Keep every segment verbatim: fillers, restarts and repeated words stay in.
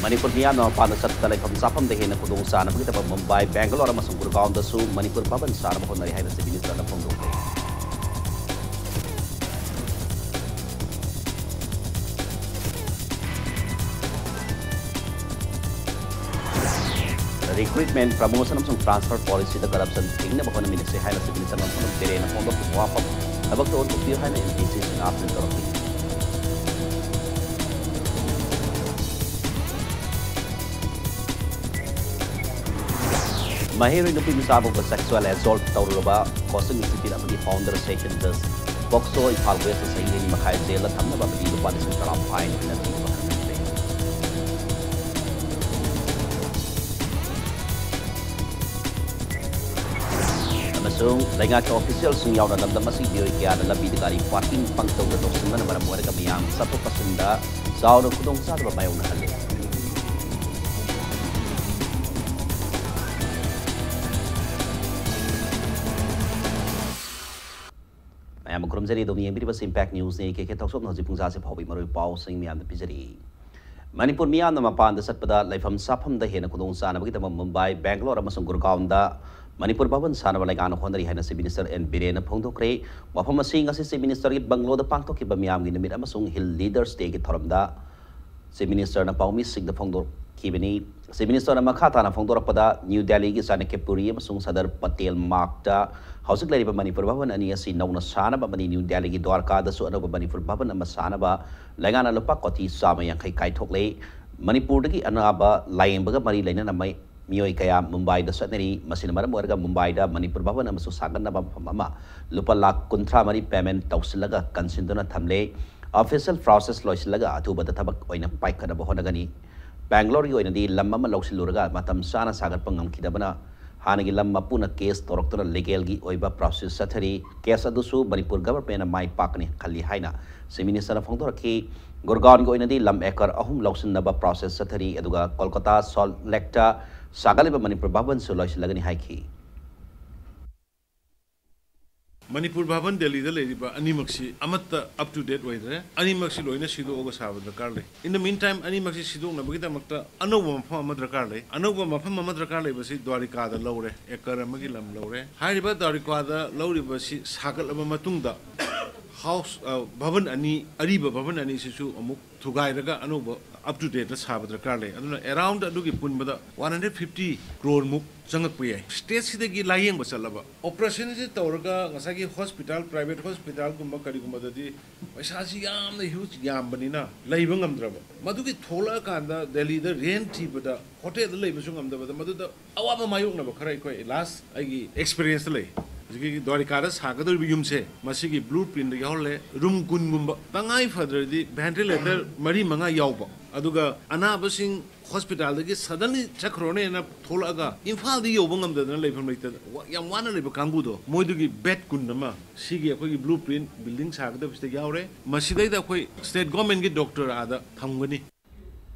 ꯃꯅꯤꯄꯨꯔ ꯃꯤꯌꯥꯝꯅ ꯃꯄꯥꯟꯗ ꯆꯠꯄꯗ ꯂꯩꯐꯝ ꯆꯥꯐꯝꯗ ꯍꯦꯟꯅ ꯈꯨꯗꯣꯡ ꯆꯥꯅꯕꯒꯤꯗꯃꯛ ꯃꯨꯝꯕꯥꯏ, ꯕꯦꯡꯒꯂꯣꯔ ꯑꯃꯁꯨꯡ ꯒꯨꯔꯒꯥꯎꯟꯗꯁꯨ ꯃꯅꯤꯄꯨꯔ ꯚꯕꯟ ꯁꯥꯅꯕ ꯍꯣꯠꯅꯔꯤ ꯍꯥꯏꯅ ꯆꯤꯐ ꯃꯤꯅꯤꯁꯇꯔꯅ ꯐꯣꯡꯗꯣꯛꯈ꯭ꯔꯦ꯫ ꯔꯤꯀ꯭ꯔꯨꯠꯃꯦꯟ, ꯄ꯭ꯔꯃꯣꯁꯟ ꯑꯃꯁꯨꯡ ꯇ꯭ꯔꯥꯟꯁꯐꯔ ꯄꯣꯂꯤꯁꯤꯗ ꯀꯔꯞꯁꯟ ꯊꯤꯡꯅꯕ ꯍꯣꯠꯅꯃꯤꯟꯅꯁꯤ ꯍꯥꯏꯅ ꯆꯤꯐ ꯃꯤꯅꯤꯁꯇꯔ ꯅꯣꯡꯊꯣꯝꯕꯝ ꯕꯤꯔꯦꯟꯅ ꯐꯣꯡꯗꯣꯛꯈꯤꯕ ꯋꯥꯐꯝ ꯊꯕꯛꯇ ꯑꯣꯟꯊꯣꯛꯄꯤꯌꯨ ꯍꯥꯏꯅ ꯑꯦꯝ ꯄꯤ ꯁꯤ ꯁꯤꯅ ꯑꯥꯄꯤꯜ ꯇꯧꯔꯛꯈꯤ꯫ ꯃꯍꯩꯔꯣꯏ ꯅꯨꯄꯤ ꯃꯆꯥ ꯐꯥꯎꯕ ꯁꯦꯛꯁꯨꯑꯦꯜ ꯑꯦꯁꯣꯜꯠ ꯇꯧꯔꯨꯔꯕ ꯀꯣꯆꯤꯡ ꯏꯟꯁꯇꯤꯇ꯭ꯌꯨꯠ ꯑꯃꯒꯤ ꯐꯥꯎꯟꯗꯔ ꯁꯦꯁꯟ ꯖꯁ ꯄꯣꯛꯁꯣ ꯏꯝꯐꯥꯜ ꯋꯦꯁꯇ ꯆꯍꯤ ꯑꯅꯤ ꯃꯈꯥꯏ ꯖꯦꯜꯗ ꯊꯝꯅꯕ ꯑꯃꯗꯤ ꯂꯨꯄꯥ ꯂꯤꯁꯤꯡ ꯇꯔꯥ ꯐꯥꯏꯟ ꯑꯣꯏꯅ ꯊꯤꯕ ꯈꯪꯍꯟꯈ꯭ꯔꯦ꯫ ꯑꯃꯁꯨꯡ ꯂꯩꯉꯥꯛꯀꯤ ꯑꯣꯐꯤꯁꯤꯌꯦꯜꯁꯤꯡ ꯌꯥꯎꯅ ꯂꯝꯗꯝ ꯑꯁꯤꯒꯤ ꯃꯤꯑꯣꯏ ꯀꯌꯥꯅ ꯂꯝꯕꯤꯗ ꯒꯥꯔꯤ ꯄꯥꯔꯀꯤꯡ ꯄꯪꯇꯧꯗ ꯇꯧꯁꯤꯟꯕꯅ ꯃꯔꯝ ꯑꯣꯏꯔꯒ ꯃꯤꯌꯥꯝ ꯆꯠꯊꯣꯛ ꯆꯠꯁꯤꯟꯗ ꯆꯥꯎꯅ ꯈꯨꯗꯣꯡꯆꯥꯗꯕ ꯃꯥꯌꯣꯛꯅꯍꯜꯂꯤ꯫ ꯃꯌꯥꯝꯕꯨ ꯈꯨꯔꯨꯝꯖꯔꯤ꯫ ꯑꯗꯣꯝꯅ ꯌꯦꯡꯕꯤꯔꯤꯕꯁꯤ ꯏꯝꯄꯦꯛ ꯅ꯭ꯌꯨꯁꯅꯤ꯫ ꯀꯦ ꯀꯦ ꯊꯣꯛꯆꯣꯝꯅ ꯍꯧꯖꯤꯛ ꯄꯨꯡ ꯆꯥꯁꯦ ꯐꯥꯎꯕꯒꯤ ꯃꯔꯨꯑꯣꯏꯕ ꯄꯥꯎꯁꯤꯡ ꯃꯌꯥꯝꯗ ꯄꯤꯖꯔꯤ꯫ ꯃꯅꯤꯄꯨꯔ ꯃꯤꯌꯥꯝꯅ ꯃꯄꯥꯟꯗ ꯆꯠꯄꯗ ꯂꯩꯐꯝ ꯆꯥꯐꯝꯗ ꯍꯦꯟꯅ ꯈꯨꯗꯣꯡ ꯆꯥꯅꯕꯒꯤꯗꯃꯛ ꯃꯨꯝꯕꯥꯏ, ꯕꯦꯡꯒꯂꯣꯔ ꯑꯃꯁꯨꯡ ꯒꯨꯔꯒꯥꯎꯟꯗ ꯃꯅꯤꯄꯨꯔ ꯚꯕꯟ ꯁꯥꯅꯕ ꯂꯩꯉꯥꯛꯅ ꯍꯣꯠꯅꯔꯤ ꯍꯥꯏꯅ ꯆꯤꯐ ꯃꯤꯅꯤꯁꯇꯔ ꯑꯦꯟ ꯕꯤꯔꯦꯟꯅ ꯐꯣꯡꯗꯣꯛꯈ꯭ꯔꯦ꯫ ꯋꯥꯐꯝ ꯑꯁꯤ ꯉꯁꯤ ꯆꯤꯐ ꯃꯤꯅꯤꯁꯇꯔꯒꯤ ꯕꯪꯒꯂꯣꯗ ꯄꯥꯡꯊꯣꯛꯈꯤꯕ ꯃꯤꯌꯥꯝꯒꯤ ꯅꯨꯃꯤꯠ ꯑꯃꯁꯨꯡ ꯍꯤꯜ ꯂꯤꯗꯔꯁ ꯗꯦꯒꯤ ꯊꯧꯔꯝꯗ ꯆꯤꯐ ꯃꯤꯅꯤꯁꯇꯔꯅ ꯄꯥꯎꯃꯤꯁꯤꯡꯗ ꯐꯣꯡꯗꯣꯛꯈꯤꯕꯅꯤ꯫ ꯆꯤꯐ ꯃꯤꯅꯤꯁꯇꯔꯅ ꯃꯈꯥ ꯇꯥꯅ ꯐꯣꯡꯗꯣꯔꯛꯄꯗ, ꯅ꯭ꯌꯨ ꯗꯦꯜꯂꯤꯒꯤ ꯆꯥꯅꯀ꯭ꯌꯄꯨꯔꯤ ꯑꯃꯁꯨꯡ ꯁꯗꯔ ꯄꯇꯦꯜ ꯃꯥꯔꯒꯇ ꯍꯧꯖꯤꯛ ꯂꯩꯔꯤꯕ ꯃꯅꯤꯄꯨꯔ ꯚꯕꯟ ꯑꯅꯤ ꯑꯁꯤ ꯅꯧꯅ ꯁꯥꯅꯕ ꯑꯃꯗꯤ ꯅ꯭ꯌꯨ ꯗꯦꯜꯂꯤꯒꯤ ꯗ꯭ꯋꯥꯔꯀꯥꯗꯁꯨ ꯑꯅꯧꯕ ꯃꯅꯤꯄꯨꯔ ꯚꯕꯟ ꯑꯃ ꯁꯥꯅꯕ ꯂꯩꯉꯥꯛꯅ ꯂꯨꯄꯥ ꯀꯣꯇꯤ ꯆꯥꯝꯃ ꯌꯥꯡꯈꯩ ꯀꯥꯏꯊꯣꯛꯂꯦ꯫ ꯃꯅꯤꯄꯨꯔꯗꯒꯤ ꯑꯅꯥꯕ ꯂꯥꯌꯦꯡꯕꯒ ꯃꯔꯤ ꯂꯩꯅꯅ ꯃꯩ-, ꯃꯤꯑꯣꯏ ꯀꯌꯥ ꯃꯨꯝꯕꯥꯏꯗ ꯆꯠꯅꯔꯤ꯫ ꯃꯁꯤꯅ ꯃꯔꯝ ꯑꯣꯏꯔꯒ ꯃꯨꯝꯕꯥꯏꯗ ꯃꯅꯤꯄꯨꯔ ꯚꯕꯟ ꯑꯃꯁꯨ ꯁꯥꯒꯠꯅꯕ ꯃꯐꯝ ꯑꯃ ꯂꯨꯄꯥ ꯂꯥꯈ ꯀꯨꯟꯊ꯭ꯔꯥ ꯃꯔꯤ ꯄꯦꯃꯦꯟ ꯇꯧꯁꯤꯜꯂꯒ ꯀꯟꯁꯤꯟꯗꯨꯅ ꯊꯝꯂꯦ꯫ ꯑꯣꯐꯤꯁꯤꯌꯦꯜ ꯄ꯭ꯔꯣꯁꯦꯁ ꯂꯣꯏꯁꯤꯜꯂꯒ ꯑꯊꯨꯕꯗ ꯊꯕꯛ ꯑꯣꯏꯅ ꯄꯥꯏꯈꯠꯅꯕ ꯍꯣꯠꯅꯒꯅꯤ꯫ ꯕꯦꯡꯒ꯭ꯂꯣꯔꯒꯤ ꯑꯣꯏꯅꯗꯤ ꯂꯝ ꯑꯃ ꯂꯧꯁꯤꯜꯂꯨꯔꯒ ꯃꯇꯝ ꯆꯥꯅ ꯁꯥꯒꯠꯄ ꯉꯝꯈꯤꯗꯕꯅ ꯍꯥꯟꯅꯒꯤ ꯂꯝ ꯃꯄꯨꯅ ꯀꯦꯁ ꯇꯧꯔꯛꯇꯨꯅ ꯂꯤꯒꯦꯜꯒꯤ ꯑꯣꯏꯕ ꯄ꯭ꯔꯣꯁꯦꯁ ꯆꯠꯊꯔꯤ꯫ ꯀꯦꯁ ꯑꯗꯨꯁꯨ ꯃꯅꯤꯄꯨꯔ ꯒꯚꯔꯟꯃꯦꯟꯅ ꯃꯥꯏ ꯄꯥꯛꯀꯅꯤ ꯈꯜꯂꯤ ꯍꯥꯏꯅ ꯆꯤꯐ ꯃꯤꯅꯤꯁꯇꯔꯅ ꯐꯣꯡꯗꯣꯔꯛꯈꯤ꯫ ꯒꯨꯔꯒꯥꯎꯟꯒꯤ ꯑꯣꯏꯅꯗꯤ ꯂꯝ ꯑꯦꯀꯔ ꯑꯍꯨꯝ ꯂꯧꯁꯤꯟꯅꯕ ꯄ꯭ꯔꯣꯁꯦꯁ ꯆꯠꯊꯔꯤ, ꯑꯗꯨꯒ ꯀꯣꯜꯀꯇꯥ ꯁꯣꯜꯠ ꯂꯦꯛꯇ ꯁꯥꯒꯠꯂꯤꯕ ꯃꯅꯤꯄꯨꯔ ꯚꯕꯟꯁꯨ ꯂꯣꯏꯁꯤꯜꯂꯒꯅꯤ ꯍꯥꯏꯈꯤ꯫ ꯃꯅꯤꯄꯨꯔ ꯚꯕꯟ ꯗꯦꯜꯂꯤꯗ ꯂꯩꯔꯤꯕ ꯑꯅꯤꯃꯛꯁꯤ ꯑꯃꯠꯇ up to date ꯑꯣꯏꯗ꯭ꯔꯦ꯫ ꯑꯅꯤꯃꯛꯁꯤ ꯂꯣꯏꯅ ꯁꯤꯗꯣꯛꯑꯒ ꯁꯥꯕ ꯗꯔꯀꯥꯔ ꯂꯩ꯫ In the meantime, ꯑꯅꯤꯃꯛꯁꯤ ꯁꯤꯗꯣꯛꯅꯕꯒꯤꯗꯃꯛꯇ ꯑꯅꯧꯕ ꯃꯐꯝ ꯑꯃ ꯗꯔꯀꯥꯔ ꯂꯩ꯫ ꯑꯅꯧꯕ ꯃꯐꯝ ꯑꯃ ꯗꯔꯀꯥꯔ ꯂꯩꯕꯁꯤ ꯗ꯭ꯋꯥꯔꯤꯀꯥꯗ ꯂꯧꯔꯦ, ꯑꯦꯀꯔ ꯑꯃꯒꯤ ꯂꯝ ꯂꯧꯔꯦ꯫ ꯍꯥꯏꯔꯤꯕ ꯗ꯭ꯋꯥꯔꯤꯀꯥꯗ ꯂꯧꯔꯤꯕꯁꯤ ꯁꯥꯒꯠꯂꯕ ꯃꯇꯨꯡꯗ house, ꯑ, ꯚꯕꯟ ꯑꯅꯤ, ꯑꯔꯤꯕ ꯚꯕꯟ ꯑꯅꯤꯁꯤꯁꯨ ꯑꯃꯨꯛ ꯊꯨꯒꯥꯏꯔꯒ ꯑꯅꯧꯕ up to date ꯁꯥꯕ ꯗꯔꯀꯥꯔ ꯂꯩ꯫ ꯑꯗꯨꯅ around ꯑꯗꯨꯒꯤ ꯄꯨꯟꯕꯗ one hundred fifty crore ꯃꯨꯛ ꯆꯪꯉꯛꯄ ꯌꯥꯏ꯫ State ꯁꯤꯗꯒꯤ ꯂꯥꯌꯦꯡꯕ ꯆꯠꯂꯕ, operation ꯁꯤ ꯇꯧꯔꯒ ꯉꯁꯥꯏꯒꯤ hospital, private hospital ꯒꯨꯝꯕ ꯀꯔꯤꯒꯨꯝꯕꯗꯗꯤ ꯄꯩꯁꯥꯁꯤ ꯌꯥꯝꯅ huge ꯌꯥꯝꯕꯅꯤꯅ ꯂꯩꯕ ꯉꯝꯗ꯭ꯔꯕ, ꯃꯗꯨꯒꯤ ꯊꯣꯛꯂꯛꯑꯀꯥꯟꯗ ꯗꯦꯜꯂꯤꯗ rent ꯊꯤꯕꯗ, hotel ꯗ ꯂꯩꯕꯁꯨ ꯉꯝꯗꯕꯗ, ꯃꯗꯨꯗ ꯑꯋꯥꯕ ꯃꯥꯌꯣꯛꯅꯕ ꯈꯔ ꯑꯩꯈꯣꯏ last ꯑꯩꯒꯤ experience ꯇ ꯂꯩ꯫ ꯍꯧꯖꯤꯛꯀꯤ ꯗ꯭ꯋꯥꯔꯤꯀꯥꯗ ꯁꯥꯒꯗꯧꯔꯤꯕ ꯌꯨꯝꯁꯦ, ꯃꯁꯤꯒꯤ blueprint ꯇ ꯌꯥꯎꯍꯜꯂꯦ꯫ Room ꯀꯨꯟꯒꯨꯝꯕ, ꯇꯉꯥꯏ ꯐꯗ꯭ꯔꯗꯤ ventilator ꯃꯔꯤ ꯃꯉꯥ ꯌꯥꯎꯕ, ꯑꯗꯨꯒ ꯑꯅꯥꯕꯁꯤꯡ hospital ꯗꯒꯤ suddenly ꯆꯠꯈ꯭ꯔꯣꯅꯦꯅ ꯊꯣꯛꯂꯛꯑꯒ ꯏꯝꯐꯥꯜꯗ ꯌꯧꯕ ꯉꯝꯗꯗꯅ ꯂꯩꯐꯝ ꯂꯩꯇꯗꯅ ꯋꯥ-, ꯌꯥꯝ ꯋꯥꯅ ꯂꯩꯕ ꯀꯥꯡꯕꯨꯗꯣ, ꯃꯣꯏꯗꯨꯒꯤ bed ꯀꯨꯟ ꯑꯃ ꯁꯤꯒꯤ ꯑꯩꯈꯣꯏꯒꯤ blueprint building ꯁꯥꯒꯗꯕꯁꯤꯗ ꯌꯥꯎꯔꯦ꯫ ꯃꯁꯤꯗꯩꯗ ꯑꯩꯈꯣꯏ state government ꯀꯤ doctor ꯑꯥꯗ ꯊꯝꯒꯅꯤ꯫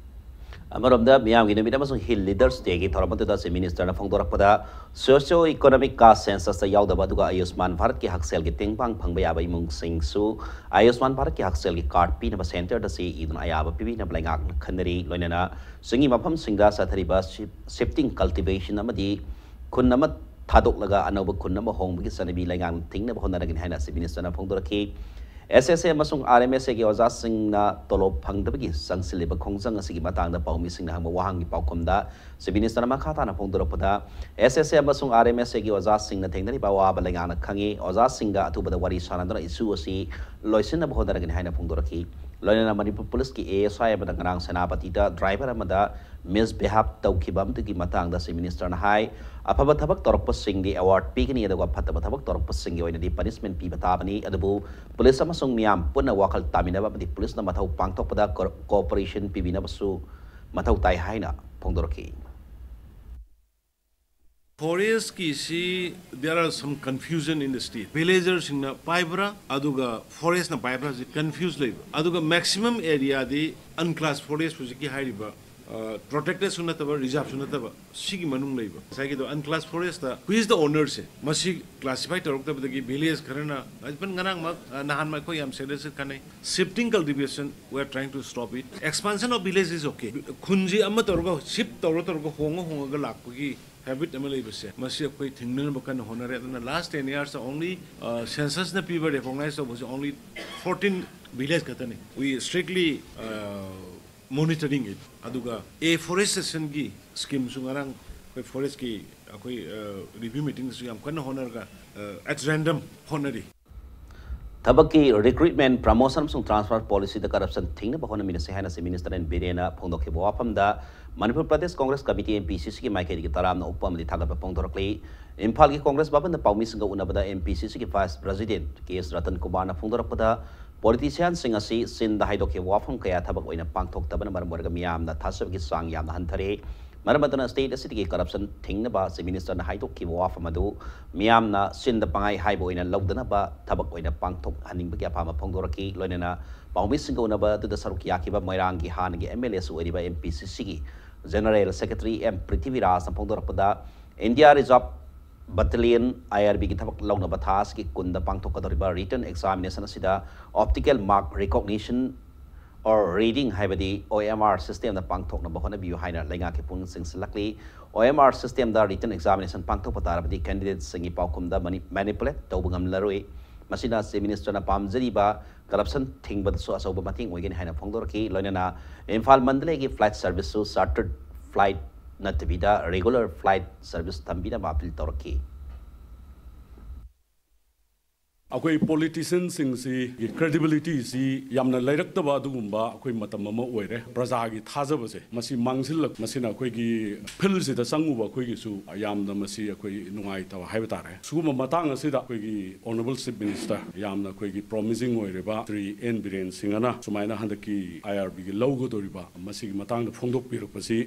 ꯑꯃꯔꯣꯝꯗ, ꯃꯤꯌꯥꯝꯒꯤ ꯅꯨꯃꯤꯠ ꯑꯃꯁꯨꯡ Hill Leaders Day ꯒꯤ ꯊꯧꯔꯝ ꯑꯗꯨꯗ Chief Minister ꯅ ꯐꯣꯡꯗꯣꯔꯛꯄꯗ, socio economic caste census ꯇ ꯌꯥꯎꯗꯕ ꯑꯗꯨꯒ ꯑꯌꯨꯁꯃꯥꯟ ꯚꯥꯔꯠꯀꯤ ꯍꯛꯁꯦꯜꯒꯤ ꯇꯦꯡꯕꯥꯡ ꯐꯪꯕ ꯌꯥꯕ ꯏꯃꯨꯡꯁꯤꯡꯁꯨ ꯑꯌꯨꯁꯃꯥꯟ ꯚꯥꯔꯠꯀꯤ ꯍꯛꯁꯦꯜꯒꯤ card ꯄꯤꯅꯕ center ꯗ ꯆꯦ ꯏꯗꯨꯅ ꯑꯌꯥꯕ ꯄꯤꯕꯤꯅꯕ ꯂꯩꯉꯥꯛꯅ ꯈꯟꯅꯔꯤ꯫ ꯂꯣꯏꯅꯅ ꯆꯤꯡꯒꯤ ꯃꯐꯝꯁꯤꯡꯗ ꯆꯠꯊꯔꯤꯕ shif-, shifting cultivation ꯑꯃꯗꯤ ꯈꯨꯟ ꯑꯃ ꯊꯥꯗꯣꯛꯂꯒ ꯑꯅꯧꯕ ꯈꯨꯟ ꯑꯃ ꯍꯣꯡꯕꯒꯤ ꯆꯠꯅꯕꯤ ꯂꯩꯉꯥꯛꯅ ꯊꯤꯡꯅꯕ ꯍꯣꯠꯅꯔꯒꯅꯤ ꯍꯥꯏꯅ Chief Minister ꯅ ꯐꯣꯡꯗꯣꯔꯛꯈꯤ꯫ S S A ꯑꯃꯁꯨꯡ R M S A ꯒꯤ ꯑꯣꯖꯥꯁꯤꯡꯅ ꯇꯣꯂꯣꯞ ꯐꯪꯗꯕꯒꯤ ꯆꯪꯁꯤꯜꯂꯤꯕ ꯈꯣꯡꯖꯪ ꯑꯁꯤꯒꯤ ꯃꯇꯥꯡꯗ ꯄꯥꯎꯃꯤꯁꯤꯡꯅ ꯍꯪꯕ ꯋꯥꯍꯪꯒꯤ ꯄꯥꯎꯈꯨꯝꯗ Chief Minister ꯅ ꯃꯈꯥ ꯇꯥꯅ ꯐꯣꯡꯗꯣꯔꯛꯄꯗ, S S A ꯑꯃꯁꯨꯡ R M S A ꯒꯤ ꯑꯣꯖꯥꯁꯤꯡꯅ ꯊꯦꯡꯅꯔꯤꯕ ꯑꯋꯥꯕ ꯂꯩꯉꯥꯛꯅ ꯈꯪꯏ꯫ ꯑꯣꯖꯥꯁꯤꯡꯒ ꯑꯊꯨꯕꯗ ꯋꯥꯔꯤ ꯁꯥꯅꯗꯨꯅ issue ꯑꯁꯤ ꯂꯣꯏꯁꯤꯟꯅꯕ ꯍꯣꯠꯅꯔꯒꯅꯤ ꯍꯥꯏꯅ ꯐꯣꯡꯗꯣꯔꯛꯈꯤ꯫ ꯂꯣꯏꯅꯅ ꯃꯅꯤꯄꯨꯔ ꯄꯨꯂꯤꯁꯀꯤ A S I ꯑꯃꯅ ꯉꯔꯥꯡ ꯁꯦꯅꯥꯄꯇꯤꯗ driver ꯑꯃꯗ misbehave ꯇꯧꯈꯤꯕ ꯑꯃꯗꯨꯒꯤ ꯃꯇꯥꯡꯗ Chief Minister ꯅ ꯍꯥꯏ, ꯑꯐꯕ ꯊꯕꯛ ꯇꯧꯔꯛꯄꯁꯤꯡꯗꯤ award ꯄꯤꯒꯅꯤ, ꯑꯗꯨꯒ ꯐꯠꯇꯕ ꯊꯕꯛ ꯇꯧꯔꯛꯄꯁꯤꯡꯒꯤ ꯑꯣꯏꯅꯗꯤ punishment ꯄꯤꯕ ꯇꯥꯕꯅꯤ꯫ ꯑꯗꯨꯕꯨ ꯄꯨꯂꯤꯁ ꯑꯃꯁꯨꯡ ꯃꯤꯌꯥꯝ ꯄꯨꯟꯅ ꯋꯥꯈꯜ ꯇꯥꯃꯤꯟꯅꯕ ꯑꯃꯗꯤ ꯄꯨꯂꯤꯁꯅ ꯃꯊꯧ ꯄꯥꯡꯊꯣꯛꯄꯗ co-, cooperation ꯄꯤꯕꯤꯅꯕꯁꯨ ꯃꯊꯧ ꯇꯥꯏ ꯍꯥꯏꯅ ꯐꯣꯡꯗꯣꯔꯛꯈꯤ꯫ Forest ꯀꯤꯁꯤ there are some confusion in the state. Villager ꯁꯤꯡꯅ ꯄꯥꯏꯕ꯭ꯔꯥ ꯑꯗꯨꯒ forest ꯅ ꯄꯥꯏꯕ꯭ꯔꯥ ꯍꯧꯖꯤꯛ confuse ꯂꯩꯕ꯫ ꯑꯗꯨꯒ maximum area ꯗꯤ unclassed forest ꯍꯧꯖꯤꯛꯀꯤ ꯍꯥꯏꯔꯤꯕ ꯄ꯭ꯔꯣꯇꯦꯛꯇꯦꯗꯁꯨ ꯅꯠꯇꯕ, ꯔꯤꯖꯥꯔꯚꯁꯨ ꯅꯠꯇꯕ, ꯁꯤꯒꯤ ꯃꯅꯨꯡ ꯂꯩꯕ ꯉꯁꯥꯏꯒꯤꯗꯣ unclassed forest, who is the owner ꯁꯦ, ꯃꯁꯤ classify ꯇꯧꯔꯛꯇꯕꯗꯒꯤ village ꯈꯔꯅ, even ꯉꯔꯥꯡꯃꯛ, ꯑ, ꯅꯍꯥꯟ ꯑꯩꯈꯣꯏ ꯌꯥꯝ seriously ꯈꯟꯅꯩ꯫ Shifting cultivation, we are trying to stop it. Expansion of village is okay. ꯈꯨꯟꯁꯤ ꯑꯃ ꯇꯧꯔꯒ shift ꯇꯧꯔ ꯇꯧꯔꯒ ꯍꯣꯡꯉ ꯍꯣꯡꯉꯒ ꯂꯥꯛꯄꯒꯤ habit ꯑꯃ ꯂꯩꯕꯁꯦ, ꯃꯁꯤ ꯑꯩꯈꯣꯏ ꯊꯤꯡꯅꯅꯕ ꯀꯟꯅ ꯍꯣꯠꯅꯔꯦ꯫ ꯑꯗꯨꯅ last ten years only, ꯑ, census ꯅ ꯄꯤꯕ recognize ꯇꯧꯕꯁꯦ only fourteen village ꯈꯛꯇꯅꯤ꯫ We strictly, ꯑ, monitoring it. ꯑꯗꯨꯒ afforestation ꯒꯤ scheme ꯁꯨ ꯉꯔꯥꯡ ꯑꯩꯈꯣꯏ forest ꯀꯤ ꯑꯩꯈꯣꯏ, ꯑ, review meeting ꯗꯁꯨ ꯌꯥꯝ ꯀꯟꯅ ꯍꯣꯠꯅꯔꯒ, ꯑ, at random ꯍꯣꯠꯅꯔꯤ꯫ ꯊꯕꯛꯀꯤ recruitment, promotion ꯑꯃꯁꯨꯡ transfer policy ꯗ corruption ꯊꯤꯡꯅꯕ ꯍꯣꯠꯅꯃꯤꯟꯅꯁꯤ ꯍꯥꯏꯅ Chief Minister ꯑꯦꯟ ꯕꯤꯔꯦꯟꯅ ꯐꯣꯡꯗꯣꯛꯈꯤꯕ ꯋꯥꯐꯝꯗ Manipur Pradesh Congress committee, M P C C ꯒꯤ ꯃꯥꯏꯀꯩꯗꯒꯤ ꯇꯔꯥꯝꯅ ꯑꯣꯛꯄ ꯑꯃꯗꯤ ꯊꯥꯒꯠꯄ ꯐꯣꯡꯗꯣꯔꯛꯂꯤ꯫ ꯏꯝꯐꯥꯜꯒꯤ Congress ꯚꯕꯟꯗ ꯄꯥꯎꯃꯤꯁꯤꯡꯒ ꯎꯅꯕꯗ M P C C ꯒꯤ vice president ꯀꯦ ꯑꯦꯁ ꯔꯇꯟ ꯀꯨꯃꯥꯔꯅ ꯐꯣꯡꯗꯣꯔꯛꯄꯗ, politician ꯁꯤꯡ ꯑꯁꯤ ꯆꯤꯟꯗ ꯍꯥꯏꯗꯣꯛꯈꯤꯕ ꯋꯥꯐꯝ ꯀꯌꯥ ꯊꯕꯛ ꯑꯣꯏꯅ ꯄꯥꯡꯊꯣꯛꯇꯕꯅ ꯃꯔꯝ ꯑꯣꯏꯔꯒ ꯃꯤꯌꯥꯝꯅ ꯊꯥꯖꯕꯒꯤ ꯆꯥꯡ ꯌꯥꯝꯅ ꯍꯟꯊꯔꯦ꯫ ꯃꯔꯝ ꯑꯗꯨꯅ state ꯑꯁꯤꯗꯒꯤ corruption ꯊꯤꯡꯅꯕ Chief Minister ꯅ ꯍꯥꯏꯗꯣꯛꯈꯤꯕ ꯋꯥꯐꯝ ꯑꯗꯨ ꯃꯤꯌꯥꯝꯅ ꯆꯤꯟꯗ ꯄꯪꯍꯥꯏ ꯍꯥꯏꯕ ꯑꯣꯏꯅ ꯂꯧꯗꯅꯕ ꯊꯕꯛ ꯑꯣꯏꯅ ꯄꯥꯡꯊꯣꯛꯍꯟꯅꯤꯡꯕꯒꯤ ꯑꯄꯥꯝꯕ ꯐꯣꯡꯗꯣꯔꯛꯈꯤ꯫ ꯂꯣꯏꯅꯅ ꯄꯥꯎꯃꯤꯁꯤꯡꯒ ꯎꯅꯕ ꯑꯗꯨꯗ ꯁꯔꯨꯛ ꯌꯥꯈꯤꯕ ꯃꯣꯏꯔꯥꯡꯒꯤ ꯍꯥꯟꯅꯒꯤ ꯑꯦꯝ ꯑꯦꯜ ꯑꯦꯁꯨ ꯑꯣꯏꯔꯤꯕ ꯑꯦꯝ ꯄꯤ ꯁꯤ ꯁꯤ ꯒꯤ General Secretary ꯑꯦꯝ ꯄ꯭ꯔꯤꯊꯤꯕꯤꯔꯥꯖꯅ ꯐꯣꯡꯗꯣꯔꯛꯄꯗ, India Reserve Battalion, I R B ꯒꯤ ꯊꯕꯛ ꯂꯧꯅꯕ ꯊꯥ ꯑꯁꯤꯒꯤ ꯀꯨꯟꯗ ꯄꯥꯡꯊꯣꯛꯀꯗꯧꯔꯤꯕ written examination ꯑꯁꯤꯗ optical mark recognition or reading, ꯍꯥꯏꯕꯗꯤ O M R system ꯗ ꯄꯥꯡꯊꯣꯛꯅꯕ ꯍꯣꯠꯅꯕꯤꯌꯨ ꯍꯥꯏꯅ ꯂꯩꯉꯥꯛꯀꯤ ꯄꯨꯛꯅꯤꯡ ꯆꯤꯡꯁꯤꯜꯂꯛꯂꯤ꯫ O M R system ꯗ written examination ꯄꯥꯡꯊꯣꯛꯄ ꯇꯥꯔꯕꯗꯤ candidate ꯁꯤꯡꯒꯤ ꯄꯥꯎꯈꯨꯝꯗ mani-, manipulate ꯇꯧꯕ ꯉꯝꯂꯔꯣꯏ꯫ ꯃꯁꯤꯅ Chief Minister ꯅ ꯄꯥꯝꯖꯔꯤꯕ corruption ꯊꯤꯡꯕꯗꯁꯨ ꯑꯆꯧꯕ ꯃꯇꯦꯡ ꯑꯣꯏꯒꯅꯤ ꯍꯥꯏꯅ ꯐꯣꯡꯗꯣꯔꯛꯈꯤ꯫ ꯂꯣꯏꯅꯅ ꯏꯝꯐꯥꯜ ꯃꯟꯗꯂꯦꯒꯤ flight service ꯁꯨ chartered flight ꯅꯠꯇꯕꯤꯗ regular flight service ꯊꯝꯕꯤꯅꯕ appeal ꯇꯧꯔꯛꯈꯤ꯫ ꯑꯩꯈꯣꯏ politician ꯁꯤꯡꯁꯤꯒꯤ credibility ꯁꯤ ꯌꯥꯝꯅ ꯂꯩꯔꯛꯇꯕ ꯑꯗꯨꯒꯨꯝꯕ ꯑꯩꯈꯣꯏ ꯃꯇꯝ ꯑꯃ ꯑꯣꯏꯔꯦ꯫ ꯄ꯭ꯔꯖꯥꯒꯤ ꯊꯥꯖꯕꯁꯦ ꯃꯁꯤ ꯃꯥꯡꯁꯤꯜꯂꯛ, ꯃꯁꯤꯅ ꯑꯩꯈꯣꯏꯒꯤ field ꯁꯤꯗ ꯆꯪꯉꯨꯕ ꯑꯩꯈꯣꯏꯒꯤꯁꯨ ꯌꯥꯝꯅ ꯃꯁꯤ ꯑꯩꯈꯣꯏ ꯅꯨꯡꯉꯥꯏꯇꯕ ꯍꯥꯏꯕ ꯇꯥꯔꯦ꯫ ꯁꯤꯒꯨꯝꯕ ꯃꯇꯥꯡ ꯑꯁꯤꯗ ꯑꯩꯈꯣꯏꯒꯤ Honourable Chief Minister, ꯌꯥꯝꯅ ꯑꯩꯈꯣꯏꯒꯤ promising ꯑꯣꯏꯔꯤꯕ ꯁ꯭ꯔꯤ ꯑꯦꯟ ꯕꯤꯔꯦꯟ ꯁꯤꯡꯍꯅ ꯁꯨꯃꯥꯏꯅ ꯍꯟꯗꯛꯀꯤ I R B ꯒꯤ ꯂꯧꯒꯗꯧꯔꯤꯕ ꯃꯁꯤꯒꯤ ꯃꯇꯥꯡꯗ ꯐꯣꯡꯗꯣꯛꯄꯤꯔꯛꯄꯁꯤ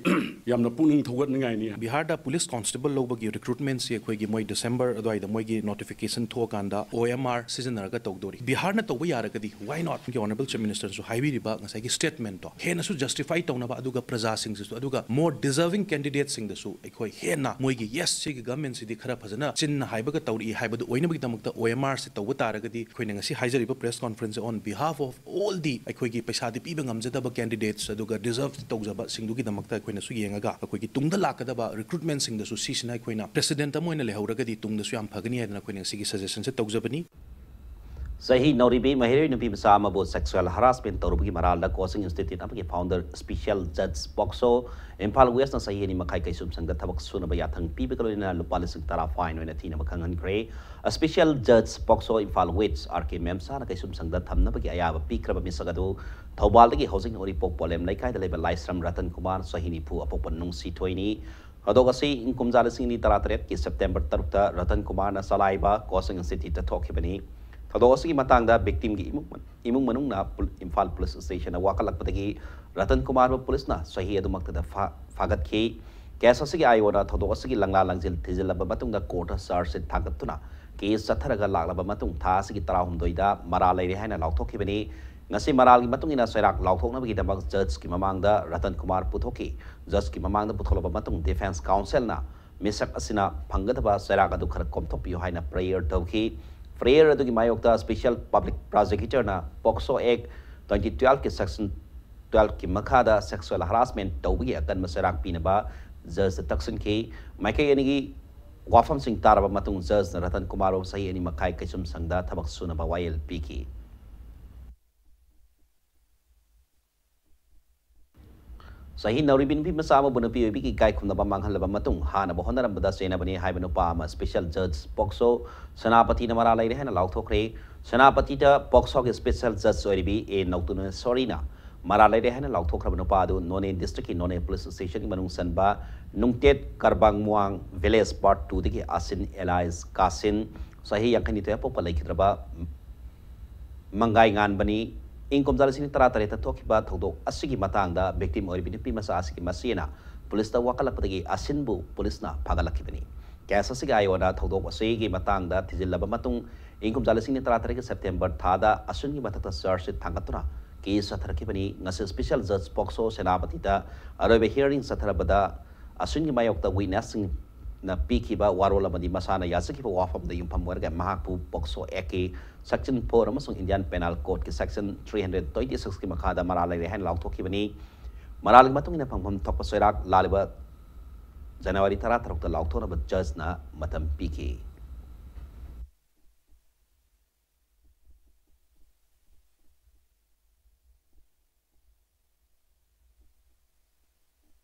ꯌꯥꯝꯅ ꯄꯨꯛꯅꯤꯡ ꯊꯧꯒꯠꯅꯤꯡꯉꯥꯏꯅꯤ꯫ ꯕꯤꯍꯥꯔꯗ police constable ꯂꯧꯕꯒꯤ recruitment ꯁꯤ ꯑꯩꯈꯣꯏꯒꯤ ꯃꯣꯏ December ꯑꯗꯨꯋꯥꯏꯗ ꯃꯣꯏꯒꯤ notification ꯊꯣꯛꯑꯀꯥꯟꯗ O M R ꯁꯤꯖꯤꯟꯅꯔꯒ ꯇꯧꯗꯣꯔꯤ꯫ ꯕꯤꯍꯥꯔꯅ ꯇꯧꯕ ꯌꯥꯔꯒꯗꯤ why not? ꯑꯩꯈꯣꯏꯒꯤ Honourable Chief Ministerꯁꯨ ꯍꯥꯏꯕꯤꯔꯤꯕ ꯉꯁꯥꯏꯒꯤ statementꯇꯣ ꯍꯦꯟꯅꯁꯨ justify ꯇꯧꯅꯕ, ꯑꯗꯨꯒ ꯄ꯭ꯔꯖꯥꯁꯤꯡꯁꯤꯁꯨ, ꯑꯗꯨꯒ more deserving candidatesꯁꯤꯡꯗꯁꯨ ꯑꯩꯈꯣꯏ ꯍꯦꯟꯅ ꯃꯣꯏꯒꯤ yes, ꯁꯤꯒꯤ governmentꯁꯤꯗꯤ ꯈꯔ ꯐꯖꯅ ꯆꯤꯟꯅ ꯍꯥꯏꯕꯒ ꯇꯧꯔꯛꯏ ꯍꯥꯏꯕꯗꯨ ꯑꯣꯏꯅꯕꯒꯤꯗꯃꯛꯇ OMRꯁꯤ ꯇꯧꯕ ꯇꯥꯔꯒꯗꯤ, ꯑꯩꯈꯣꯏꯅ ꯉꯁꯤ ꯍꯥꯏꯖꯔꯤꯕ press conference on behalf of all the ꯑꯩꯈꯣꯏꯒꯤ ꯄꯩꯁꯥꯗꯤ ꯄꯤꯕ ꯉꯝꯖꯗꯕ candidates ꯑꯗꯨꯒ deserve ꯇꯧꯖꯕꯁꯤꯡꯗꯨꯒꯤꯗꯃꯛꯇ ꯑꯩꯈꯣꯏꯅꯁꯨ ꯌꯦꯡꯉꯒ ꯑꯩꯈꯣꯏꯒꯤ ꯇꯨꯡꯗ ꯂꯥꯛꯀꯗꯕ recruitmentꯁꯤꯡꯗꯁꯨ ꯁꯤꯁꯤꯅ ꯑꯩꯈꯣꯏꯅ precedent ꯑꯃ ꯑꯣꯏꯅ ꯂꯩꯍꯧꯔꯒꯗꯤ ꯇꯨꯡꯗꯁꯨ ꯌꯥꯝ ꯐꯒꯅꯤ ꯍꯥꯏꯗꯅ ꯑꯩꯈꯣꯏꯅ ꯉꯁꯤꯒꯤ suggestionꯁꯦ ꯇꯧꯖꯕꯅꯤ꯫ ꯆꯍꯤ ꯅꯧꯔꯤꯕꯤ ꯃꯍꯩꯔꯣꯏ ꯅꯨꯄꯤ ꯃꯆꯥ ꯑꯃꯕꯨ sexual harassment ꯇꯧꯔꯨꯕꯒꯤ ꯃꯔꯥꯜꯗ coaching institute ꯑꯃꯒꯤ founder special judge POCSO Imphal Westꯅ ꯆꯍꯤ ꯑꯅꯤ ꯃꯈꯥꯏ ꯀꯩꯁꯨꯝꯁꯪꯗ ꯊꯕꯛ ꯁꯨꯅꯕ ꯌꯥꯊꯪ ꯄꯤꯕꯒ ꯂꯣꯏꯅꯅ ꯂꯨꯄꯥ ꯂꯤꯁꯤꯡ ꯇꯔꯥ fine ꯑꯣꯏꯅ ꯊꯤꯅꯕ ꯈꯪꯍꯟꯈ꯭ꯔꯦ꯫ Special judge POCSO Imphal West R K ꯃꯦꯝꯁꯥꯅ ꯀꯩꯁꯨꯝꯁꯪꯗ ꯊꯝꯅꯕꯒꯤ ꯑꯌꯥꯕ ꯄꯤꯈ꯭ꯔꯕ ꯃꯤꯁꯛ ꯑꯗꯨ ꯊꯧꯕꯥꯜꯗꯒꯤ ꯍꯧꯖꯤꯛꯅ ꯎꯔꯤꯄꯣꯛ ꯄꯣꯂꯦꯝ ꯂꯩꯀꯥꯏꯗ ꯂꯩꯕ ꯂꯥꯏꯁ꯭ꯔꯝ ꯔꯇꯟ ꯀꯨꯃꯥꯔ, ꯆꯍꯤ ꯅꯤꯐꯨ, ꯑꯄꯣꯛꯄ ꯅꯨꯡꯁꯤꯊꯣꯏꯅꯤ꯫ ꯊꯧꯗꯣꯛ ꯑꯁꯤ ꯏꯪ ꯀꯨꯝꯖꯥ ꯂꯤꯁꯤꯡ ꯑꯅꯤ ꯇꯔꯥꯇꯔꯦꯠꯀꯤ September ꯇꯔꯨꯛꯇ ꯔꯇꯟ ꯀꯨꯃꯥꯔꯅ ꯆꯂꯥꯏꯕ coaching instituteꯇ ꯊꯣꯛꯈꯤꯕꯅꯤ꯫ ꯊꯧꯗꯣꯛ ꯑꯁꯤꯒꯤ ꯃꯇꯥꯡꯗ victimꯒꯤ ꯏꯃꯨꯡ, ꯏꯃꯨꯡ ꯃꯅꯨꯡꯅ ꯄꯨ-, ꯏꯝꯐꯥꯜ police stationꯗ ꯋꯥꯀꯠꯂꯛꯄꯗꯒꯤ ꯔꯇꯟ ꯀꯨꯃꯥꯔꯕꯨ policeꯅ ꯆꯍꯤ ꯑꯗꯨꯃꯛꯇꯗ ꯐꯥ-, ꯐꯥꯒꯠꯈꯤ꯫ Case ꯑꯁꯤꯒꯤ ꯑꯥꯏ ꯑꯣꯅ ꯊꯧꯗꯣꯛ ꯑꯁꯤꯒꯤ ꯂꯪꯂꯥ ꯂꯪꯖꯤꯜ ꯊꯤꯖꯤꯜꯂꯕ ꯃꯇꯨꯡꯗ courtꯇ charge sheet ꯊꯥꯡꯒꯠꯇꯨꯅ case ꯆꯠꯊꯔꯒ ꯂꯥꯛꯂꯕ ꯃꯇꯨꯡ ꯊꯥ ꯑꯁꯤꯒꯤ ꯇꯔꯥꯍꯨꯝꯗꯣꯏꯗ ꯃꯔꯥꯜ ꯂꯩꯔꯦ ꯍꯥꯏꯅ ꯂꯥꯎꯊꯣꯛꯈꯤꯕꯅꯤ꯫ ꯉꯁꯤ ꯃꯔꯥꯜꯒꯤ ꯃꯇꯨꯡ ꯏꯟꯅ ꯆꯩꯔꯥꯛ ꯂꯥꯎꯊꯣꯛꯅꯕꯒꯤꯗꯃꯛ judgeꯀꯤ ꯃꯃꯥꯡꯗ ꯔꯇꯟ ꯀꯨꯃꯥꯔ ꯄꯨꯊꯣꯛꯈꯤ꯫ Judgeꯀꯤ ꯃꯃꯥꯡꯗ ꯄꯨꯊꯣꯛꯂꯕ ꯃꯇꯨꯡ defence counselꯅ ꯃꯤꯁꯛ ꯑꯁꯤꯅ ꯐꯪꯒꯗꯕ ꯆꯩꯔꯥꯛ ꯑꯗꯨ ꯈꯔ ꯀꯣꯝꯊꯣꯛꯄꯤꯌꯨ ꯍꯥꯏꯅ prayer ꯇꯧꯈꯤ꯫ Prayer ꯑꯗꯨꯒꯤ ꯃꯥꯌꯣꯛꯇ special public prosecutorꯅ POCSO Act twenty twelveꯀꯤ section twelveꯀꯤ ꯃꯈꯥꯗ sexual harassment ꯇꯧꯕꯒꯤ ꯑꯀꯟꯕ ꯆꯩꯔꯥꯛ ꯄꯤꯅꯕ judgeꯇ ꯇꯛꯁꯤꯟꯈꯤ꯫ ꯃꯥꯏꯀꯩ ꯑꯅꯤꯒꯤ ꯋꯥꯐꯝꯁꯤꯡ ꯇꯥꯔꯕ ꯃꯇꯨꯡ judgeꯅ ꯔꯇꯟ ꯀꯨꯃꯥꯔꯕꯨ ꯆꯍꯤ ꯑꯅꯤ ꯃꯈꯥꯏ ꯀꯩꯁꯨꯝꯁꯪꯗ ꯊꯕꯛ ꯁꯨꯅꯕ ꯋꯥꯌꯦꯜ ꯄꯤꯈꯤ꯫ ꯆꯍꯤ ꯅꯧꯔꯤꯕꯤ ꯅꯨꯄꯤ ꯃꯆꯥ ꯑꯃꯕꯨ ꯅꯨꯄꯤ ꯑꯣꯏꯕꯤꯒꯤ ꯏꯀꯥꯏ ꯈꯨꯝꯅꯕ ꯃꯥꯡꯍꯜꯂꯕ ꯃꯇꯨꯡ ꯍꯥꯟꯅꯕ ꯍꯣꯠꯅꯔꯝꯕꯗ ꯆꯦꯟꯅꯕꯅꯤ ꯍꯥꯏꯕ ꯅꯨꯄꯥ ꯑꯃ special judge POCSO ꯁꯦꯅꯥꯄꯇꯤꯅ ꯃꯔꯥꯜ ꯂꯩꯔꯦ ꯍꯥꯏꯅ ꯂꯥꯎꯊꯣꯛꯈ꯭ꯔꯦ꯫ ꯁꯦꯅꯥꯄꯇꯤꯗ POCSOꯒꯤ special judge ꯑꯣꯏꯔꯤꯕꯤ ꯑꯦ ꯅꯧꯇꯨꯅꯦꯁꯣꯔꯤꯅ ꯃꯔꯥꯜ ꯂꯩꯔꯦ ꯍꯥꯏꯅ ꯂꯥꯎꯊꯣꯛꯈ꯭ꯔꯕ ꯅꯨꯄꯥ ꯑꯗꯨ ꯅꯣꯅꯦ districtꯀꯤ ꯅꯣꯅꯦ police stationꯒꯤ ꯃꯅꯨꯡ ꯆꯟꯕ ꯅꯨꯡꯇꯦꯠ ꯀꯔꯕꯥꯡꯃꯨꯋꯥꯡ village part twoꯗꯒꯤ ꯑꯁꯤꯟ alias ꯀꯥꯁꯤꯟ, ꯆꯍꯤ ꯌꯥꯡꯈꯩꯅꯤꯊꯣꯏ ꯑꯄꯣꯛꯄ ꯂꯩꯈꯤꯗ꯭ꯔꯕ ꯃꯪꯒꯥꯏ ꯉꯥꯟꯕꯅꯤ꯫ ꯏꯪ ꯀꯨꯝꯖꯥ ꯂꯤꯁꯤꯡ ꯇꯔꯥꯇꯔꯦꯠꯇ ꯊꯣꯛꯈꯤꯕ ꯊꯧꯗꯣꯛ ꯑꯁꯤꯒꯤ ꯃꯇꯥꯡꯗ victim ꯑꯣꯏꯔꯤꯕ ꯅꯨꯄꯤ ꯃꯆꯥ ꯑꯁꯤꯒꯤ ꯃꯆꯦꯅ policeꯇ ꯋꯥꯀꯠꯂꯛꯄꯗꯒꯤ ꯑꯁꯤꯟꯕꯨ policeꯅ ꯐꯥꯒꯠꯂꯛꯈꯤꯕꯅꯤ꯫ Case ꯑꯁꯤꯒꯤ ꯑꯥꯏ ꯑꯣꯅ ꯊꯧꯗꯣꯛ ꯑꯁꯤꯒꯤ ꯃꯇꯥꯡꯗ ꯊꯤꯖꯤꯜꯂꯕ ꯃꯇꯨꯡ ꯏꯪ ꯀꯨꯝꯖꯥ ꯂꯤꯁꯤꯡ ꯑꯅꯤ ꯇꯔꯥꯇꯔꯦꯠꯀꯤ ꯁꯦꯞꯇꯦꯝꯕꯔ ꯊꯥꯗ ꯑꯁꯨꯟꯒꯤ ꯃꯊꯛꯇ ꯆꯥꯔꯖ ꯁꯤꯠ ꯊꯥꯡꯒꯠꯇꯨꯅ ꯀꯦꯁ ꯆꯠꯊꯔꯛꯈꯤꯕꯅꯤ꯫ ꯉꯁꯤ ꯁ꯭ꯄꯦꯁꯦꯜ ꯖꯖ ꯄꯣꯛꯁꯣ ꯁꯦꯅꯥꯄꯇꯤꯗ ꯑꯔꯣꯏꯕ ꯍꯤꯌꯥꯔꯤꯡ ꯆꯠꯊꯔꯕꯗ ꯑꯁꯨꯟꯒꯤ ꯃꯥꯌꯣꯛꯇ ꯋꯤꯠꯅꯦꯁꯁꯤꯡꯅ ꯄꯤꯈꯤꯕ ꯋꯥꯔꯣꯜ ꯑꯃꯗꯤ ꯃꯁꯥꯅ ꯌꯥꯖꯈꯤꯕ ꯋꯥꯐꯝꯗ ꯌꯨꯝꯐꯝ ꯑꯣꯏꯔꯒ ꯃꯍꯥꯛꯄꯨ ꯄꯣꯛꯁꯣ ꯑꯦꯛꯀꯤ ꯁꯦꯛꯁꯟ ꯐꯣꯔ ꯑꯃꯁꯨꯡ ꯏꯟꯗꯤꯌꯥꯟ ꯄꯦꯅꯥꯜ ꯀꯣꯗꯀꯤ ꯁꯦꯛꯁꯟ ꯊ꯭ꯔꯤ ꯍꯟꯗ꯭ꯔꯦꯠ ꯇ꯭ꯋꯦꯟꯇꯤ ꯁꯤꯛꯁꯀꯤ ꯃꯈꯥꯗ ꯃꯔꯥꯜ ꯂꯩꯔꯦ ꯍꯥꯏꯅ ꯂꯥꯎꯊꯣꯛꯈꯤꯕꯅꯤ꯫ ꯃꯔꯥꯜꯒꯤ ꯃꯇꯨꯡ ꯏꯟꯅ ꯐꯪꯐꯝ ꯊꯣꯛꯄ ꯆꯩꯔꯥꯛ ꯂꯥꯛꯂꯤꯕ ꯖꯅꯋꯥꯔꯤ ꯇꯔꯥꯇꯔꯨꯛꯇ ꯂꯥꯎꯊꯣꯛꯅꯕ ꯖꯖꯅ ꯃꯇꯝ ꯄꯤꯈꯤ꯫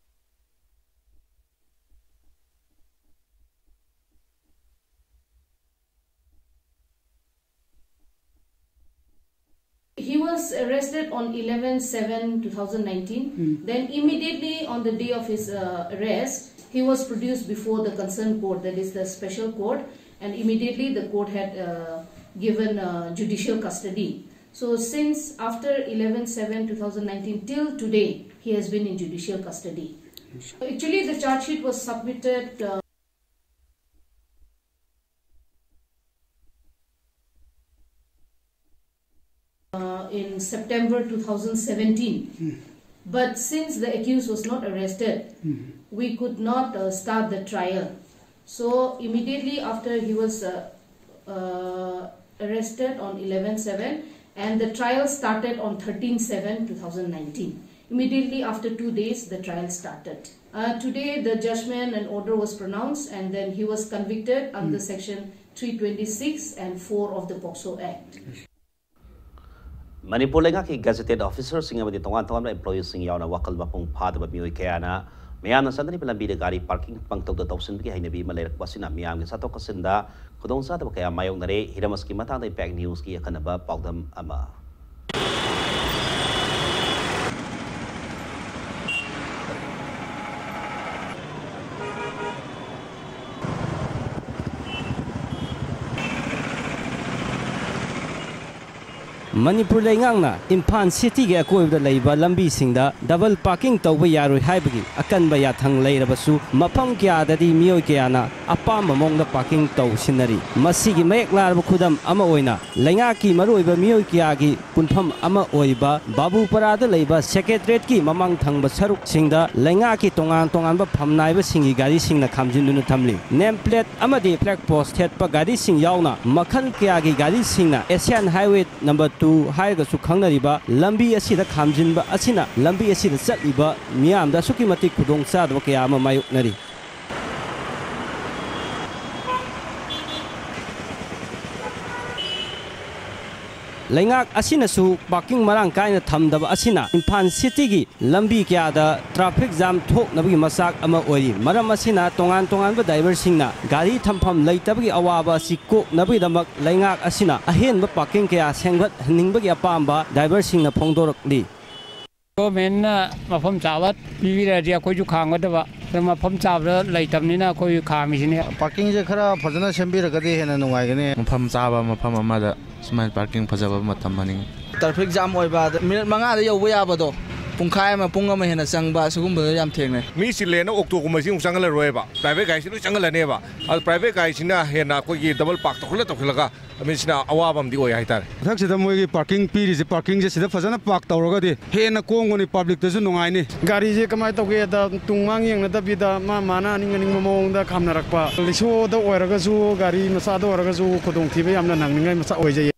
He was arrested on eleven seven two thousand nineteen. Then immediately on the day of his uh, arrest, he was produced before the concerned court, that is the special court, and immediately the court had uh, given uh, judicial custody. So since after eleven seven two thousand nineteen till today, he has been in judicial custody. Actually, the charge sheet was submitted uh, uh, in September two thousand seventeen. But since the accused was not arrested, we could not uh, start the trial. So immediately after he was uh, uh, arrested on eleven seven, and the trial started on thirteen seven two thousand nineteen. Immediately after two days, the trial started. Uh, today, the judgment and order was pronounced, and then he was convicted under section three twenty-six and four of the POCSO Act. Manipur ꯂꯩꯉꯥꯛꯀꯤ ꯒꯦꯖꯦꯇꯦꯠ ꯑꯣꯐꯤꯁꯔꯁꯤꯡ ꯑꯃꯗꯤ ꯇꯣꯉꯥꯟ ꯇꯣꯉꯥꯟꯕ ꯑꯦꯝꯄ꯭ꯂꯣꯌꯤꯁꯤꯡ ꯌꯥꯎꯅ ꯋꯥꯈꯜ ꯃꯄꯨꯡ ꯐꯥꯗꯕ ꯃꯤꯑꯣꯏ ꯀꯌꯥꯅ ꯃꯌꯥꯝꯅ ꯆꯠꯅꯔꯤꯕ ꯂꯝꯕꯤꯗ ꯒꯥꯔꯤ ꯄꯥꯔꯀꯤꯡ ꯄꯪꯇꯧꯗ ꯇꯧꯁꯤꯟꯕꯒꯤ ꯍꯩꯅꯕꯤ ꯑꯃ ꯂꯩꯔꯛꯄ ꯑꯁꯤꯅ ꯃꯤꯌꯥꯝꯒꯤ ꯆꯠꯊꯣꯛ ꯆꯠꯁꯤꯟꯗ ꯈꯨꯗꯣꯡꯆꯥꯗꯕ ꯀꯌꯥ ꯃꯥꯌꯣꯛꯅꯔꯦ꯫ ꯍꯤꯔꯝ ꯑꯁꯤꯒꯤ ꯃꯇꯥꯡꯗ ꯏꯝꯄꯦꯛ ꯅ꯭ꯌꯨꯁꯀꯤ ꯑꯈꯟꯅꯕ ꯄꯥꯎꯗꯝ ꯑꯃ꯫ ꯃꯅꯤꯄꯨꯔ ꯂꯩꯉꯥꯛꯅ ꯏꯝꯐꯥꯜ ꯁꯤꯇꯤꯒꯤ ꯑꯀꯣꯏꯕꯗ ꯂꯩꯕ ꯂꯝꯕꯤꯁꯤꯡꯗ ꯗꯕꯜ ꯄꯥꯔꯀꯤꯡ ꯇꯧꯕ ꯌꯥꯔꯣꯏ ꯍꯥꯏꯕꯒꯤ ꯑꯀꯟꯕ ꯌꯥꯊꯪ ꯂꯩꯔꯕꯁꯨ, ꯃꯐꯝ ꯀꯌꯥꯗꯗꯤ ꯃꯤꯑꯣꯏ ꯀꯌꯥꯅ ꯑꯄꯥꯝꯕ ꯃꯑꯣꯡꯗ ꯄꯥꯔꯀꯤꯡ ꯇꯧꯁꯤꯟꯅꯔꯤ꯫ ꯃꯁꯤꯒꯤ ꯃꯌꯦꯛ ꯂꯥꯔꯕ ꯈꯨꯗꯝ ꯑꯃ ꯑꯣꯏꯅ, ꯂꯩꯉꯥꯛꯀꯤ ꯃꯔꯨꯑꯣꯏꯕ ꯃꯤꯑꯣꯏ ꯀꯌꯥꯒꯤ ꯄꯨꯟꯐꯝ ꯑꯃ ꯑꯣꯏꯔꯤꯕ ꯕꯥꯕꯨꯄꯔꯥꯗ ꯂꯩꯕ ꯁꯦꯀ꯭ꯔꯦꯇꯔꯤꯌꯦꯠꯀꯤ ꯃꯃꯥꯡ ꯊꯪꯕ ꯁꯔꯨꯛꯁꯤꯡꯗ ꯂꯩꯉꯥꯛꯀꯤ ꯇꯣꯉꯥꯟ ꯇꯣꯉꯥꯟꯕ ꯐꯝꯅꯥꯏꯕꯁꯤꯡꯒꯤ ꯒꯥꯔꯤꯁꯤꯡꯅ ꯈꯥꯝꯖꯤꯟꯗꯨꯅ ꯊꯝꯂꯤ꯫ ꯅꯦꯝ ꯄ꯭ꯂꯦꯠ ꯑꯃꯗꯤ ꯐ꯭ꯂꯦꯒ ꯄꯣꯁ ꯊꯦꯠꯄ ꯒꯥꯔꯤꯁꯤꯡ ꯌꯥꯎꯅ ꯃꯈꯜ ꯀꯌꯥꯒꯤ ꯒꯥꯔꯤꯁꯤꯡꯅ ꯑꯦꯁꯤꯌꯥꯟ ꯍꯥꯏꯋꯦ ꯅꯝꯕꯔ ꯇꯨ ꯍꯥꯏꯔꯒꯁꯨ ꯈꯪꯅꯔꯤꯕ ꯂꯝꯕꯤ ꯑꯁꯤꯗ ꯈꯥꯝꯖꯤꯟꯕ ꯑꯁꯤꯅ ꯂꯝꯕꯤ ꯑꯁꯤꯗ ꯆꯠꯂꯤꯕ ꯃꯤꯌꯥꯝꯗ ꯑꯁꯨꯛꯀꯤ ꯃꯇꯤꯛ ꯈꯨꯗꯣꯡꯆꯥꯗꯕ ꯀꯌꯥ ꯑꯃ ꯃꯥꯌꯣꯛꯅꯔꯤ꯫ ꯂꯩꯉꯥꯛ ꯑꯁꯤꯅꯁꯨ ꯄꯥꯔꯀꯤꯡ ꯃꯔꯥꯡ ꯀꯥꯏꯅ ꯊꯝꯗꯕ ꯑꯁꯤꯅ ꯏꯝꯐꯥꯜ ꯁꯤꯇꯤꯒꯤ ꯂꯝꯕꯤ ꯀꯌꯥꯗ ꯇ꯭ꯔꯥꯐꯤꯛ ꯖꯥꯝ ꯊꯣꯛꯅꯕꯒꯤ ꯃꯆꯥꯛ ꯑꯃ ꯑꯣꯏꯔꯤ꯫ ꯃꯔꯝ ꯑꯁꯤꯅ ꯇꯣꯉꯥꯟ ꯇꯣꯉꯥꯟꯕ ꯗ꯭ꯔꯥꯏꯚꯔꯁꯤꯡꯅ ꯒꯥꯔꯤ ꯊꯝꯐꯝ ꯂꯩꯇꯕꯒꯤ ꯑꯋꯥꯕ ꯑꯁꯤ ꯀꯣꯛꯅꯕꯒꯤꯗꯃꯛ ꯂꯩꯉꯥꯛ ꯑꯁꯤꯅ ꯑꯍꯦꯟꯕ ꯄꯥꯔꯀꯤꯡ ꯀꯌꯥ ꯁꯦꯝꯒꯠꯍꯟꯅꯤꯡꯕꯒꯤ ꯑꯄꯥꯝꯕ ꯗ꯭ꯔꯥꯏꯚꯔꯁꯤꯡꯅ ꯐꯣꯡꯗꯣꯔꯛꯂꯤ꯫ ꯒꯣꯔꯃꯦꯟꯅ ꯃꯐꯝ ꯆꯥꯕ ꯄꯤꯕꯤꯔꯗꯤ ꯑꯩꯈꯣꯏꯁꯨ ꯈꯥꯝꯒꯗꯕ, ꯑꯗꯣ ꯃꯐꯝ ꯆꯥꯕꯗ ꯂꯩꯇꯕꯅꯤꯅ ꯑꯩꯈꯣꯏ ꯈꯥꯝꯃꯤꯁꯤꯅꯤ꯫ ꯄꯥꯔꯀꯤꯡꯁꯦ ꯈꯔ ꯐꯖꯅ ꯁꯦꯝꯕꯤꯔꯒꯗꯤ ꯍꯦꯟꯅ ꯅꯨꯡꯉꯥꯏꯒꯅꯤ꯫ ꯃꯐꯝ ꯆꯥꯕ ꯃꯐꯝ ꯑꯃꯗ ꯁꯨꯃꯥꯏꯅ ꯄꯥꯔꯀꯤꯡ ꯐꯖꯕ ꯑꯃ ꯊꯝꯍꯟꯅꯤꯡꯉꯤ꯫ ꯇ꯭ꯔꯥꯐꯤꯛ ꯖꯥꯝ ꯑꯣꯏꯕ, ꯑꯗ ꯃꯤꯅꯤꯠ ꯃꯉꯥꯗ ꯌꯧꯕ ꯌꯥꯕꯗꯣ ꯄꯨꯡꯈꯥꯏ ꯑꯃ, ꯄꯨꯡ ꯑꯃ ꯍꯦꯟꯅ ꯆꯪꯕ, ꯁꯤꯒꯨꯝꯕꯗꯣ ꯌꯥꯝ ꯊꯦꯡꯅꯩ꯫ ꯃꯤ ꯆꯤꯜꯂꯦꯅ ꯑꯣꯛꯇꯣꯒꯨꯝꯕꯁꯤ ꯑꯃꯨꯛ ꯆꯪꯍꯜꯂꯔꯣꯏꯕ, ꯄ꯭ꯔꯥꯏꯚꯦꯠ ꯒꯥꯔꯤꯁꯤ ꯂꯣꯏ ꯆꯪꯍꯜꯂꯅꯦꯕ꯫ ꯑꯗꯣ ꯄ꯭ꯔꯥꯏꯚꯦꯠ ꯒꯥꯔꯤꯁꯤꯅ ꯍꯦꯟꯅ ꯑꯩꯈꯣꯏꯒꯤ ꯗꯕꯜ ꯄꯥꯔꯛ ꯇꯧꯈꯠꯂ ꯇꯧꯈꯠꯂꯒ ꯃꯤꯁꯤꯅ ꯑꯋꯥꯕ ꯑꯃꯗꯤ ꯑꯣꯏ ꯍꯥꯏꯇꯥꯔꯦ꯫ ꯃꯊꯛꯁꯤꯗ ꯃꯣꯏꯒꯤ ꯄꯥꯔꯀꯤꯡ ꯄꯤꯔꯤꯁꯦ, ꯄꯥꯔꯀꯤꯡꯁꯦ ꯁꯤꯗ ꯐꯖꯅ ꯄꯥꯔꯛ ꯇꯧꯔꯒꯗꯤ ꯍꯦꯟꯅ ꯀꯣꯝꯒꯅꯤ, ꯄꯕ꯭ꯂꯤꯛꯇꯁꯨ ꯅꯨꯡꯉꯥꯏꯅꯤ꯫ ꯒꯥꯔꯤꯁꯦ ꯀꯃꯥꯏꯅ ꯇꯧꯒꯦꯗ, ꯇꯨꯡ ꯃꯥꯡ ꯌꯦꯡꯅꯗꯕꯤꯗ ꯃꯥ ꯃꯥꯅ ꯑꯅꯤꯡ ꯑꯅꯤꯡꯕ ꯃꯑꯣꯡꯗ ꯈꯥꯝꯅꯔꯛꯄ꯫ ꯔꯤꯛꯁꯣꯗ ꯑꯣꯏꯔꯒꯁꯨ, ꯒꯥꯔꯤ ꯃꯆꯥꯗ ꯑꯣꯏꯔꯒꯁꯨ ꯈꯨꯗꯣꯡꯊꯤꯕ ꯌꯥꯝꯅ ꯅꯪꯅꯤꯡꯉꯥꯏ ꯃꯆꯥꯛ ꯑꯣꯏꯖꯩꯌꯦ꯫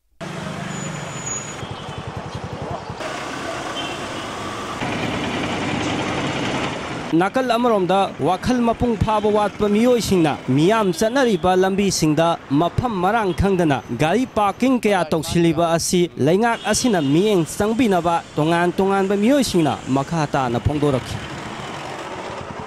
ꯅꯥꯀꯜ ꯑꯃꯔꯣꯝꯗ, ꯋꯥꯈꯜ ꯃꯄꯨꯡ ꯐꯥꯕ ꯋꯥꯠꯄ ꯃꯤꯑꯣꯏꯁꯤꯡꯅ ꯃꯤꯌꯥꯝ ꯆꯠꯅꯔꯤꯕ ꯂꯝꯕꯤꯁꯤꯡꯗ ꯃꯐꯝ ꯃꯔꯥꯡ ꯈꯪꯗꯅ ꯒꯥꯔꯤ ꯄꯥꯔꯀꯤꯡ ꯀꯌꯥ ꯇꯧꯁꯤꯜꯂꯤꯕ ꯑꯁꯤ ꯂꯩꯉꯥꯛ ꯑꯁꯤꯅ ꯃꯤꯠꯌꯦꯡ ꯆꯪꯕꯤꯅꯕ ꯇꯣꯉꯥꯟ ꯇꯣꯉꯥꯟꯕ ꯃꯤꯑꯣꯏꯁꯤꯡꯅ ꯃꯈꯥ ꯇꯥꯅ ꯐꯣꯡꯗꯣꯔꯛꯈꯤ꯫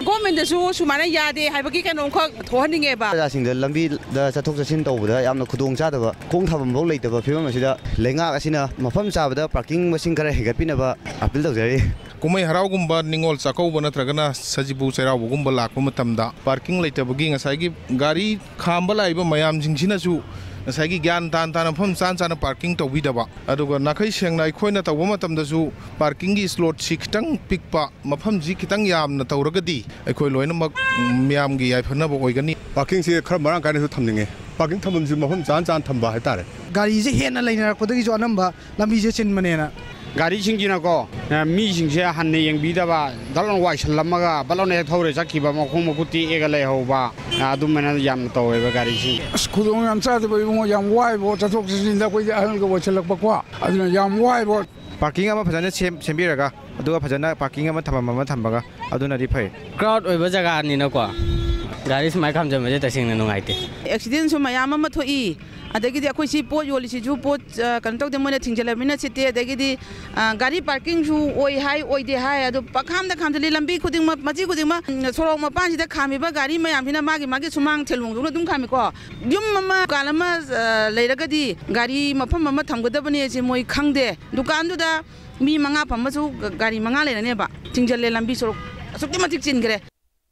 ꯒꯣꯔꯃꯦꯟꯗꯁꯨ ꯁꯨꯃꯥꯏꯅ ꯌꯥꯗꯦ ꯍꯥꯏꯕꯒꯤ ꯀꯩꯅꯣꯝꯈꯛ ꯊꯣꯛꯍꯟꯅꯤꯡꯉꯦꯕ꯫ ꯄ꯭ꯔꯖꯥꯁꯤꯡꯗ ꯂꯝꯕꯤꯗ ꯆꯠꯊꯣꯛ ꯆꯠꯁꯤꯟ ꯇꯧꯕꯗ ꯌꯥꯝꯅ ꯈꯨꯗꯣꯡ ꯆꯥꯗꯕ, ꯈꯣꯡ ꯊꯥꯐꯝ ꯐꯥꯎ ꯂꯩꯇꯕ ꯐꯤꯕꯝ ꯑꯁꯤꯗ ꯂꯩꯉꯥꯛ ꯑꯁꯤꯅ ꯃꯐꯝ ꯆꯥꯕꯗ ꯄꯥꯔꯀꯤꯡ ꯃꯁꯤꯡ ꯈꯔ ꯍꯦꯟꯒꯠꯄꯤꯅꯕ ꯑꯄꯤꯜ ꯇꯧꯖꯔꯤ꯫ ꯀꯨꯝꯍꯩ ꯍꯔꯥꯎꯒꯨꯝꯕ, ꯅꯤꯉꯣꯜ ꯆꯥꯛꯀꯧꯕ ꯅꯠꯇ꯭ꯔꯒꯅ ꯁꯖꯤꯕꯨ ꯆꯩꯔꯥꯎꯕꯒꯨꯝꯕ ꯂꯥꯛꯄ ꯃꯇꯝꯗ ꯄꯥꯔꯀꯤꯡ ꯂꯩꯇꯕꯒꯤ ꯉꯁꯥꯏꯒꯤ ꯒꯥꯔꯤ ꯈꯥꯝꯕ ꯂꯥꯛꯏꯕ ꯃꯌꯥꯝꯁꯤꯡꯁꯤꯅꯁꯨ ꯉꯁꯥꯏꯒꯤ ꯒ꯭ꯌꯥꯟ ꯇꯥꯅ ꯇꯥꯅ ꯃꯐꯝ ꯆꯥꯅ ꯆꯥꯅ ꯄꯥꯔꯀꯤꯡ ꯇꯧꯕꯤꯗꯕ, ꯑꯗꯨꯒ ꯅꯥꯈꯩ ꯁꯦꯡꯅ ꯑꯩꯈꯣꯏꯅ ꯇꯧꯕ ꯃꯇꯝꯗꯁꯨ ꯄꯥꯔꯀꯤꯡꯒꯤ ꯁ꯭ꯂꯣꯠꯁꯤ ꯈꯤꯇꯪ ꯄꯤꯛꯄ, ꯃꯐꯝꯁꯤ ꯈꯤꯇꯪ ꯌꯥꯝꯅ ꯇꯧꯔꯒꯗꯤ ꯑꯩꯈꯣꯏ ꯂꯣꯏꯅꯃꯛ ꯃꯤꯌꯥꯝꯒꯤ ꯌꯥꯏꯐꯅꯕ ꯑꯣꯏꯒꯅꯤ꯫ ꯄꯥꯔꯀꯤꯡꯁꯤ ꯈꯔ ꯃꯔꯥꯡ ꯀꯥꯏꯅꯁꯨ ꯊꯝꯅꯤꯡꯉꯦ꯫ ꯄꯥꯔꯀꯤꯡ ꯊꯝꯐꯝꯁꯤ ꯃꯐꯝ ꯆꯥꯅ ꯆꯥꯅ ꯊꯝꯕ ꯍꯥꯏꯇꯥꯔꯦ꯫ ꯒꯥꯔꯤꯁꯦ ꯍꯦꯟꯅ ꯂꯩꯅꯔꯛꯄꯗꯒꯤꯁꯨ ꯑꯅꯝꯕ ꯂꯝꯕꯤꯁꯦ ꯆꯤꯟꯕꯅꯦꯅ꯫ ꯒꯥꯔꯤꯁꯤꯡꯁꯤꯅꯀꯣ, ꯑ, ꯃꯤꯁꯤꯡꯁꯦ ꯍꯟꯅ ꯌꯦꯡꯕꯤꯗꯕ, ꯗꯛ ꯂꯥꯎꯅ ꯋꯥꯏꯁꯜꯂꯝꯃꯒ ꯕꯠ ꯂꯥꯎꯅ ꯍꯦꯛ ꯊꯧꯔꯦ ꯆꯠꯈꯤꯕ, ꯃꯈꯣꯡ ꯃꯈꯨꯠ ꯇꯦꯛꯑꯒ ꯂꯩꯍꯧꯕ, ꯑ, ꯑꯗꯨꯃꯥꯏꯅ ꯌꯥꯝꯅ ꯇꯧꯋꯦꯕ ꯒꯥꯔꯤꯁꯤꯡ꯫ ꯑꯁ, ꯈꯨꯗꯣꯡ ꯌꯥꯝ ꯆꯥꯗꯕ ꯏꯕꯨꯡꯉꯣ, ꯌꯥꯝ ꯋꯥꯏꯕꯣ, ꯆꯠꯊꯣꯛ ꯆꯠꯁꯤꯟꯗ ꯑꯩꯈꯣꯏꯗꯤ ꯑꯍꯜꯒ ꯑꯣꯏꯁꯜꯂꯛꯄꯀꯣ, ꯑꯗꯨꯅ ꯌꯥꯝ ꯋꯥꯏꯕꯣ꯫ ꯄꯥꯔꯀꯤꯡ ꯑꯃ ꯐꯖꯅ ꯁꯦꯝ-, ꯁꯦꯝꯕꯤꯔꯒ, ꯑꯗꯨꯒ ꯐꯖꯅ ꯄꯥꯔꯀꯤꯡ ꯑꯃ ꯊꯝꯐꯝ ꯑꯃ ꯊꯝꯕꯒ, ꯑꯗꯨꯅꯗꯤ ꯐꯩ꯫ ꯀ꯭ꯔꯥꯎꯗ ꯑꯣꯏꯕ ꯖꯒꯥꯅꯤꯅꯀꯣ, ꯒꯥꯔꯤ ꯁꯨꯃꯥꯏꯅ ꯈꯥꯝꯖꯟꯕꯁꯦ ꯇꯁꯦꯡꯅ ꯅꯨꯡꯉꯥꯏꯇꯦ꯫ ꯑꯦꯛꯁꯤꯗꯦꯟꯁꯨ ꯃꯌꯥꯝ ꯑꯃ ꯊꯣꯛꯏ꯫ ꯑꯗꯒꯤꯗꯤ ꯑꯩꯈꯣꯏ ꯁꯤ ꯄꯣꯠ ꯌꯣꯜꯂꯤꯁꯤꯁꯨ ꯄꯣꯠ, ꯑ, ꯀꯩꯅꯣ ꯇꯧꯗꯦ, ꯃꯣꯏꯅ ꯊꯤꯡꯖꯤꯜꯂꯕꯅꯤꯅ ꯁꯤꯠꯇꯦ꯫ ꯑꯗꯒꯤꯗꯤ, ꯑ, ꯒꯥꯔꯤ ꯄꯥꯔꯀꯤꯡꯁꯨ ꯑꯣꯏ ꯍꯥꯏ, ꯑꯣꯏꯗꯦ ꯍꯥꯏ, ꯑꯗꯣ ꯄꯪꯈꯥꯝꯗ ꯈꯥꯝꯖꯤꯜꯂꯤ꯫ ꯂꯝꯕꯤ ꯈꯨꯗꯤꯡꯃꯛ, ꯃꯆꯤ ꯈꯨꯗꯤꯡꯃꯛ, ꯎꯝ, ꯁꯣꯔꯣꯛ ꯃꯄꯥꯟꯁꯤꯗ ꯈꯥꯝꯃꯤꯕ ꯒꯥꯔꯤ ꯃꯌꯥꯝꯁꯤꯅ ꯃꯥꯒꯤ ꯃꯥꯒꯤ ꯁꯨꯃꯥꯡ ꯊꯤꯜ ꯍꯣꯡꯗꯣꯛꯅ ꯑꯗꯨꯝ ꯈꯥꯝꯃꯤꯀꯣ꯫ ꯌꯨꯝ ꯑꯃ, ꯗꯨꯀꯥꯟ ꯑꯃ, ꯑ, ꯂꯩꯔꯒꯗꯤ ꯒꯥꯔꯤ ꯃꯐꯝ ꯑꯃ ꯊꯝꯒꯗꯕꯅꯦ ꯁꯤ ꯃꯣꯏ ꯈꯪꯗꯦ꯫ ꯗꯨꯀꯥꯟꯗꯨꯗ ꯃꯤ ꯃꯉꯥ ꯐꯝꯃꯁꯨ ꯒ-, ꯒꯥꯔꯤ ꯃꯉꯥ ꯂꯩꯔꯅꯦꯕ꯫ ꯊꯤꯡꯖꯤꯜꯂꯦ, ꯂꯝꯕꯤ ꯁꯣꯔꯣꯛ ꯑꯁꯨꯛꯀꯤ ꯃꯇꯤꯛ ꯆꯤꯟꯈ꯭ꯔꯦ꯫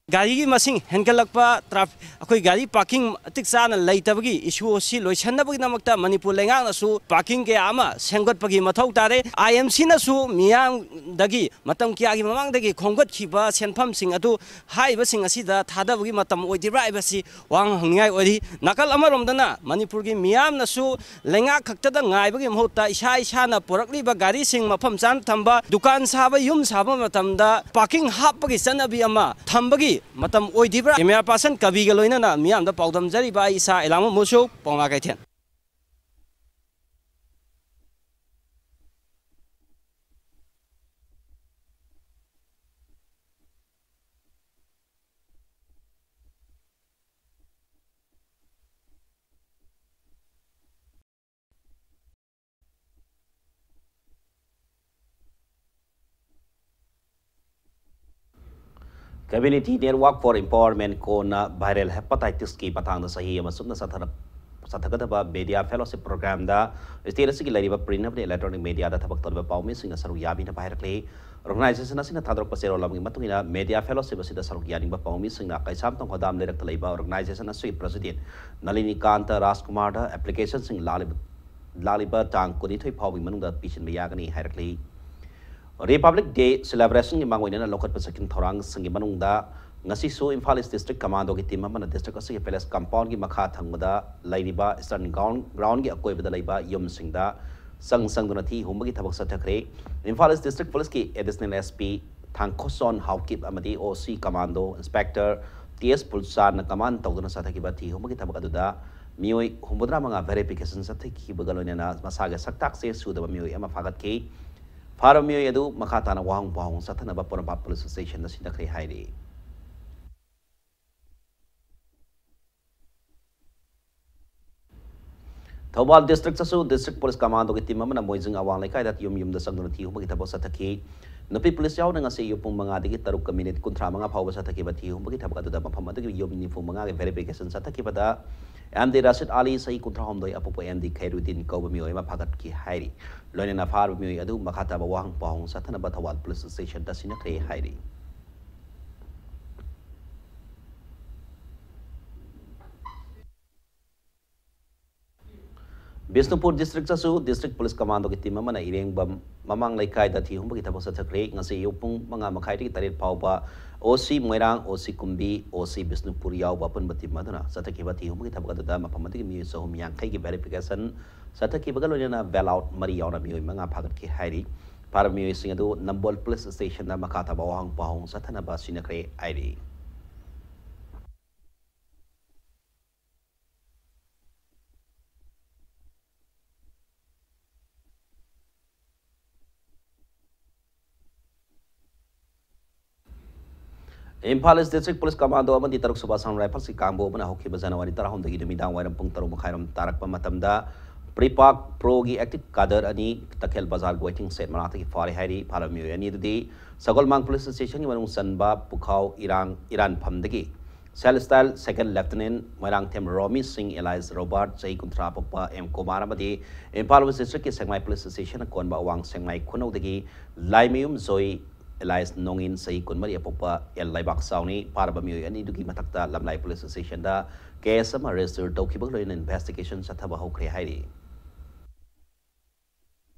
ꯒꯥꯔꯤꯒꯤ ꯃꯁꯤꯡ ꯍꯦꯟꯒꯠꯂꯛꯄ, ꯇ꯭ꯔꯥꯐ-, ꯑꯩꯈꯣꯏ ꯒꯥꯔꯤ ꯄꯥꯔꯀꯤꯡ ꯃꯇꯤꯛ ꯆꯥꯅ ꯂꯩꯇꯕꯒꯤ ꯏꯁꯨ ꯑꯁꯤ ꯂꯣꯏꯁꯤꯟꯅꯕꯒꯤꯗꯃꯛꯇ ꯃꯅꯤꯄꯨꯔ ꯂꯩꯉꯥꯛꯅꯁꯨ ꯄꯥꯔꯀꯤꯡ ꯀꯌꯥ ꯑꯃ ꯁꯦꯝꯒꯠꯄꯒꯤ ꯃꯊꯧ ꯇꯥꯔꯦ꯫ ꯑꯥꯏ ꯑꯦꯝ ꯁꯤꯅꯁꯨ ꯃꯤꯌꯥꯝꯗꯒꯤ ꯃꯇꯝ ꯀꯌꯥꯒꯤ ꯃꯃꯥꯡꯗꯒꯤ ꯈꯣꯝꯒꯠꯈꯤꯕ ꯁꯦꯟꯐꯝꯁꯤꯡ ꯑꯗꯨ ꯍꯥꯏꯔꯤꯕꯁꯤꯡ ꯑꯁꯤꯗ ꯊꯥꯗꯕꯒꯤ ꯃꯇꯝ ꯑꯣꯏꯗ꯭ꯔꯤꯕ꯭ꯔꯥ ꯍꯥꯏꯕꯁꯤ ꯋꯥꯍꯪ ꯍꯪꯅꯤꯡꯉꯥꯏ ꯑꯣꯏꯔꯤ꯫ ꯅꯥꯀꯜ ꯑꯃꯔꯣꯝꯗꯅ ꯃꯅꯤꯄꯨꯔꯒꯤ ꯃꯤꯌꯥꯝꯅꯁꯨ ꯂꯩꯉꯥꯛ ꯈꯛꯇꯗ ꯉꯥꯏꯕꯒꯤ ꯃꯍꯨꯠꯇ ꯏꯁꯥ ꯏꯁꯥꯅ ꯄꯨꯔꯛꯂꯤꯕ ꯒꯥꯔꯤꯁꯤꯡ ꯃꯐꯝ ꯆꯥꯅ ꯊꯝꯕ, ꯗꯨꯀꯥꯟ ꯁꯥꯕ, ꯌꯨꯝ ꯁꯥꯕ ꯃꯇꯝꯗ ꯄꯥꯔꯀꯤꯡ ꯍꯥꯞꯄꯒꯤ ꯆꯠꯅꯕꯤ ꯑꯃ ꯊꯝꯕꯒꯤ ꯃꯇꯝ ꯑꯣꯏꯗ꯭ꯔꯤꯕ꯭ꯔꯥ? ꯀꯦꯃꯦꯔꯥ ꯄꯥꯔꯁꯟ ꯀꯕꯤꯒ ꯂꯣꯏꯅꯅ ꯃꯤꯌꯥꯝꯗ ꯄꯥꯎꯗꯝꯖꯔꯤꯕ ꯑꯩ ꯏꯁꯥ ꯏꯂꯥꯡꯕꯝ ꯃꯨꯁꯨ, ꯄꯥꯎꯅꯥ ꯀꯩꯊꯦꯜ꯫ Community Network for Empowerment ꯀꯣꯟꯅ viral hepatitis ꯀꯤ ꯃꯇꯥꯡꯗ ꯆꯍꯤ ꯑꯃ ꯆꯨꯞꯅ ꯆꯠꯊꯔꯛ-, ꯆꯠꯊꯒꯗꯕ media fellowship program ꯗ state ꯑꯁꯤꯒꯤ ꯂꯩꯔꯤꯕ print ꯑꯃꯗꯤ electronic media ꯗ ꯊꯕꯛ ꯇꯧꯔꯤꯕ ꯄꯥꯎꯃꯤꯁꯤꯡꯅ ꯁꯔꯨꯛ ꯌꯥꯕꯤꯅꯕ ꯍꯥꯏꯔꯛꯂꯤ꯫ Organization ꯑꯁꯤꯅ ꯊꯥꯗꯣꯔꯛꯄ ꯆꯦꯔꯣꯜ ꯑꯃꯒꯤ ꯃꯇꯨꯡ ꯏꯟꯅ, media fellowship ꯑꯁꯤꯗ ꯁꯔꯨꯛ ꯌꯥꯅꯤꯡꯕ ꯄꯥꯎꯃꯤꯁꯤꯡꯅ ꯀꯩꯁꯥꯝꯊꯣꯡ ꯍꯣꯗꯥꯝ ꯂꯩꯔꯛꯇ ꯂꯩꯕ organization ꯑꯁꯤꯒꯤ president ꯅꯂꯤꯅꯤꯀꯥꯟꯇ ꯔꯥꯖꯀꯨꯃꯥꯔꯗ applicationꯁꯤꯡ ꯂꯥꯛꯂꯤꯕ, ꯂꯥꯛꯂꯤꯕ ꯇꯥꯡ ꯀꯨꯟꯅꯤꯊꯣꯏ ꯐꯥꯎꯕꯒꯤ ꯃꯅꯨꯡꯗ ꯄꯤꯁꯤꯟꯕ ꯌꯥꯒꯅꯤ ꯍꯥꯏꯔꯛꯂꯤ꯫ Republic Day celebrationꯒꯤ ꯃꯥꯡꯑꯣꯏꯅꯅ ꯂꯧꯈꯠꯄ ꯆꯠꯈꯤꯕ ꯊꯧꯔꯥꯡꯁꯤꯡꯒꯤ ꯃꯅꯨꯡꯗ ꯉꯁꯤꯁꯨ ꯏꯝꯐꯥꯜ East District Commandoꯒꯤ team ꯑꯃꯅ district ꯑꯁꯤꯒꯤ palace compoundꯒꯤ ꯃꯈꯥ ꯊꯪꯕꯗ ꯂꯩꯔꯤꯕ Eastern Ground, groundꯒꯤ ꯑꯀꯣꯏꯕꯗ ꯂꯩꯕ ꯌꯨꯝꯁꯤꯡꯗ ꯆꯪ ꯆꯪꯗꯨꯅ ꯊꯤ ꯍꯨꯝꯕꯒꯤ ꯊꯕꯛ ꯆꯠꯊꯈ꯭ꯔꯦ꯫ Imphal East District Policeꯀꯤ Additional SP ꯊꯥꯡꯈꯣꯆꯣꯟ Haokip ꯑꯃꯗꯤ OC Commando Inspector ꯇꯤ ꯑꯦꯁ ꯄꯨꯜꯆꯥꯟꯅ command ꯇꯧꯗꯨꯅ ꯆꯠꯊꯈꯤꯕ ꯊꯤ ꯍꯨꯝꯕꯒꯤ ꯊꯕꯛ ꯑꯗꯨꯗ ꯃꯤꯑꯣꯏ ꯍꯨꯝꯐꯨꯇꯔꯥ ꯃꯉꯥ verification ꯆꯠꯊꯈꯤꯕꯒ ꯂꯣꯏꯅꯅ ꯃꯁꯥꯒꯤ ꯁꯛꯇꯥꯛ ꯆꯦ ꯁꯨꯗꯕ ꯃꯤꯑꯣꯏ ꯑꯃ ꯐꯥꯒꯠꯈꯤ꯫ ꯐꯥꯔꯕ ꯃꯤꯑꯣꯏ ꯑꯗꯨ ꯃꯈꯥ ꯇꯥꯅ ꯋꯥꯍꯪ ꯄꯥꯎꯍꯪ ꯆꯠꯊꯅꯕ ꯄꯣꯔꯣꯝꯄꯥꯠ police stationꯗ ꯁꯤꯟꯅꯈ꯭ꯔꯦ ꯍꯥꯏꯔꯤ꯫ ꯊꯧꯕꯥꯜ districtꯇꯁꯨ District Police Commandoꯒꯤ team ꯑꯃꯅ ꯃꯣꯏꯖꯤꯡ ꯑꯋꯥꯡ ꯂꯩꯀꯥꯏꯗ ꯌꯨꯝ ꯌꯨꯝꯗ ꯆꯪꯗꯨꯅ ꯊꯤ ꯍꯨꯝꯕꯒꯤ ꯊꯕꯛ ꯆꯠꯊꯈꯤ꯫ ꯅꯨꯄꯤ police ꯌꯥꯎꯅ ꯉꯁꯤ ꯑꯌꯨꯛ ꯄꯨꯡ ꯃꯉꯥꯗꯒꯤ ꯇꯔꯨꯛꯀ minute ꯀꯨꯟꯊ꯭ꯔꯥ ꯃꯉꯥ ꯐꯥꯎꯕ ꯆꯠꯊꯈꯤꯕ ꯊꯤ ꯍꯨꯝꯕꯒꯤ ꯊꯕꯛ ꯑꯗꯨꯗ ꯃꯐꯝ ꯑꯗꯨꯒꯤ ꯌꯨꯝ ꯅꯤꯐꯨ ꯃꯉꯥꯒꯤ verification ꯆꯠꯊꯈꯤꯕꯗ M D Rashid Ali, ꯆꯍꯤ ꯀꯨꯟꯊ꯭ꯔꯥ ꯍꯨꯝꯗꯣꯏ, ꯑꯄꯣꯛꯄ M D Khairuddin ꯀꯧꯕ ꯃꯤꯑꯣꯏ ꯑꯃ ꯐꯥꯒꯠꯈꯤ ꯍꯥꯏꯔꯤ꯫ ꯂꯣꯏꯅꯅ ꯐꯥꯔꯕ ꯃꯤꯑꯣꯏ ꯑꯗꯨ ꯃꯈꯥ ꯇꯥꯕ ꯋꯥꯍꯪ ꯄꯥꯎꯍꯪ ꯆꯠꯊꯅꯕ ꯊꯧꯕꯥꯜ police stationꯗ ꯁꯤꯟꯅꯈ꯭ꯔꯦ ꯍꯥꯏꯔꯤ꯫ ꯕꯤꯁꯅꯨꯄꯨꯔ districtꯇꯁꯨ District Police Commandoꯒꯤ team ꯑꯃꯅ ꯏꯔꯦꯡꯕꯝ ꯃꯃꯥꯡ ꯂꯩꯀꯥꯏꯗ ꯊꯤ ꯍꯨꯝꯕꯒꯤ ꯊꯕꯛ ꯆꯠꯊꯈ꯭ꯔꯦ꯫ ꯉꯁꯤ ꯑꯌꯨꯛ ꯄꯨꯡ ꯃꯉꯥ ꯃꯈꯥꯏꯗꯒꯤ ꯇꯔꯦꯠ ꯐꯥꯎꯕ OC ꯃꯣꯏꯔꯥꯡ, OC ꯀꯨꯝꯕꯤ, OC ꯕꯤꯁꯅꯨꯄꯨꯔ ꯌꯥꯎꯕ ꯑꯄꯨꯟꯕ team ꯑꯗꯨꯅ ꯆꯠꯊꯈꯤꯕ ꯊꯤ ꯍꯨꯝꯕꯒꯤ ꯊꯕꯛ ꯑꯗꯨꯗ ꯃꯐꯝ ꯑꯗꯨꯒꯤ ꯃꯤꯑꯣꯏ ꯆꯍꯨꯝ ꯌꯥꯡꯈꯩꯒꯤ verification ꯆꯠꯊꯈꯤꯕꯒ ꯂꯣꯏꯅꯅ bailout ꯃꯔꯤ ꯌꯥꯎꯅ ꯃꯤꯑꯣꯏ ꯃꯉꯥ ꯐꯥꯒꯠꯈꯤ ꯍꯥꯏꯔꯤ꯫ ꯐꯥꯔꯕ ꯃꯤꯑꯣꯏꯁꯤꯡ ꯑꯗꯨ ꯅꯝꯕꯣꯜ police stationꯗ ꯃꯈꯥ ꯇꯥꯕ ꯋꯥꯍꯪ ꯄꯥꯎꯍꯪ ꯆꯠꯊꯅꯕ ꯁꯤꯟꯅꯈ꯭ꯔꯦ ꯍꯥꯏꯔꯤ꯫ Imphal East District Police Commando ꯑꯃꯗꯤ ꯇꯔꯨꯛ ꯁꯨꯕ Assam Riflesꯀꯤ ꯀꯥꯡꯕꯨ ꯑꯃꯅ ꯍꯧꯈꯤꯕ ꯖꯅꯋꯥꯔꯤ ꯇꯔꯥꯍꯨꯝꯗꯣꯏꯒꯤ ꯅꯨꯃꯤꯗꯥꯡ ꯋꯥꯏꯔꯝ ꯄꯨꯡ ꯇꯔꯨꯛ ꯃꯈꯥꯏꯔꯣꯝ ꯇꯥꯔꯛꯄ ꯃꯇꯝꯗ ꯄ꯭ꯔꯤꯄꯥꯛ ꯄ꯭ꯔꯣꯒꯤ active cadre ꯑꯅꯤ ꯇꯈꯦꯜ ꯕꯖꯥꯔꯒꯤ waiting shed ꯃꯅꯥꯛꯇꯒꯤ ꯐꯥꯔꯦ ꯍꯥꯏꯔꯤ꯫ ꯐꯥꯔꯕ ꯃꯤꯑꯣꯏ ꯑꯅꯤ ꯑꯗꯨꯗꯤ ꯁꯒꯣꯜꯃꯥꯡ police stationꯒꯤ ꯃꯅꯨꯡ ꯆꯟꯕ ꯄꯨꯈꯥꯎ ꯏꯔꯥꯡ ꯏꯔꯥꯟꯐꯝꯗꯒꯤ Cell Style Second Lieutenant Moirangthem ꯔꯣꯃꯤ ꯁꯤꯡ alias ꯔꯣꯕꯥꯔꯠ, ꯆꯍꯤ ꯀꯨꯟꯊ꯭ꯔꯥ ꯄꯣꯛꯄ, ꯑꯦꯝ ꯀꯨꯃꯥꯔ ꯑꯃꯗꯤ ꯏꯝꯐꯥꯜ ꯋꯦꯁ ꯗꯤꯁꯇ꯭ꯔꯤꯛꯀꯤ ꯁꯦꯛꯃꯥꯏ ꯄꯨꯂꯤꯁ ꯁ꯭ꯇꯦꯁꯟꯅ ꯀꯣꯟꯕ ꯑꯋꯥꯡ ꯁꯦꯛꯃꯥꯏ ꯈꯨꯅꯧꯗꯒꯤ ꯂꯥꯏꯃꯌꯨꯝ ꯖꯣꯏ alias ꯅꯣꯡꯏꯟ, ꯆꯍꯤ ꯀꯨꯟꯃꯔꯤ ꯑꯄꯣꯛꯄ ꯑꯦꯜ ꯂꯩꯕꯥꯛꯆꯥꯎꯅꯤ꯫ ꯐꯥꯔꯕ ꯃꯤꯑꯣꯏ ꯑꯅꯤꯗꯨꯒꯤ ꯃꯊꯛꯇ ꯂꯝꯂꯥꯏ ꯄꯨꯂꯤꯁ ꯁ꯭ꯇꯦꯁꯟꯗ ꯀꯦꯁ ꯑꯃ ꯔꯦꯖꯤꯁꯇꯔ ꯇꯧꯈꯤꯕꯒ ꯂꯣꯏꯅꯅ ꯏꯟꯚꯦꯁꯇꯤꯒꯦꯁꯟ ꯆꯠꯊꯕ ꯍꯧꯈ꯭ꯔꯦ ꯍꯥꯏꯔꯤ꯫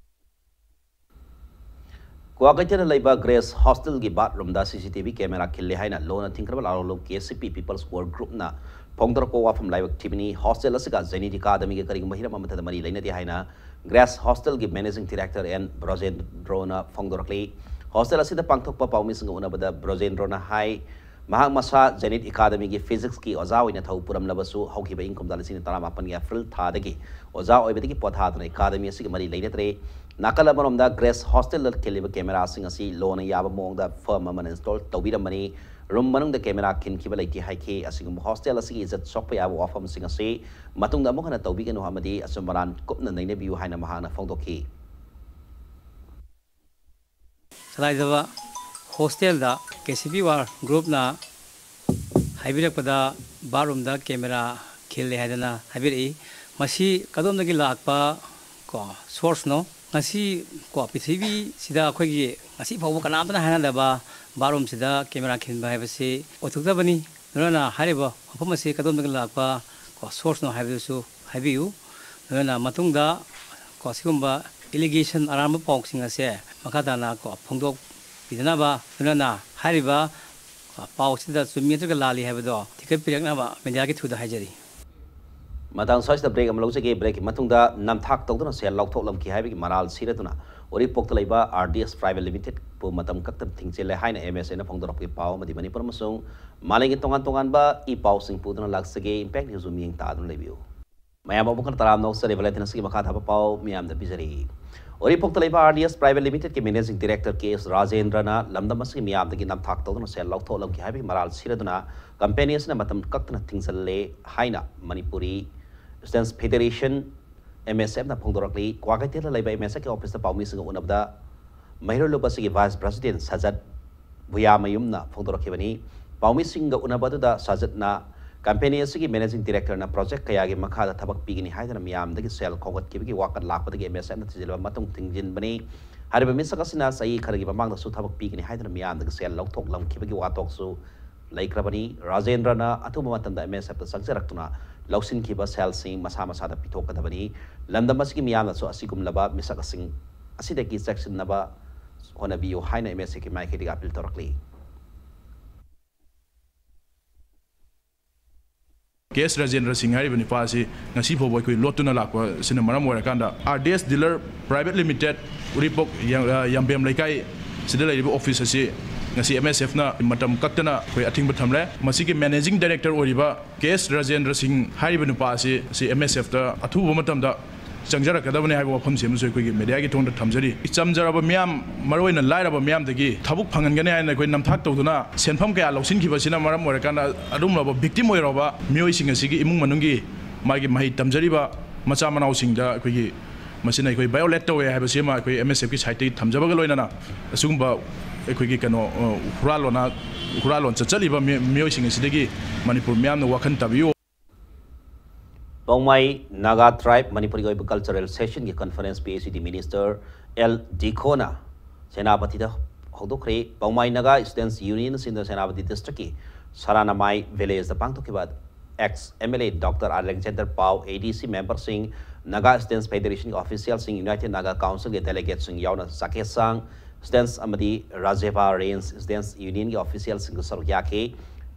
ꯀ꯭ꯋꯥꯀꯩꯊꯦꯜꯗ ꯂꯩꯕ ꯒ꯭ꯔꯦꯁ ꯍꯣꯁꯇꯦꯜꯒꯤ ꯕꯥꯠꯔꯨꯝꯗ ꯁꯤ ꯁꯤ ꯇꯤ ꯚꯤ ꯀꯦꯃꯦꯔꯥ ꯈꯤꯜꯂꯦ ꯍꯥꯏꯅ ꯂꯣꯅ ꯊꯤꯡꯈ꯭ꯔꯕ ꯂꯥꯂꯣꯡ ꯀꯦ ꯁꯤ ꯄꯤ ꯄꯤꯄꯜꯁ ꯋꯥꯔ ꯒ꯭ꯔꯨꯞꯅ ꯐꯣꯡꯗꯣꯔꯛꯄ ꯋꯥꯐꯝ ꯂꯥꯏꯕꯛ ꯊꯤꯕꯅꯤ꯫ ꯍꯣꯁꯇꯦꯜ ꯑꯁꯤꯒ ꯖꯦꯅꯤꯠ ꯑꯦꯀꯥꯗꯃꯤꯒ ꯀꯔꯤꯒꯨꯝꯕ ꯍꯤꯔꯝ ꯑꯃꯠꯇꯗ ꯃꯔꯤ ꯂꯩꯅꯗꯦ ꯍꯥꯏꯅ ꯒ꯭ꯔꯦꯁ ꯍꯣꯁꯇꯦꯜꯒꯤ ꯃꯦꯅꯦꯖꯤꯡ ꯗꯤꯔꯦꯛꯇꯔ ꯑꯦꯟ ꯕ꯭ꯔꯖꯦꯟꯗ꯭ꯔꯣꯅ ꯐꯣꯡꯗꯣꯔꯛꯂꯤ꯫ ꯍꯣꯁꯇꯦꯜ ꯑꯁꯤꯗ ꯄꯥꯡꯊꯣꯛꯄ ꯄꯥꯎꯃꯤꯁꯤꯡꯒ ꯎꯅꯕꯗ ꯕ꯭ꯔꯖꯦꯟꯗ꯭ꯔꯣꯅ ꯍꯥꯏ, ꯃꯍꯥꯛ ꯃꯁꯥ ꯖꯦꯅꯤꯠ ꯑꯦꯀꯥꯗꯃꯤꯒꯤ ꯐꯤꯖꯤꯛꯁꯀꯤ ꯑꯣꯖꯥ ꯑꯣꯏꯅ ꯊꯧ ꯄꯨꯔꯝꯂꯕꯁꯨ, ꯍꯧꯈꯤꯕ ꯏꯪ ꯀꯨꯝꯖꯥ ꯂꯤꯁꯤꯡ ꯑꯅꯤ ꯇꯔꯥꯃꯥꯄꯟꯒꯤ ꯑꯦꯄ꯭ꯔꯤꯜ ꯊꯥꯗꯒꯤ ꯑꯣꯖꯥ ꯑꯣꯏꯕꯗꯒꯤ ꯄꯣꯊꯥꯗꯨꯅ ꯑꯦꯀꯥꯗꯃꯤ ꯑꯁꯤꯒ ꯃꯔꯤ ꯂꯩꯅꯗ꯭ꯔꯦ꯫ ꯅꯥꯀꯜ ꯑꯃꯔꯣꯝꯗ ꯒ꯭ꯔꯦꯁ ꯍꯣꯁꯇꯦꯜꯗ ꯈꯤꯜꯂꯤꯕ ꯀꯦꯃꯦꯔꯥꯁꯤꯡ ꯑꯁꯤ ꯂꯣꯅ ꯌꯥꯕ ꯃꯑꯣꯡꯗ ꯐꯔꯝ ꯑꯃꯅ ꯏꯟꯁꯇꯣꯜ ꯇꯧꯕꯤꯔꯝꯕꯅꯤ꯫ ꯔꯨꯝ ꯃꯅꯨꯡꯗ ꯀꯦꯃꯦꯔꯥ ꯈꯤꯟꯈꯤꯕ ꯂꯩꯇꯦ ꯍꯥꯏꯈꯤ꯫ ꯑꯁꯤꯒꯨꯝꯕ ꯍꯣꯁꯇꯦꯜ ꯑꯁꯤꯒꯤ ꯏꯖꯠ ꯁꯣꯛꯄ ꯌꯥꯕ ꯋꯥꯐꯝꯁꯤꯡ ꯑꯁꯤ ꯃꯇꯨꯡꯗ ꯑꯃꯨꯛ ꯍꯟꯅ ꯇꯧꯕꯤꯒꯅꯨ ꯑꯃꯗꯤ ꯑꯆꯨꯝ ꯑꯔꯥꯟ ꯀꯨꯞꯅ ꯅꯩꯅꯕꯤꯌꯨ ꯍꯥꯏꯅ ꯃꯍꯥꯛꯅ ꯐꯣꯡꯗꯣꯛꯈꯤ꯫ ꯁꯂꯥꯏꯖꯕ ꯍꯣꯁꯇꯦꯜꯗ ꯀꯦ ꯁꯤ ꯄꯤ ꯋꯥꯔ ꯒ꯭ꯔꯨꯞꯅ ꯍꯥꯏꯕꯤꯔꯛꯄꯗ ꯕꯥꯠꯔꯨꯝꯗ ꯀꯦꯃꯦꯔꯥ ꯈꯤꯜꯂꯦ ꯍꯥꯏꯗꯅ ꯍꯥꯏꯕꯤꯔꯛꯏ꯫ ꯃꯁꯤ ꯀꯗꯣꯝꯗꯒꯤ ꯂꯥꯛꯄ ꯀꯣ ꯁꯣꯔꯁꯅꯣ? ꯉꯁꯤ ꯀꯣ ꯄ꯭ꯔꯤꯊꯤꯕꯤꯁꯤꯗ ꯑꯩꯈꯣꯏꯒꯤ ꯉꯁꯤ ꯐꯥꯎꯕ ꯀꯅꯥꯝꯇꯅ ꯍꯥꯏꯅꯗꯕ ꯕꯥꯠꯔꯨꯝꯁꯤꯗ ꯀꯦꯃꯦꯔꯥ ꯈꯤꯟꯕ ꯍꯥꯏꯕꯁꯤ ꯑꯣꯏꯊꯣꯛꯇꯕꯅꯤ꯫ ꯑꯗꯨꯅ ꯍꯥꯏꯔꯤꯕ ꯋꯥꯐꯝ ꯑꯁꯤ ꯀꯗꯣꯝꯗꯒꯤ ꯂꯥꯛꯄ ꯀꯣ ꯁꯣꯔꯁꯅꯣ ꯍꯥꯏꯕꯗꯨꯁꯨ ꯍꯥꯏꯕꯤꯌꯨ꯫ ꯑꯗꯨꯅ ꯃꯇꯨꯡꯗ ꯀꯣ ꯁꯤꯒꯨꯝꯕ ꯑꯦꯂꯤꯒꯦꯁꯟ ꯑꯔꯥꯟꯕ ꯄꯥꯎꯁꯤꯡ ꯑꯁꯦ ꯃꯈꯥ ꯇꯥꯅ ꯀꯣ ꯐꯣꯡꯗꯣꯛꯄꯤꯗꯅꯕ, ꯑꯗꯨꯅ ꯍꯥꯏꯔꯤꯕ ꯄꯥꯎꯁꯤꯗ ꯆꯨꯝꯃꯤ ꯅꯠꯇ꯭ꯔꯒ ꯂꯥꯜꯂꯤ ꯍꯥꯏꯕꯗꯣ ꯊꯤꯒꯠꯄꯤꯔꯛꯅꯕ ꯃꯦꯗꯤꯌꯥꯒꯤ ꯊ꯭ꯔꯨꯗ ꯍꯥꯏꯖꯔꯤ꯫ ꯃꯇꯥꯡ ꯁ꯭ꯋꯥꯏꯁꯤꯗ ꯕ꯭ꯔꯦꯛ ꯑꯃ ꯂꯧꯖꯒꯦ꯫ ꯕ꯭ꯔꯦꯛꯀꯤ ꯃꯇꯨꯡꯗ ꯅꯝꯊꯥꯛ ꯇꯧꯗꯨꯅ ꯁꯦꯜ ꯂꯧꯊꯣꯛꯂꯝꯈꯤ ꯍꯥꯏꯕꯒꯤ ꯃꯔꯥꯜ ꯁꯤꯔꯗꯨꯅ ꯎꯔꯤꯄꯣꯛꯇ ꯂꯩꯕ ꯑꯥꯔ ꯗꯤ ꯑꯦꯁ ꯄ꯭ꯔꯥꯏꯚꯦꯠ ꯂꯤꯃꯤꯇꯦꯠꯄꯨ ꯃꯇꯝ ꯀꯛꯇꯅ ꯊꯤꯡꯖꯤꯜꯂꯦ ꯍꯥꯏꯅ ꯑꯦꯝ ꯑꯦꯁ ꯑꯦꯅ ꯐꯣꯡꯗꯣꯔꯛꯄꯒꯤ ꯄꯥꯎ ꯑꯃꯗꯤ ꯃꯅꯤꯄꯨꯔ ꯑꯃꯁꯨꯡ ꯃꯥꯂꯦꯝꯒꯤ ꯇꯣꯉꯥꯟ ꯇꯣꯉꯥꯟꯕ ꯏ ꯄꯥꯎꯁꯤꯡ ꯄꯨꯗꯨꯅ ꯂꯥꯛꯆꯒꯦ꯫ ꯏꯝꯄꯦꯛ ꯅ꯭ꯌꯨꯁꯄꯨ ꯃꯤꯠꯌꯦꯡ ꯇꯥꯗꯨꯅ ꯂꯩꯕꯤꯌꯨ꯫ ꯃꯌꯥꯝ ꯑꯃꯨꯛ ꯍꯟꯅ ꯇꯔꯥꯝꯅ ꯑꯣꯛꯆꯔꯤ꯫ ꯕꯨꯂꯦꯇꯤꯟ ꯑꯁꯤꯒꯤ ꯃꯈꯥ ꯊꯥꯕ ꯄꯥꯎ ꯃꯤꯌꯥꯝꯗ ꯄꯤꯖꯔꯤ꯫ ꯎꯔꯤꯄꯣꯛꯇ ꯂꯩꯕ ꯑꯥꯔ ꯗꯤ ꯑꯦꯁ ꯄ꯭ꯔꯥꯏꯚꯦꯠ ꯂꯤꯃꯤꯇꯦꯠꯀꯤ ꯃꯦꯅꯦꯖꯤꯡ ꯗꯤꯔꯦꯛꯇꯔ ꯀꯦ ꯑꯦꯁ ꯔꯥꯖꯦꯟꯗ꯭ꯔꯅ ꯂꯝꯗꯝ ꯑꯁꯤꯒꯤ ꯃꯤꯌꯥꯝꯗꯒꯤ ꯅꯝꯊꯥꯛ ꯇꯧꯗꯨꯅ ꯁꯦꯜ ꯂꯧꯊꯣꯛꯂꯝꯈꯤ ꯍꯥꯏꯕꯒꯤ ꯃꯔꯥꯜ ꯁꯤꯔꯗꯨꯅ ꯀꯝꯄꯦꯅꯤ ꯑꯁꯤꯅ ꯃꯇꯝ ꯀꯛꯇꯅ ꯊꯤꯡꯖꯤꯜꯂꯦ ꯍꯥꯏꯅ ꯃꯅꯤꯄꯨꯔꯤ ꯁ꯭ꯇꯨꯗꯦꯟꯠꯁ ꯐꯦꯗꯦꯔꯦꯁꯟ, ꯑꯦꯝ ꯑꯦꯁ ꯑꯦꯐꯅ ꯐꯣꯡꯗꯣꯔꯛꯂꯤ꯫ ꯀ꯭ꯋꯥꯀꯩꯊꯦꯜꯗ ꯂꯩꯕ ꯑꯦꯝ ꯑꯦꯁ ꯑꯦꯐꯀꯤ ꯑꯣꯐꯤꯁꯇ ꯄꯥꯎꯃꯤꯁꯤꯡꯒ ꯎꯅꯕꯗ ꯃꯍꯩꯔꯣꯏ ꯂꯨꯞ ꯑꯁꯤꯒꯤ ꯚꯥꯏꯁ ꯄ꯭ꯔꯁꯤꯗꯦꯟꯠ ꯁꯖꯠ ꯚꯨꯌꯥꯃꯌꯨꯝꯅ ꯐꯣꯡꯗꯣꯔꯛꯈꯤꯕꯅꯤ꯫ ꯄꯥꯎꯃꯤꯁꯤꯡꯒ ꯎꯅꯕ ꯑꯗꯨꯗ ꯁꯥꯖꯠꯅ ꯀꯝꯄꯦꯅꯤ ꯑꯁꯤꯒꯤ ꯃꯦꯅꯦꯖꯤꯡ ꯗꯤꯔꯦꯛꯇꯔꯅ ꯄ꯭ꯔꯣꯖꯦꯛ ꯀꯌꯥꯒꯤ ꯃꯈꯥꯗ ꯊꯕꯛ ꯄꯤꯒꯅꯤ ꯍꯥꯏꯗꯨꯅ ꯃꯤꯌꯥꯝꯗꯒꯤ ꯁꯦꯜ ꯈꯣꯝꯒꯠꯈꯤꯕꯒꯤ ꯋꯥꯀꯠ ꯂꯥꯛꯄꯗꯒꯤ ꯑꯦꯝ ꯑꯦꯁ ꯑꯦꯐꯅ ꯊꯤꯖꯤꯜꯂꯕ ꯃꯇꯨꯡ ꯊꯤꯡꯖꯤꯟꯕꯅꯤ꯫ ꯍꯥꯏꯔꯤꯕ ꯃꯤꯁꯛ ꯑꯁꯤꯅ ꯆꯍꯤ ꯈꯔꯒꯤ ꯃꯃꯥꯡꯗꯁꯨ ꯊꯕꯛ ꯄꯤꯒꯅꯤ ꯍꯥꯏꯗꯨꯅ ꯃꯤꯌꯥꯝꯗꯒꯤ ꯁꯦꯜ ꯂꯧꯊꯣꯛꯂꯝꯈꯤꯕꯒꯤ ꯋꯥꯊꯣꯛꯁꯨ ꯂꯩꯈ꯭ꯔꯕꯅꯤ꯫ ꯔꯥꯖꯦꯟꯗ꯭ꯔꯅ ꯑꯊꯨꯕ ꯃꯇꯝꯗ ꯑꯦꯝ ꯑꯦꯁ ꯑꯦꯐꯇ ꯆꯪꯖꯔꯛꯇꯨꯅ ꯂꯧꯁꯤꯟꯈꯤꯕ ꯁꯦꯜꯁꯤꯡ ꯃꯁꯥ ꯃꯁꯥꯗ ꯄꯤꯊꯣꯛꯀꯗꯕꯅꯤ꯫ ꯂꯝꯗꯝ ꯑꯁꯤꯒꯤ ꯃꯤꯌꯥꯝꯅꯁꯨ ꯑꯁꯤꯒꯨꯝꯂꯕ ꯃꯤꯁꯛꯁꯤꯡ ꯑꯁꯤꯗꯒꯤ ꯆꯦꯛꯁꯤꯟꯅꯕ ꯍꯣꯠꯅꯕꯤꯌꯨ ꯍꯥꯏꯅ ꯑꯦꯝ ꯑꯦꯁ ꯑꯦꯐꯀꯤ ꯃꯥꯏꯀꯩꯗꯒꯤ ꯑꯄꯤꯜ ꯇꯧꯔꯛꯂꯤ꯫ ꯀꯦ ꯑꯦꯁ ꯔꯥꯖꯦꯟꯗ꯭ꯔ ꯁꯤꯡ ꯍꯥꯏꯔꯤꯕ ꯅꯨꯄꯥ ꯑꯁꯤ ꯉꯁꯤ ꯐꯥꯎꯕ ꯑꯩꯈꯣꯏ ꯂꯣꯠꯇꯨꯅ ꯂꯥꯛꯄ ꯑꯁꯤꯅ ꯃꯔꯝ ꯑꯣꯏꯔꯀꯥꯟꯗ, R D S dealer private limited, ꯎꯔꯤꯄꯣꯛ ꯌꯥ-, ꯌꯥꯝꯕꯦꯝ ꯂꯩꯀꯥꯏ ꯁꯤꯗ ꯂꯩꯔꯤꯕ ꯑꯣꯐꯤꯁ ꯑꯁꯤ ꯉꯁꯤ ꯑꯦꯝ ꯑꯦꯁ ꯑꯦꯐꯅ ꯃꯇꯝ ꯀꯛꯇꯅ ꯑꯩꯈꯣꯏ ꯑꯊꯤꯡꯕ ꯊꯝꯂꯦ꯫ ꯃꯁꯤꯒꯤ ꯃꯦꯅꯦꯖꯤꯡ ꯗꯥꯏꯔꯦꯛꯇꯔ ꯑꯣꯏꯔꯤꯕ ꯀꯦ ꯑꯦꯁ ꯔꯥꯖꯦꯟꯗ꯭ꯔ ꯁꯤꯡ ꯍꯥꯏꯔꯤꯕ ꯅꯨꯄꯥ ꯑꯁꯤ, ꯑꯁꯤ ꯑꯦꯝ ꯑꯦꯁ ꯑꯦꯐꯇ ꯑꯊꯨꯕ ꯃꯇꯝꯗ ꯆꯪꯖꯔꯛꯀꯗꯕꯅꯤ ꯍꯥꯏꯕ ꯋꯥꯐꯝꯁꯤ ꯑꯃꯁꯨ ꯑꯩꯈꯣꯏꯒꯤ ꯃꯦꯗꯤꯌꯥꯒꯤ ꯊꯣꯡꯗ ꯊꯝꯖꯔꯤ꯫ ꯏꯆꯝ ꯆꯝꯖꯔꯕ ꯃꯤꯌꯥꯝ, ꯃꯔꯨꯑꯣꯏꯅ ꯂꯥꯏꯔꯕ ꯃꯤꯌꯥꯝꯗꯒꯤ ꯊꯕꯛ ꯐꯪꯍꯟꯒꯅꯤ ꯍꯥꯏꯅ ꯑꯩꯈꯣꯏ ꯅꯝꯊꯥꯛ ꯇꯧꯗꯨꯅ ꯁꯦꯟꯐꯝ ꯀꯌꯥ ꯂꯧꯁꯤꯟꯈꯤꯕꯁꯤꯅ ꯃꯔꯝ ꯑꯣꯏꯔꯀꯥꯟꯗ ꯑꯗꯨꯒꯨꯝꯂꯕ ꯚꯤꯛꯇꯤꯝ ꯑꯣꯏꯔꯕ ꯃꯤꯑꯣꯏꯁꯤꯡ ꯑꯁꯤꯒꯤ ꯏꯃꯨꯡ ꯃꯅꯨꯡꯒꯤ ꯃꯥꯒꯤ ꯃꯍꯩ ꯇꯝꯖꯔꯤꯕ ꯃꯆꯥ ꯃꯅꯥꯎꯁꯤꯡꯗ ꯑꯩꯈꯣꯏꯒꯤ ꯃꯁꯤꯅ ꯑꯩꯈꯣꯏ ꯚꯥꯏꯑꯣꯂꯦꯠ ꯇꯧꯋꯦ ꯍꯥꯏꯕꯁꯤ ꯑꯃ ꯑꯩꯈꯣꯏ ꯑꯦꯝ ꯑꯦꯁ ꯑꯦꯐꯀꯤ ꯁꯥꯏꯠꯇꯒꯤ ꯊꯝꯖꯕꯒ ꯂꯣꯏꯅꯅ ꯑꯁꯤꯒꯨꯝꯕ ꯑꯩꯈꯣꯏꯒꯤ ꯀꯩꯅꯣ, ꯑ, ꯍꯨꯔꯥꯜꯂꯣꯅ, ꯍꯨꯔꯥꯜꯂꯣꯟ ꯆꯠꯆꯔꯤꯕ ꯃꯤ-, ꯃꯤꯑꯣꯏꯁꯤꯡ ꯑꯁꯤꯗꯒꯤ ꯃꯅꯤꯄꯨꯔ ꯃꯤꯌꯥꯝꯅ ꯋꯥꯈꯜ ꯇꯥꯕꯤꯌꯨ꯫ ꯄꯥꯎꯃꯥꯏ ꯅꯥꯒꯥ ꯇ꯭ꯔꯥꯏꯕ ꯃꯅꯤꯄꯨꯔꯒꯤ ꯑꯣꯏꯕ ꯀꯜꯆꯔꯦꯜ ꯁꯦꯁꯟꯒꯤ conference P H E D minister L ꯗꯤꯈꯣꯅ ꯁꯦꯅꯥꯄꯇꯤꯗ ꯍꯧꯗꯣꯛꯈ꯭ꯔꯦ꯫ ꯄꯥꯎꯃꯥꯏ ꯅꯥꯒꯥ ꯁ꯭ꯇꯨꯗꯦꯟꯠꯁ ꯌꯨꯅꯤꯌꯟ ꯑꯁꯤꯅ ꯁꯦꯅꯥꯄꯇꯤ ꯗꯤꯁꯇ꯭ꯔꯤꯛꯀꯤ ꯁꯔꯥꯅꯃꯥꯏ ꯚꯤꯂꯦꯖꯇ ꯄꯥꯡꯊꯣꯛꯈꯤꯕ ex M L A doctor R Alexander Pou, A D C ꯃꯦꯝꯕꯔꯁꯤꯡ, ꯅꯥꯒꯥ ꯁ꯭ꯇꯨꯗꯦꯟꯠꯁ ꯐꯦꯗꯦꯔꯦꯁꯟꯒꯤ ꯑꯣꯐꯤꯁꯤꯌꯦꯜꯁꯤꯡ, ꯌꯨꯅꯥꯏꯇꯦꯗ ꯅꯥꯒꯥ ꯀꯥꯎꯟꯁꯤꯜꯒꯤ ꯗꯦꯂꯤꯒꯦꯠꯁꯤꯡ ꯌꯥꯎꯅ ꯆꯥꯈꯦꯠꯁꯥꯡ ꯁ꯭ꯇꯨꯗꯦꯟꯠꯁ ꯑꯃꯗꯤ ꯔꯥꯖꯦꯚꯥ ꯔꯦꯟꯖ ꯁ꯭ꯇꯨꯗꯦꯟꯠꯁ ꯌꯨꯅꯤꯌꯟꯒꯤ ꯑꯣꯐꯤꯁꯤꯌꯦꯜꯁꯤꯡꯁꯨ ꯁꯔꯨꯛ ꯌꯥꯈꯤ꯫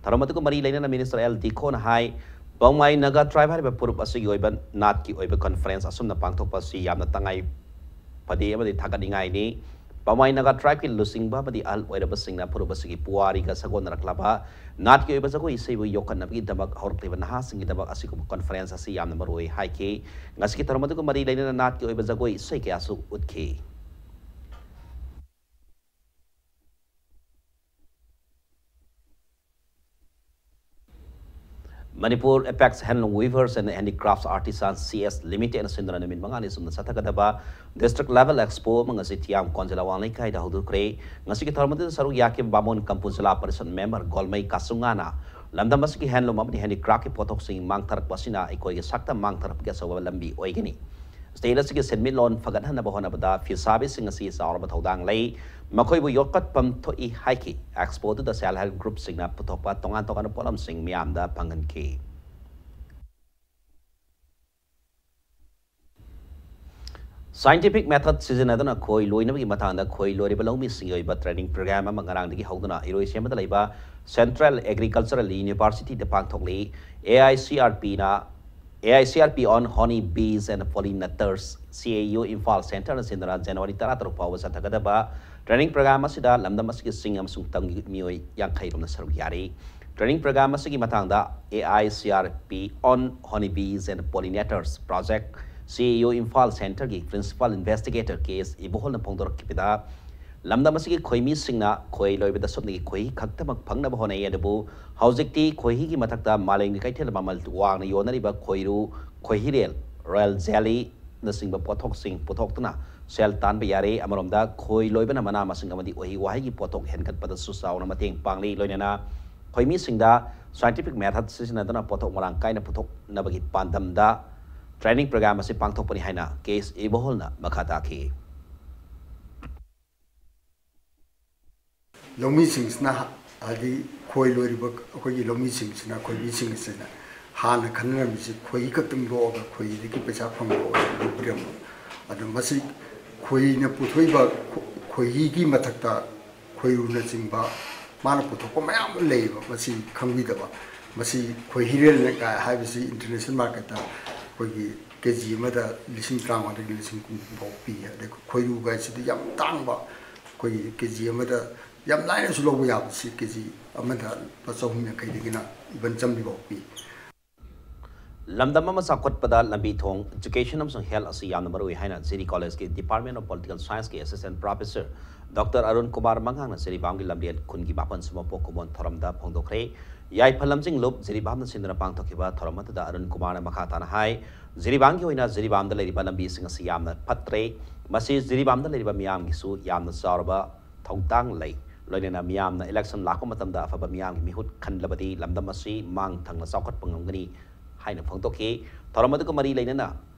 ꯊꯧꯔꯝ ꯑꯗꯨꯒ ꯃꯔꯤ ꯂꯩꯅꯅ ꯃꯤꯅꯤꯁꯇꯔ ꯑꯦꯜ ꯗꯤꯈꯣꯅ ꯍꯥꯏ, ꯄꯥꯎꯃꯥꯏ ꯅꯥꯒꯥ ꯇ꯭ꯔꯥꯏꯕ ꯍꯥꯏꯔꯤꯕ ꯐꯨꯔꯨꯞ ꯑꯁꯤꯒꯤ ꯑꯣꯏꯕ ꯅꯥꯠꯀꯤ ꯑꯣꯏꯕ ꯀꯟꯐꯔꯦꯟꯁ ꯑꯁꯨꯝꯅ ꯄꯥꯡꯊꯣꯛꯄ ꯑꯁꯤ ꯌꯥꯝꯅ ꯇꯉꯥꯏ ꯐꯗꯦ ꯑꯃꯗꯤ ꯊꯥꯒꯠꯅꯤꯡꯉꯥꯏꯅꯤ꯫ ꯄꯥꯎꯃꯥꯏ ꯅꯥꯒꯥ ꯇ꯭ꯔꯥꯏꯕꯀꯤ ꯂꯨꯆꯤꯡꯕ ꯑꯃꯗꯤ ꯑꯍꯜ ꯑꯣꯏꯔꯕꯁꯤꯡꯅ ꯐꯨꯔꯨꯞ ꯑꯁꯤꯒꯤ ꯄꯨꯋꯥꯔꯤꯒ ꯁꯥꯒꯣꯟꯅꯔꯛꯂꯕ ꯅꯥꯠꯀꯤ ꯑꯣꯏꯕ ꯖꯒꯣꯏ ꯏꯁꯩꯕꯨ ꯌꯣꯛꯈꯠꯅꯕꯒꯤꯗꯃꯛ ꯍꯧꯔꯛꯂꯤꯕ ꯅꯍꯥꯁꯤꯡꯒꯤꯗꯃꯛ ꯑꯁꯤꯒꯨꯝꯕ ꯀꯟꯐꯔꯦꯟꯁ ꯑꯁꯤ ꯌꯥꯝꯅ ꯃꯔꯨꯑꯣꯏ ꯍꯥꯏꯈꯤ꯫ ꯉꯁꯤꯒꯤ ꯊꯧꯔꯝ ꯑꯗꯨꯒ ꯃꯔꯤ ꯂꯩꯅꯅ ꯅꯥꯠꯀꯤ ꯑꯣꯏꯕ ꯖꯒꯣꯏ ꯏꯁꯩ ꯀꯌꯥꯁꯨ ꯎꯠꯈꯤ꯫ Manipur Apex Handloom Weavers and Handicrafts Artisans C S Limited ꯅ ꯁꯤꯟꯗꯨꯅ ꯅꯨꯃꯤꯠ ꯃꯉꯥꯅꯤ ꯆꯨꯝꯅ ꯆꯠꯊꯒꯗꯕ District Level Expo ꯑꯃ ꯉꯁꯤ ꯊꯤꯌꯥꯝ ꯀꯣꯟꯖꯂꯥ ꯋꯥꯡꯂꯩꯀꯥꯏꯗ ꯍꯧꯗꯣꯛꯈ꯭ꯔꯦ꯫ ꯉꯁꯤꯒꯤ ꯊꯧꯔꯝ ꯑꯗꯨꯗ ꯁꯔꯨꯛ ꯌꯥꯈꯤꯕ ꯕꯥꯃꯣꯟ ꯀꯝꯄꯨ ꯖꯤꯂꯥ ꯄꯔꯤꯁꯠ member ꯒꯣꯜꯃꯩ ꯀꯥꯁꯨꯉꯥꯅ ꯂꯝꯗꯝ ꯑꯁꯤꯒꯤ handloom ꯑꯃꯗꯤ handicraft ꯀꯤ ꯄꯣꯠꯊꯣꯛꯁꯤꯡ ꯃꯥꯡꯊꯔꯛꯄ ꯑꯁꯤꯅ ꯑꯩꯈꯣꯏꯒꯤ ꯁꯛꯇꯝ ꯃꯥꯡꯊꯔꯛꯄꯒꯤ ꯑꯆꯧꯕ ꯂꯝꯕꯤ ꯑꯣꯏꯒꯅꯤ꯫ State ꯑꯁꯤꯒꯤ ꯁꯦꯟꯃꯤꯠꯂꯣꯟ ꯐꯒꯠꯍꯟꯅꯕ ꯍꯣꯠꯅꯕꯗ ꯐꯤꯁꯥꯕꯤꯁꯤꯡ ꯑꯁꯤ ꯆꯥꯎꯔꯕ ꯊꯧꯗꯥꯡ ꯂꯩ꯫ ꯃꯈꯣꯏꯕꯨ ꯌꯣꯛꯈꯠꯐꯝ ꯊꯣꯛꯏ ꯍꯥꯏꯈꯤ꯫ Expo ꯑꯗꯨꯗ Self Help Group ꯁꯤꯡꯅ ꯄꯨꯊꯣꯛꯄ ꯇꯣꯉꯥꯟ ꯇꯣꯉꯥꯟꯕ ꯄꯣꯠꯂꯝꯁꯤꯡ ꯃꯤꯌꯥꯝꯗ ꯐꯪꯍꯟꯈꯤ꯫ Scientific method ꯁꯤꯖꯤꯟꯅꯗꯨꯅ ꯈꯣꯏ ꯂꯣꯏꯅꯕꯒꯤ ꯃꯇꯥꯡꯗ ꯈꯣꯏ ꯂꯣꯏꯔꯤꯕ ꯂꯧꯃꯤꯁꯤꯡꯒꯤ ꯑꯣꯏꯕ training program ꯑꯃ ꯉꯔꯥꯡꯗꯒꯤ ꯍꯧꯗꯨꯅ ꯏꯔꯣꯏꯁꯦꯝꯕꯗ ꯂꯩꯕ Central Agricultural University the ꯄꯥꯡꯊꯣꯛꯂꯤ꯫ A I C R P ꯅ, A I C R P on Honey Bees and Pollinators, C A U Imphal Center ꯅ ꯁꯤꯟꯗꯨꯅ January ꯇꯔꯥꯇꯔꯨꯛ ꯐꯥꯎꯕ ꯆꯠꯊꯒꯗꯕ training program ꯑꯁꯤꯗ ꯂꯝꯗꯝ ꯑꯁꯤꯒꯤ ꯆꯤꯡ ꯑꯃꯁꯨꯡ ꯇꯝꯒꯤ ꯃꯤꯑꯣꯏ ꯌꯥꯡꯈꯩ ꯔꯣꯝꯅ ꯁꯔꯨꯛ ꯌꯥꯔꯤ꯫ Training program ꯑꯁꯤꯒꯤ ꯃꯇꯥꯡꯗ A I C R P on Honey Bees and Pollinators Project, C A U Imphal Center ꯒꯤ Principal Investigator K S ꯏꯕꯣꯍꯜꯅ ꯐꯣꯡꯗꯣꯔꯛꯈꯤꯕꯗ, ꯂꯝꯗꯝ ꯑꯁꯤꯒꯤ ꯈꯣꯏꯃꯤꯁꯤꯡꯅ ꯈꯣꯏ ꯂꯣꯏꯕꯗ ꯁꯨꯞꯅꯒꯤ ꯈꯣꯏꯍꯤ ꯈꯛꯇꯃꯛ ꯐꯪꯅꯕ ꯍꯣꯠꯅꯩ, ꯑꯗꯨꯕꯨ ꯍꯧꯖꯤꯛꯇꯤ ꯈꯣꯏꯍꯤꯒꯤ ꯃꯊꯛꯇ ꯃꯥꯂꯦꯝꯒꯤ ꯀꯩꯊꯦꯜꯗ ꯃꯃꯜ ꯋꯥꯡꯅ ꯌꯣꯟꯅꯔꯤꯕ ꯈꯣꯏꯔꯨ, ꯈꯣꯏꯍꯤꯔꯦꯜ, royal jelly ꯅꯆꯤꯡꯕ ꯄꯣꯠꯊꯣꯛꯁꯤꯡ ꯄꯨꯊꯣꯛꯇꯨꯅ ꯁꯦꯜ ꯇꯥꯟꯕ ꯌꯥꯔꯦ꯫ ꯑꯃꯔꯣꯝꯗ ꯈꯣꯏ ꯂꯣꯏꯕꯅ ꯃꯅꯥ ꯃꯁꯤꯡ ꯑꯃꯗꯤ ꯎꯍꯩ ꯋꯥꯍꯩꯒꯤ ꯄꯣꯠꯊꯣꯛ ꯍꯦꯟꯒꯠꯄꯗꯁꯨ ꯆꯥꯎꯅ ꯃꯇꯦꯡ ꯄꯥꯡꯂꯤ꯫ ꯂꯣꯏꯅꯅ ꯈꯣꯏꯃꯤꯁꯤꯡꯗ scientific method ꯁꯤꯖꯤꯟꯅꯗꯨꯅ ꯄꯣꯠꯊꯣꯛ ꯃꯔꯥꯡ ꯀꯥꯏꯅ ꯄꯨꯊꯣꯛꯅꯕꯒꯤ ꯄꯥꯟꯗꯝꯗ training program ꯑꯁꯤ ꯄꯥꯡꯊꯣꯛꯄꯅꯤ ꯍꯥꯏꯅ K S ꯏꯕꯣꯍꯜꯅ ꯃꯈꯥ ꯇꯥꯈꯤ꯫ ꯂꯧꯃꯤꯁꯤꯡꯁꯤꯅ, ꯍꯥꯏꯗꯤ ꯈꯣꯏ ꯂꯣꯏꯔꯤꯕ ꯑꯩꯈꯣꯏꯒꯤ ꯂꯧꯃꯤꯁꯤꯡꯁꯤꯅ, ꯈꯣꯏꯕꯤꯁꯤꯡ ꯑꯁꯤꯅ ꯍꯥꯟꯅ ꯈꯟꯅꯔꯝꯃꯤꯁꯤ ꯈꯣꯏꯍꯤ ꯈꯛꯇꯪ ꯂꯣꯛꯑꯒ ꯈꯣꯏꯍꯤꯗꯒꯤ ꯄꯩꯁꯥ ꯐꯪꯕ ꯑꯣꯏꯅ ꯂꯧꯕꯤꯔꯝꯕ꯫ ꯑꯗꯣ ꯃꯁꯤ ꯈꯣꯏꯅ ꯄꯨꯊꯣꯛꯏꯕ ꯈꯣ-, ꯈꯣꯏꯍꯤꯒꯤ ꯃꯊꯛꯇ ꯈꯣꯏꯔꯨꯅꯆꯤꯡꯕ ꯃꯥꯅ ꯄꯨꯊꯣꯛꯄ ꯃꯌꯥꯝ ꯑꯃ ꯂꯩꯌꯦꯕ, ꯃꯁꯤ ꯈꯪꯕꯤꯗꯕ꯫ ꯃꯁꯤ ꯈꯣꯏꯍꯤꯔꯦꯜ ꯀꯥꯏ ꯍꯥꯏꯕꯁꯤ international market ꯇ ꯑꯩꯈꯣꯏꯒꯤ K G ꯑꯃꯗ ꯂꯤꯁꯤꯡ ꯇꯔꯥꯃꯉꯥꯗꯒꯤ ꯂꯤꯁꯤꯡ ꯀꯨꯟ ꯐꯥꯎ ꯄꯤ꯫ ꯑꯗꯩ ꯈꯣꯏꯔꯨ ꯀꯥꯏꯁꯤꯗꯤ ꯌꯥꯝ ꯇꯥꯡꯕ, ꯑꯩꯈꯣꯏꯒꯤ K G ꯑꯃꯗ ꯌꯥꯝ ꯂꯥꯏꯅꯁꯨ ꯂꯧꯕ ꯌꯥꯕ, ꯁꯤ K G ꯑꯃꯗ ꯂꯨꯄꯥ ꯆꯍꯨꯝ ꯌꯥꯡꯈꯩꯗꯒꯤꯅ even ꯆꯥꯝꯃꯔꯤ ꯐꯥꯎ ꯄꯤ꯫ ꯂꯝꯗꯝ ꯑꯃ ꯆꯥꯎꯈꯠꯄꯗ ꯂꯝꯕꯤ ꯊꯣꯡ, education ꯑꯃꯁꯨꯡ health ꯑꯁꯤ ꯌꯥꯝꯅ ꯃꯔꯨꯑꯣꯏ ꯍꯥꯏꯅ ꯖꯤꯔꯤ College ꯀꯤ Department of Political Science ꯀꯤ Assistant Professor Doctor Arun Kumar ꯃꯉꯥꯡꯅ ꯖꯤꯔꯤꯕꯥꯝꯒꯤ ꯂꯝꯂꯦꯟ ꯈꯨꯟꯒꯤ ꯃꯥꯄꯟ ꯁꯨꯕ ꯄꯣꯛ ꯀꯨꯝꯑꯣꯟ ꯊꯧꯔꯝꯗ ꯐꯣꯡꯗꯣꯛꯈ꯭ꯔꯦ꯫ ꯌꯥꯏꯐ ꯂꯝꯖꯤꯡꯂꯨꯞ ꯖꯤꯔꯤꯕꯥꯝꯅ ꯁꯤꯟꯗꯨꯅ ꯄꯥꯡꯊꯣꯛꯈꯤꯕ ꯊꯧꯔꯝ ꯑꯗꯨꯗ ꯑꯔꯨꯟ ꯀꯨꯃꯥꯔꯅ ꯃꯈꯥ ꯇꯥꯅ ꯍꯥꯏ, ꯖꯤꯔꯤꯕꯥꯝꯒꯤ ꯑꯣꯏꯅ ꯖꯤꯔꯤꯕꯥꯝꯗ ꯂꯩꯔꯤꯕ ꯂꯝꯕꯤꯁꯤꯡ ꯑꯁꯤ ꯌꯥꯝꯅ ꯐꯠꯇ꯭ꯔꯦ꯫ ꯃꯁꯤ ꯖꯤꯔꯤꯕꯥꯝꯗ ꯂꯩꯔꯤꯕ ꯃꯤꯌꯥꯝꯒꯤꯁꯨ ꯌꯥꯝꯅ ꯆꯥꯎꯔꯕ ꯊꯧꯗꯥꯡ ꯂꯩ꯫ ꯂꯣꯏꯅꯅ ꯃꯤꯌꯥꯝꯅ election ꯂꯥꯛꯄ ꯃꯇꯝꯗ ꯑꯐꯕ ꯃꯤꯌꯥꯝꯒꯤ ꯃꯤꯍꯨꯠ ꯈꯟꯂꯕꯗꯤ ꯂꯝꯗꯝ ꯑꯁꯤ ꯃꯥꯡ ꯊꯪꯅ ꯆꯥꯎꯈꯠꯄ ꯉꯝꯒꯅꯤ ꯍꯥꯏꯅ ꯐꯣꯡꯗꯣꯛꯈꯤ꯫ ꯊꯧꯔꯝ ꯑꯗꯨꯒ ꯃꯔꯤ ꯂꯩꯅꯅ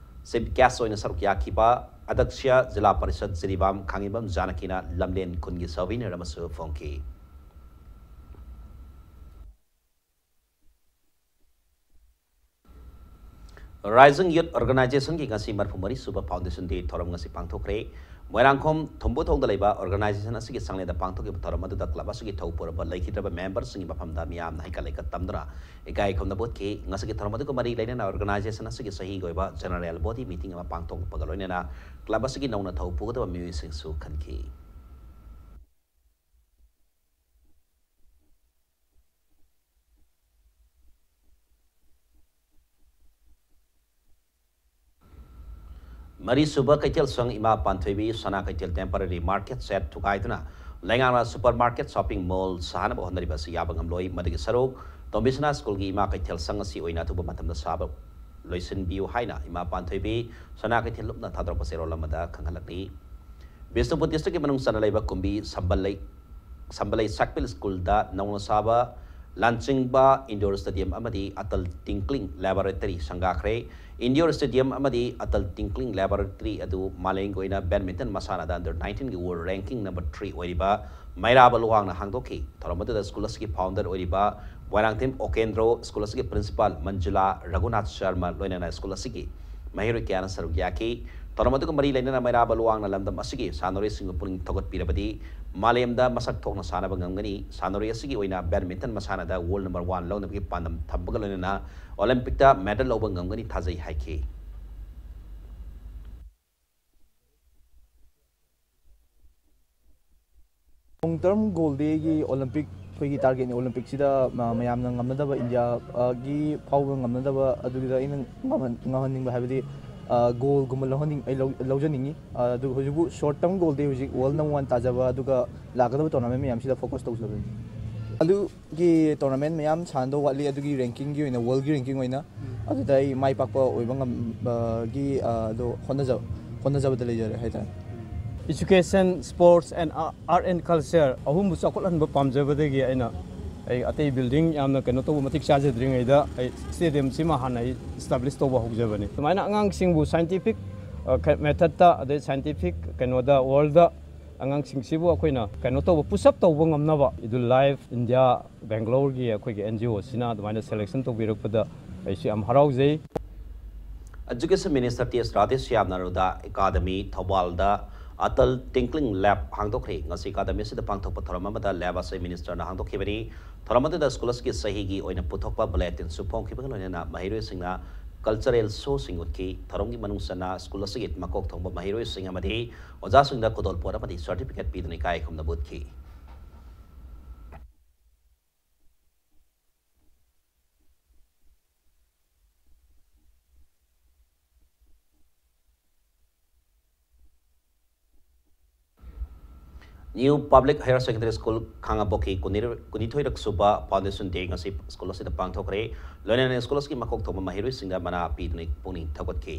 Chief Guest ꯑꯣꯏꯅ ꯁꯔꯨꯛ ꯌꯥꯈꯤꯕ ꯑꯗꯛꯁ꯭ꯌ ꯖꯤꯂꯥ ꯄꯔꯤꯁꯗ ꯖꯤꯔꯤꯕꯥꯝ ꯈꯥꯉꯦꯝꯕꯝ ꯖꯥꯅꯀꯤꯅ ꯂꯝꯂꯦꯟ ꯈꯨꯟꯒꯤ Souvenir ꯑꯃꯁꯨ ꯐꯣꯡꯈꯤ꯫ Rising Youth Organization ꯒꯤ ꯉꯁꯤ ꯃꯔꯤꯐꯨ ꯃꯔꯤ ꯁꯨꯕ Foundation Day ꯊꯧꯔꯝ ꯉꯁꯤ ꯄꯥꯡꯊꯣꯛꯈ꯭ꯔꯦ꯫ ꯃꯣꯏꯔꯥꯡꯈꯣꯝ ꯊꯨꯝꯕꯨꯊꯣꯡꯗ ꯂꯩꯕ organization ꯑꯁꯤꯒꯤ ꯆꯥꯛꯂꯦꯟꯗ ꯄꯥꯡꯊꯣꯛꯈꯤꯕ ꯊꯧꯔꯝ ꯑꯗꯨꯗ club ꯑꯁꯤꯒꯤ ꯊꯧ ꯄꯨꯔꯕ ꯂꯩꯈꯤꯗ꯭ꯔꯕ member ꯁꯤꯡꯒꯤ ꯃꯐꯝꯗ ꯃꯤꯌꯥꯝꯅ ꯍꯩꯀꯠ ꯂꯩꯀꯠ ꯇꯝꯗꯨꯅ ꯏꯀꯥꯏ ꯈꯨꯝꯅꯕ ꯎꯠꯈꯤ꯫ ꯉꯁꯤꯒꯤ ꯊꯧꯔꯝ ꯑꯗꯨꯒ ꯃꯔꯤ ꯂꯩꯅꯅ organization ꯑꯁꯤꯒꯤ ꯆꯍꯤꯒꯤ ꯑꯣꯏꯕ general body meeting ꯑꯃ ꯄꯥꯡꯊꯣꯛꯄꯒ ꯂꯣꯏꯅꯅ club ꯑꯁꯤꯒꯤ ꯅꯧꯅ ꯊꯧ ꯄꯨꯒꯗꯕ ꯃꯤꯑꯣꯏꯁꯤꯡꯁꯨ ꯈꯟꯈꯤ꯫ ꯃꯔꯤꯁꯨꯕ ꯀꯩꯊꯦꯜ ꯁꯪ ꯏꯃꯥ ꯄꯥꯟꯊꯣꯏꯕꯤ ꯁꯅꯥ ꯀꯩꯊꯦꯜ temporary market shed ꯊꯨꯒꯥꯏꯗꯨꯅ ꯂꯩꯉꯥꯛꯅ supermarket shopping mall ꯁꯥꯅꯕ ꯍꯣꯠꯅꯔꯤꯕ ꯑꯁꯤ ꯌꯥꯕ ꯉꯝꯂꯣꯏ꯫ ꯃꯗꯨꯒꯤ ꯁꯔꯨꯛ ꯇꯣꯝꯕꯤꯁꯅꯥ ꯁ꯭ꯀꯨꯜꯒꯤ ꯏꯃꯥ ꯀꯩꯊꯦꯜ ꯁꯪ ꯑꯁꯤ ꯑꯣꯏꯅ ꯑꯊꯨꯕ ꯃꯇꯝꯗ ꯁꯥꯕ ꯂꯣꯏꯁꯤꯟꯕꯤꯌꯨ ꯍꯥꯏꯅ ꯏꯃꯥ ꯄꯥꯟꯊꯣꯏꯕꯤ ꯁꯅꯥ ꯀꯩꯊꯦꯜ ꯂꯨꯞꯅ ꯊꯥꯗꯣꯔꯛꯄ ꯆꯦꯔꯣꯜ ꯑꯃꯗ ꯈꯪꯍꯜꯂꯛꯂꯤ꯫ ꯕꯤꯁꯅꯨꯄꯨꯔ district ꯀꯤ ꯃꯅꯨꯡ ꯆꯟꯅ ꯂꯩꯕ ꯀꯨꯝꯕꯤ ꯁꯝꯕꯜꯂꯩ ꯁꯝꯕꯂꯩ ꯁꯛꯄꯤꯜ ꯁ꯭ꯀꯨꯜꯗ ꯅꯧꯅ ꯁꯥꯕ ꯂꯥꯟꯆꯤꯡꯕ indoor stadium ꯑꯃꯗꯤ ꯑꯇꯜ ꯇꯤꯡꯀ꯭ꯂꯤꯡ laboratory ꯁꯪꯒꯥꯈ꯭ꯔꯦ꯫ Indoor stadium ꯑꯃꯗꯤ ꯑꯇꯜ ꯇꯤꯡꯀ꯭ꯂꯤꯡ laboratory ꯑꯗꯨ ꯃꯥꯂꯦꯝꯒꯤ ꯑꯣꯏꯅ badminton ꯃꯁꯥꯟꯅꯗ under nineteen ꯒꯤ world ranking number three ꯑꯣꯏꯔꯤꯕ ꯃꯩꯔꯥꯕ ꯂꯨꯋꯥꯡꯅ ꯍꯥꯡꯗꯣꯛꯈꯤ꯫ ꯊꯧꯔꯝ ꯑꯗꯨꯗ ꯁ꯭ꯀꯨꯜ ꯑꯁꯤꯒꯤ founder ꯑꯣꯏꯔꯤꯕ ꯕꯣꯏꯔꯥꯡꯊꯦꯝ ꯑꯣꯀꯦꯟꯗ꯭ꯔꯣ, ꯁ꯭ꯀꯨꯜ ꯑꯁꯤꯒꯤ principal ꯃꯟꯖꯨꯂꯥ ꯔꯘꯨꯅꯥꯊ ꯁꯔꯃ ꯂꯣꯏꯅꯅ ꯁ꯭ꯀꯨꯜ ꯑꯁꯤꯒꯤ ꯃꯍꯩꯔꯣꯏ ꯀꯌꯥꯅ ꯁꯔꯨꯛ ꯌꯥꯈꯤ꯫ ꯊꯧꯔꯝ ꯑꯗꯨꯒ ꯃꯔꯤ ꯂꯩꯅꯅ ꯃꯩꯔꯥꯕ ꯂꯨꯋꯥꯡꯅ ꯂꯝꯗꯝ ꯑꯁꯤꯒꯤ ꯁꯥꯟꯅꯔꯣꯏꯁꯤꯡꯕꯨ ꯄꯨꯛꯅꯤꯡ ꯊꯧꯒꯠꯄꯤꯔꯕꯗꯤ ꯃꯥꯂꯦꯝꯗ ꯃꯁꯛ ꯊꯣꯛꯅ ꯁꯥꯟꯅꯕ ꯉꯝꯒꯅꯤ꯫ ꯁꯥꯟꯅꯔꯣꯏ ꯑꯁꯤꯒꯤ ꯑꯣꯏꯅ badminton ꯃꯁꯥꯟꯅꯗ world number one ꯂꯧꯅꯕꯒꯤ ꯄꯥꯟꯗꯝ ꯊꯝꯕꯒ ꯂꯣꯏꯅꯅ Olympic ꯇ medal ꯂꯧꯕ ꯉꯝꯒꯅꯤ ꯊꯥꯖꯩ ꯍꯥꯏꯈꯤ꯫ Long term goal ꯗꯤ ꯑꯩꯒꯤ Olympic ꯑꯩꯈꯣꯏꯒꯤ ꯇꯥꯔꯒꯦꯠꯅꯤ ꯑꯣꯂꯤꯝꯄꯤꯛꯁꯤꯗ ꯃ- ꯃꯌꯥꯝꯅ ꯉꯝꯅꯗꯕ, ꯏꯟꯗꯤꯌꯥꯒꯤ ꯐꯥꯎꯕ ꯉꯝꯅꯗꯕ, ꯑꯗꯨꯒꯤꯗ ꯑꯩꯅ ꯉꯝꯍꯟ- ꯉꯝꯍꯟꯅꯤꯡꯕ ꯍꯥꯏꯕꯗꯤ, ꯑ, ꯒꯣꯜꯒꯨꯝꯕ ꯂꯧꯍꯟꯅꯤꯡ- ꯑꯩ ꯂꯧ- ꯂꯧꯖꯅꯤꯡꯉꯤ꯫ ꯑ, ꯑꯗꯨꯒ ꯍꯧꯖꯤꯛꯄꯨ ꯁꯣꯔꯠ ꯇꯔꯝ ꯒꯣꯜꯗꯤ ꯍꯧꯖꯤꯛ ꯋꯥꯔꯜ ꯅꯝꯕꯔ ꯋꯥꯟ ꯇꯥꯖꯕ, ꯑꯗꯨꯒ ꯂꯥꯛꯀꯗꯕ ꯇꯣꯔꯅꯥꯃꯦꯟ ꯃꯌꯥꯝꯁꯤꯗ ꯐꯣꯀꯁ ꯇꯧꯖꯕꯅꯤ꯫ ꯑꯗꯨꯒꯤ ꯇꯣꯔꯅꯥꯃꯦꯟ ꯃꯌꯥꯝ ꯁꯥꯟꯅꯗꯧ ꯋꯥꯠꯂꯤ, ꯑꯗꯨꯒꯤ ꯔꯦꯡꯀꯤꯡꯒꯤ ꯑꯣꯏꯅ, ꯋꯥꯔꯜꯒꯤ ꯔꯦꯡꯀꯤꯡ ꯑꯣꯏꯅ꯫ ꯑꯗꯨꯗ ꯑꯩ ꯃꯥꯏ ꯄꯥꯛꯄ ꯑꯣꯏꯕ ꯉꯝꯕꯒꯤ, ꯑ, ꯑꯗꯣ ꯍꯣꯠꯅꯖ- ꯍꯣꯠꯅꯖꯕꯗ ꯂꯩꯖꯔꯦ ꯍꯥꯏꯇꯥꯔꯦ꯫ Education, sports and art and culture ꯑꯍꯨꯝꯕꯨ ꯆꯥꯎꯈꯠꯍꯟꯕ ꯄꯥꯝꯖꯕꯗꯒꯤ ꯑꯩꯅ, ꯑꯩ ꯑꯇꯩ building ꯌꯥꯝꯅ ꯀꯩꯅꯣ ꯇꯧꯕ ꯃꯇꯤꯛ ꯆꯥꯖꯗ꯭ꯔꯤꯉꯩꯗ ꯑꯩ stadium ꯁꯤꯃ ꯍꯥꯟꯅ ꯑꯩ establish ꯇꯧꯕ ꯍꯧꯖꯕꯅꯤ꯫ ꯑꯗꯨꯃꯥꯏꯅ ꯑꯉꯥꯡꯁꯤꯡꯕꯨ scientific, ꯑ, ꯈ- method ꯇ, ꯑꯗꯩ scientific ꯀꯩꯅꯣꯗ, world ꯗ ꯑꯉꯥꯡꯁꯤꯡꯁꯤꯕꯨ ꯑꯩꯈꯣꯏꯅ ꯀꯩꯅꯣ ꯇꯧꯕ, push up ꯇꯧꯕ ꯉꯝꯅꯕ Idul Life India Bangalore ꯒꯤ ꯑꯩꯈꯣꯏꯒꯤ N G O ꯁꯤꯅ ꯑꯗꯨꯃꯥꯏꯅ selection ꯇꯧꯕꯤꯔꯛꯄꯗ ꯑꯩꯁꯨ ꯌꯥꯝ ꯍꯔꯥꯎꯖꯩ꯫ Education Minister T S Radheshyam ꯅ ꯔꯨꯗꯥ Academy ꯊꯧꯕꯥꯜꯗ Atal Tinkling Lab ꯍꯥꯡꯗꯣꯛꯈ꯭ꯔꯦ꯫ ꯉꯁꯤ academy ꯑꯁꯤꯗ ꯄꯥꯡꯊꯣꯛꯄ ꯊꯧꯔꯝ ꯑꯃꯗ lab ꯑꯁꯤ minister ꯅ ꯍꯥꯡꯗꯣꯛꯈꯤꯕꯅꯤ꯫ ꯊꯧꯔꯝ ꯑꯗꯨꯗ ꯁ꯭ꯀꯨꯜ ꯑꯁꯤꯒꯤ ꯆꯍꯤꯒꯤ ꯑꯣꯏꯅ ꯄꯨꯊꯣꯛꯄ bulletin ꯁꯨ ꯐꯣꯡꯈꯤꯕꯒ ꯂꯣꯏꯅꯅ ꯃꯍꯩꯔꯣꯏꯁꯤꯡꯅ cultural show ꯁꯤꯡ ꯎꯠꯈꯤ꯫ ꯊꯧꯔꯝꯒꯤ ꯃꯅꯨꯡ ꯆꯟꯅ ꯁ꯭ꯀꯨꯜ ꯑꯁꯤꯒꯤ ꯃꯀꯣꯛ ꯊꯣꯡꯕ ꯃꯍꯩꯔꯣꯏꯁꯤꯡ ꯑꯃꯗꯤ ꯑꯣꯖꯥꯁꯤꯡꯗ ꯈꯨꯗꯣꯜꯄꯣꯠ ꯑꯃꯗꯤ certificate ꯄꯤꯗꯨꯅ ꯏꯀꯥꯏ ꯈꯨꯝꯅꯕ ꯎꯠꯈꯤ꯫ New Public Higher Secondary School ꯈꯥꯉꯕꯣꯛꯀꯤ ꯀꯨꯟꯅꯤꯊꯣꯏꯔꯛ ꯁꯨꯕ Foundation Day ꯉꯁꯤ ꯁ꯭ꯀꯨꯜ ꯑꯁꯤꯗ ꯄꯥꯡꯊꯣꯛꯈ꯭ꯔꯦ꯫ ꯂꯣꯏꯅꯅ ꯁ꯭ꯀꯨꯜ ꯑꯁꯤꯒꯤ ꯃꯀꯣꯛ ꯊꯣꯡꯕ ꯃꯍꯩꯔꯣꯏꯁꯤꯡꯗ ꯃꯅꯥ ꯄꯤꯗꯨꯅ ꯄꯨꯛꯅꯤꯡ ꯊꯧꯒꯠꯈꯤ꯫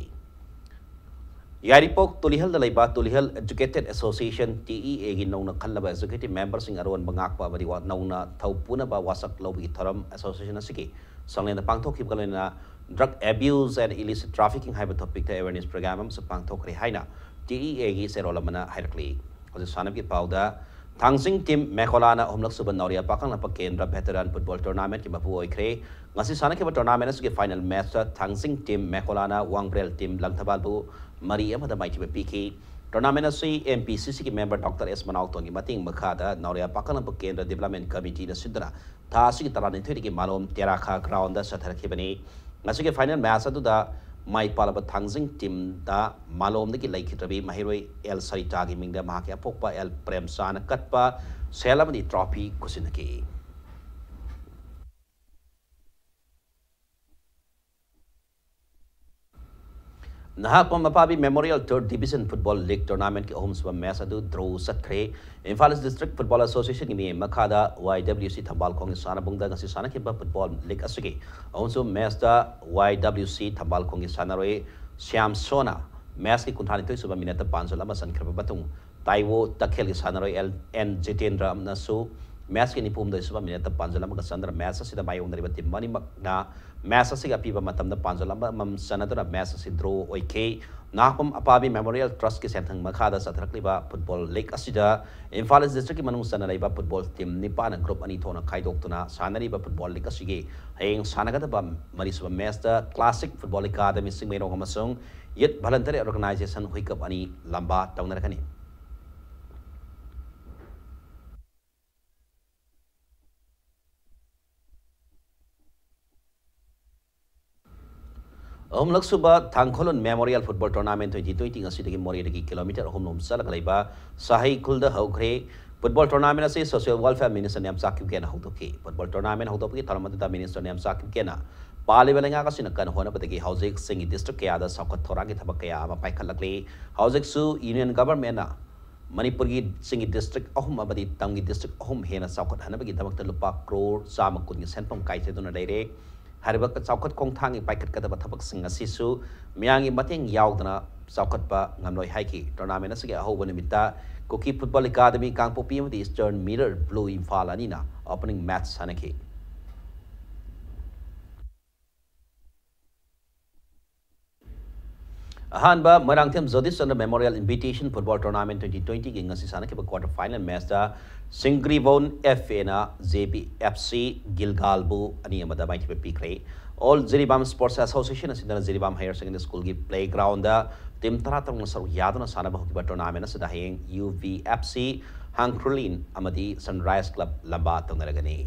ꯌꯥꯏꯔꯤꯄꯣꯛ ꯇꯨꯂꯤꯍꯜꯗ ꯂꯩꯕ Tulihal Educated Association, T E A ꯒꯤ ꯅꯧꯅ ꯈꯜꯂꯕ executive member ꯁꯤꯡ ꯑꯔꯣꯟꯕ ꯉꯥꯛꯄ ꯑꯃꯗꯤ ꯋꯥ- ꯅꯧꯅ ꯊꯧ ꯄꯨꯅꯕ ꯋꯥꯁꯛ ꯂꯧꯕꯒꯤ ꯊꯧꯔꯝ association ꯑꯁꯤꯒꯤ ꯆꯥꯡꯂꯦꯟꯗ ꯄꯥꯡꯊꯣꯛꯈꯤꯕꯒ ꯂꯣꯏꯅꯅ drug abuse and illicit trafficking ꯍꯥꯏꯕ topic ꯇ awareness program ꯑꯃꯁꯨ ꯄꯥꯡꯊꯣꯛꯈ꯭ꯔꯦ ꯍꯥꯏꯅ T E A ꯒꯤ ꯆꯦꯔꯣꯜ ꯑꯃꯅ ꯍꯥꯏꯔꯛꯂꯤ꯫ ꯍꯧꯖꯤꯛ ꯁꯥꯟꯅꯕꯒꯤ ꯄꯥꯎꯗ, ꯊꯥꯡꯖꯤꯡ team ꯃꯦꯈꯣꯂꯥꯅ ꯑꯍꯨꯝꯂꯛ ꯁꯨꯕ ꯅꯥꯎꯔꯤꯌꯥ ꯄꯥꯈꯪꯂꯥꯛꯄ ꯀꯦꯟꯗ꯭ꯔ veteran football tournament ꯀꯤ ꯃꯄꯨ ꯑꯣꯏꯈ꯭ꯔꯦ꯫ ꯉꯁꯤ ꯁꯥꯟꯅꯈꯤꯕ tournament ꯑꯁꯤꯒꯤ final match ꯇ ꯊꯥꯡꯖꯤꯡ team ꯃꯦꯈꯣꯂꯥꯅ ꯋꯥꯡꯕ꯭ꯔꯦꯜ team ꯂꯪꯊꯕꯥꯜꯕꯨ ꯃꯔꯤ ꯑꯃꯗ ꯃꯥꯏꯊꯤꯕ ꯄꯤꯈꯤ꯫ Tournament ꯑꯁꯤ M P C C ꯒꯤ member Doctor S ꯃꯅꯥꯎꯇꯣꯟꯒꯤ ꯃꯇꯦꯡ ꯃꯈꯥꯗ ꯅꯥꯎꯔꯤꯌꯥ ꯄꯥꯈꯪꯂꯥꯛꯄ ꯀꯦꯟꯗ꯭ꯔ development committee ꯅ ꯁꯤꯟꯗꯨꯅ ꯊꯥ ꯑꯁꯤꯒꯤ ꯇꯔꯥꯅꯤꯊꯣꯏꯗꯒꯤ ꯃꯥꯂꯣꯝ ꯇꯦꯔꯥꯈꯥ ground ꯗ ꯆꯠꯊꯔꯛꯈꯤꯕꯅꯤ꯫ ꯉꯁꯤꯒꯤ final match ꯑꯗꯨꯗ ꯃꯥꯏ ꯄꯥꯛꯂꯕ ꯊꯥꯡꯖꯤꯡ team ꯗ ꯃꯥꯂꯣꯝꯗꯒꯤ ꯂꯩꯈꯤꯗ꯭ꯔꯕꯤ ꯃꯍꯩꯔꯣꯏ ꯑꯦꯜ ꯁꯔꯤꯇꯥꯒꯤ ꯃꯤꯡꯗ ꯃꯍꯥꯛꯀꯤ ꯑꯄꯣꯛꯄ ꯑꯦꯜ ꯄ꯭ꯔꯦꯝꯆꯥꯅ ꯀꯠꯄ ꯁꯦꯜ ꯑꯃꯗꯤ ꯇ꯭ꯔꯣꯐꯤ ꯈꯨꯠꯁꯤꯟꯅꯈꯤ꯫ ꯅꯍꯥꯛꯄꯝ ꯑꯄꯥꯕꯤ Memorial Third Division Football League Tournamentꯀꯤ ꯑꯍꯨꯝꯁꯨꯕ ꯃꯦꯆ ꯑꯗꯨ ꯗ꯭ꯔꯣ ꯆꯠꯈ꯭ꯔꯦ꯫ ꯏꯝꯐꯥꯜ ꯏꯁ ꯗꯤꯁꯇ꯭ꯔꯤꯛ ꯐꯨꯠꯕꯣꯜ ꯑꯦꯁꯣꯁꯤꯌꯦꯁꯟꯒꯤ ꯃꯤꯠꯌꯦꯡ ꯃꯈꯥꯗ ꯋꯥꯏ ꯗꯕ꯭ꯂꯤꯎ ꯁꯤ ꯊꯝꯕꯥꯜ ꯈꯣꯡꯒꯤ ꯁꯥꯟꯅꯕꯨꯡꯗ ꯉꯁꯤ ꯁꯥꯟꯅꯈꯤꯕ ꯐꯨꯠꯕꯣꯜ ꯂꯤꯒ ꯑꯁꯤꯒꯤ ꯑꯍꯨꯝꯁꯨꯕ ꯃꯦꯆꯇ ꯋꯥꯏ ꯗꯕ꯭ꯂꯤꯎ ꯁꯤ ꯊꯝꯕꯥꯜ ꯈꯣꯡꯒꯤ ꯁꯥꯟꯅꯔꯣꯏ ꯁ꯭ꯌꯥꯝ ꯁꯣꯅ ꯃꯦꯆꯀꯤ ꯀꯨꯟꯊ꯭ꯔꯥ ꯅꯤꯊꯣꯏ ꯁꯨꯕ ꯃꯤꯅꯠꯇ ꯄꯥꯟꯖꯜ ꯑꯃ ꯆꯟꯈ꯭ꯔꯕ ꯃꯇꯨꯡ, ꯇꯥꯏꯋꯣ ꯇꯈꯦꯜꯒꯤ ꯁꯥꯟꯅꯔꯣꯏ ꯑꯦꯜ ꯑꯦꯟ ꯖꯤꯇꯦꯟꯗ꯭ꯔ ꯑꯃꯅꯁꯨ ꯃꯦꯆꯀꯤ ꯅꯤꯐꯨ ꯍꯨꯝꯗꯣꯏ ꯁꯨꯕ ꯃꯤꯅꯠꯇ ꯄꯥꯟꯖꯜ ꯑꯃꯒ ꯆꯟꯗꯨꯅ ꯃꯦꯆ ꯑꯁꯤꯗ ꯃꯥꯌꯣꯛꯅꯔꯤꯕ ꯇꯤꯝ ꯑꯅꯤꯃꯛꯅ ꯃꯦꯆ ꯑꯁꯤꯒꯤ ꯑꯄꯤꯕ ꯃꯇꯝꯗ ꯄꯥꯟꯖꯜ ꯑꯃꯃꯝ ꯆꯟꯅꯗꯨꯅ ꯃꯦꯆ ꯑꯁꯤ ꯗ꯭ꯔꯣ ꯑꯣꯏꯈꯤ꯫ ꯅꯍꯥꯛꯄꯝ ꯑꯄꯥꯕꯤ ꯃꯦꯃꯣꯔꯤꯌꯦꯜ ꯇ꯭ꯔꯁꯀꯤ ꯁꯦꯟꯊꯪ ꯃꯈꯥꯗ ꯆꯠꯊꯔꯛꯂꯤꯕ ꯐꯨꯠꯕꯣꯜ ꯂꯤꯒ ꯑꯁꯤꯗ ꯏꯝꯐꯥꯜ ꯏꯁ ꯗꯤꯁꯇ꯭ꯔꯤꯛꯀꯤ ꯃꯅꯨꯡ ꯆꯟꯅ ꯂꯩꯕ ꯐꯨꯠꯕꯣꯜ ꯇꯤꯝ ꯅꯤꯄꯥꯟꯅ ꯒ꯭ꯔꯨꯞ ꯑꯅꯤ ꯊꯣꯛꯅ ꯈꯥꯏꯗꯣꯛꯇꯨꯅ ꯁꯥꯟꯅꯔꯤꯕ ꯐꯨꯠꯕꯣꯜ ꯂꯤꯒ ꯑꯁꯤꯒꯤ ꯍꯌꯦꯡ ꯁꯥꯟꯅꯒꯗꯕ ꯃꯔꯤꯁꯨꯕ ꯃꯦꯆꯇ ꯀ꯭ꯂꯥꯁꯤꯛ ꯐꯨꯠꯕꯣꯜ ꯑꯦꯀꯥꯗꯃꯤ ꯆꯤꯡꯃꯩꯔꯣꯡ ꯑꯃꯁꯨꯡ ꯌꯨꯠ ꯚꯂꯟꯇꯔꯤ ꯑꯣꯔꯒꯅꯥꯏꯖꯦꯁꯟ ꯍꯨꯏꯀꯞ ꯑꯅꯤ ꯂꯝꯕꯥ ꯇꯧꯅꯔꯛꯀꯅꯤ꯫ ꯑꯍꯨꯝꯂꯛꯁꯨꯕ Thangkholun memorial football tournament twenty twenty ꯉꯁꯤꯗꯒꯤ ꯃꯣꯔꯦꯗꯒꯤ ꯀꯤꯂꯣꯃꯤꯇꯔ ꯑꯍꯨꯝ ꯂꯣꯝ ꯆꯠꯂꯒ ꯂꯩꯕ ꯁꯍꯩ ꯈꯨꯜꯗ ꯍꯧꯈ꯭ꯔꯦ꯫ ꯐꯨꯠꯕꯣꯜ ꯇꯣꯔꯅꯥꯃꯦꯟ ꯑꯁꯤ ꯁꯣꯁꯤꯌꯦꯜ ꯋꯦꯜꯐꯤꯌꯔ ꯃꯤꯅꯤꯁꯇꯔ ꯅꯦꯝꯆꯥ ꯀꯤꯞꯒꯦꯅ ꯍꯧꯗꯣꯛꯈꯤ꯫ ꯐꯨꯠꯕꯣꯜ ꯇꯣꯔꯅꯥꯃꯦꯟ ꯍꯧꯗꯣꯛꯄꯒꯤ ꯊꯧꯔꯝ ꯑꯗꯨꯗ ꯃꯤꯅꯤꯁꯇꯔ ꯅꯦꯝꯆꯥ ꯀꯤꯞꯒꯦꯅ ꯄꯥꯜꯂꯤꯕ ꯂꯩꯉꯥꯛ ꯑꯁꯤꯅ ꯀꯟꯅ ꯍꯣꯠꯅꯕꯗꯒꯤ ꯍꯧꯖꯤꯛ ꯆꯤꯡꯒꯤ ꯗꯤꯁꯇ꯭ꯔꯤꯛ ꯀꯌꯥꯗ ꯆꯥꯎꯈꯠ ꯊꯧꯔꯥꯡꯒꯤ ꯊꯕꯛ ꯀꯌꯥ ꯑꯃ ꯄꯥꯏꯈꯠꯂꯛꯂꯤ꯫ ꯍꯧꯖꯤꯛꯁꯨ ꯌꯨꯅꯤꯌꯟ ꯒꯚꯔꯟꯃꯦꯟꯠꯅ ꯃꯅꯤꯄꯨꯔꯒꯤ ꯆꯤꯡꯒꯤ ꯗꯤꯁꯇ꯭ꯔꯤꯛ ꯑꯍꯨꯝ ꯑꯃꯗꯤ ꯇꯝꯒꯤ ꯗꯤꯁꯇ꯭ꯔꯤꯛ ꯑꯍꯨꯝ ꯍꯦꯟꯅ ꯆꯥꯎꯈꯠꯍꯟꯅꯕꯒꯤꯗꯃꯛꯇ ꯂꯨꯄꯥ ꯀ꯭ꯔꯣꯔ ꯆꯥꯝꯃ ꯀꯨꯟꯒꯤ ꯁꯦꯟꯐꯝ ꯀꯥꯏꯊꯗꯨꯅ ꯂꯩꯔꯦ꯫ ꯍꯥꯏꯔꯤꯕ ꯆꯥꯎꯈꯠ ꯈꯣꯡꯊꯥꯡꯒꯤ ꯄꯥꯏꯈꯠꯀꯗꯕ ꯊꯕꯛꯁꯤꯡ ꯑꯁꯤꯁꯨ ꯃꯤꯌꯥꯝꯒꯤ ꯃꯇꯦꯡ ꯌꯥꯎꯗꯅ ꯆꯥꯎꯈꯠꯄ ꯉꯝꯂꯣꯏ ꯍꯥꯏꯈꯤ꯫ ꯇꯣꯔꯅꯥꯃꯦꯟ ꯑꯁꯤꯒꯤ ꯑꯍꯧꯕ ꯅꯨꯃꯤꯠꯇ ꯀꯨꯀꯤ ꯐꯨꯠꯕꯣꯜ ꯑꯦꯀꯥꯗꯃꯤ ꯀꯥꯡꯄꯣꯛꯄꯤ ꯑꯃꯗꯤ ꯏꯁꯇꯔꯟ ꯃꯤꯔꯔ ꯕ꯭ꯂꯨ ꯏꯝꯐꯥꯜ ꯑꯅꯤꯅ ꯑꯣꯄꯅꯤꯡ ꯃꯦꯆ ꯁꯥꯟꯅꯈꯤ꯫ ꯑꯍꯥꯟꯕ Moirangthem Jodish Chandra memorial invitation football tournament twenty ꯇ꯭ꯋꯦꯟꯇꯤꯒꯤ ꯉꯁꯤ ꯁꯥꯟꯅꯈꯤꯕ ꯀ꯭ꯋꯥꯔꯇꯔ ꯐꯥꯏꯅꯦꯜ ꯃꯦꯆꯇ ꯁꯤꯡꯒ꯭ꯔꯤꯕꯣꯟ F N J B F C ꯒꯤꯜꯒꯥꯜꯕꯨ ꯑꯅꯤ ꯑꯃꯗ ꯃꯥꯏꯊꯤꯕ ꯄꯤꯈ꯭ꯔꯦ꯫ ꯑꯣꯜ ꯖꯤꯔꯤꯕꯥꯝ ꯁ꯭ꯄꯣꯔꯠꯁ ꯑꯦꯁꯣꯁꯤꯌꯦꯁꯟ ꯑꯁꯤꯅ ꯖꯤꯔꯤꯕꯥꯝ ꯍꯥꯌꯔ ꯁꯦꯀꯦꯟꯗꯔꯤ ꯁ꯭ꯀꯨꯜꯒꯤ ꯄ꯭ꯂꯦꯒ꯭ꯔꯥꯎꯟꯗ ꯇꯤꯝ ꯇꯔꯥ ꯇꯔꯨꯛꯅ ꯁꯔꯨꯛ ꯌꯥꯗꯨꯅ ꯁꯥꯟꯅꯕ ꯍꯧꯈꯤꯕ ꯇꯣꯔꯅꯥꯃꯦꯟ ꯑꯁꯤꯗ ꯍꯌꯦꯡ ꯌꯨ ꯚꯤ ꯑꯦꯐ ꯁꯤ ꯍꯥꯡꯈ꯭ꯔꯨꯂꯤꯟ ꯑꯃꯗꯤ ꯁꯟꯔꯥꯏꯁ ꯀ꯭ꯂꯕ ꯂꯝꯕꯥ ꯇꯧꯅꯔꯒꯅꯤ꯫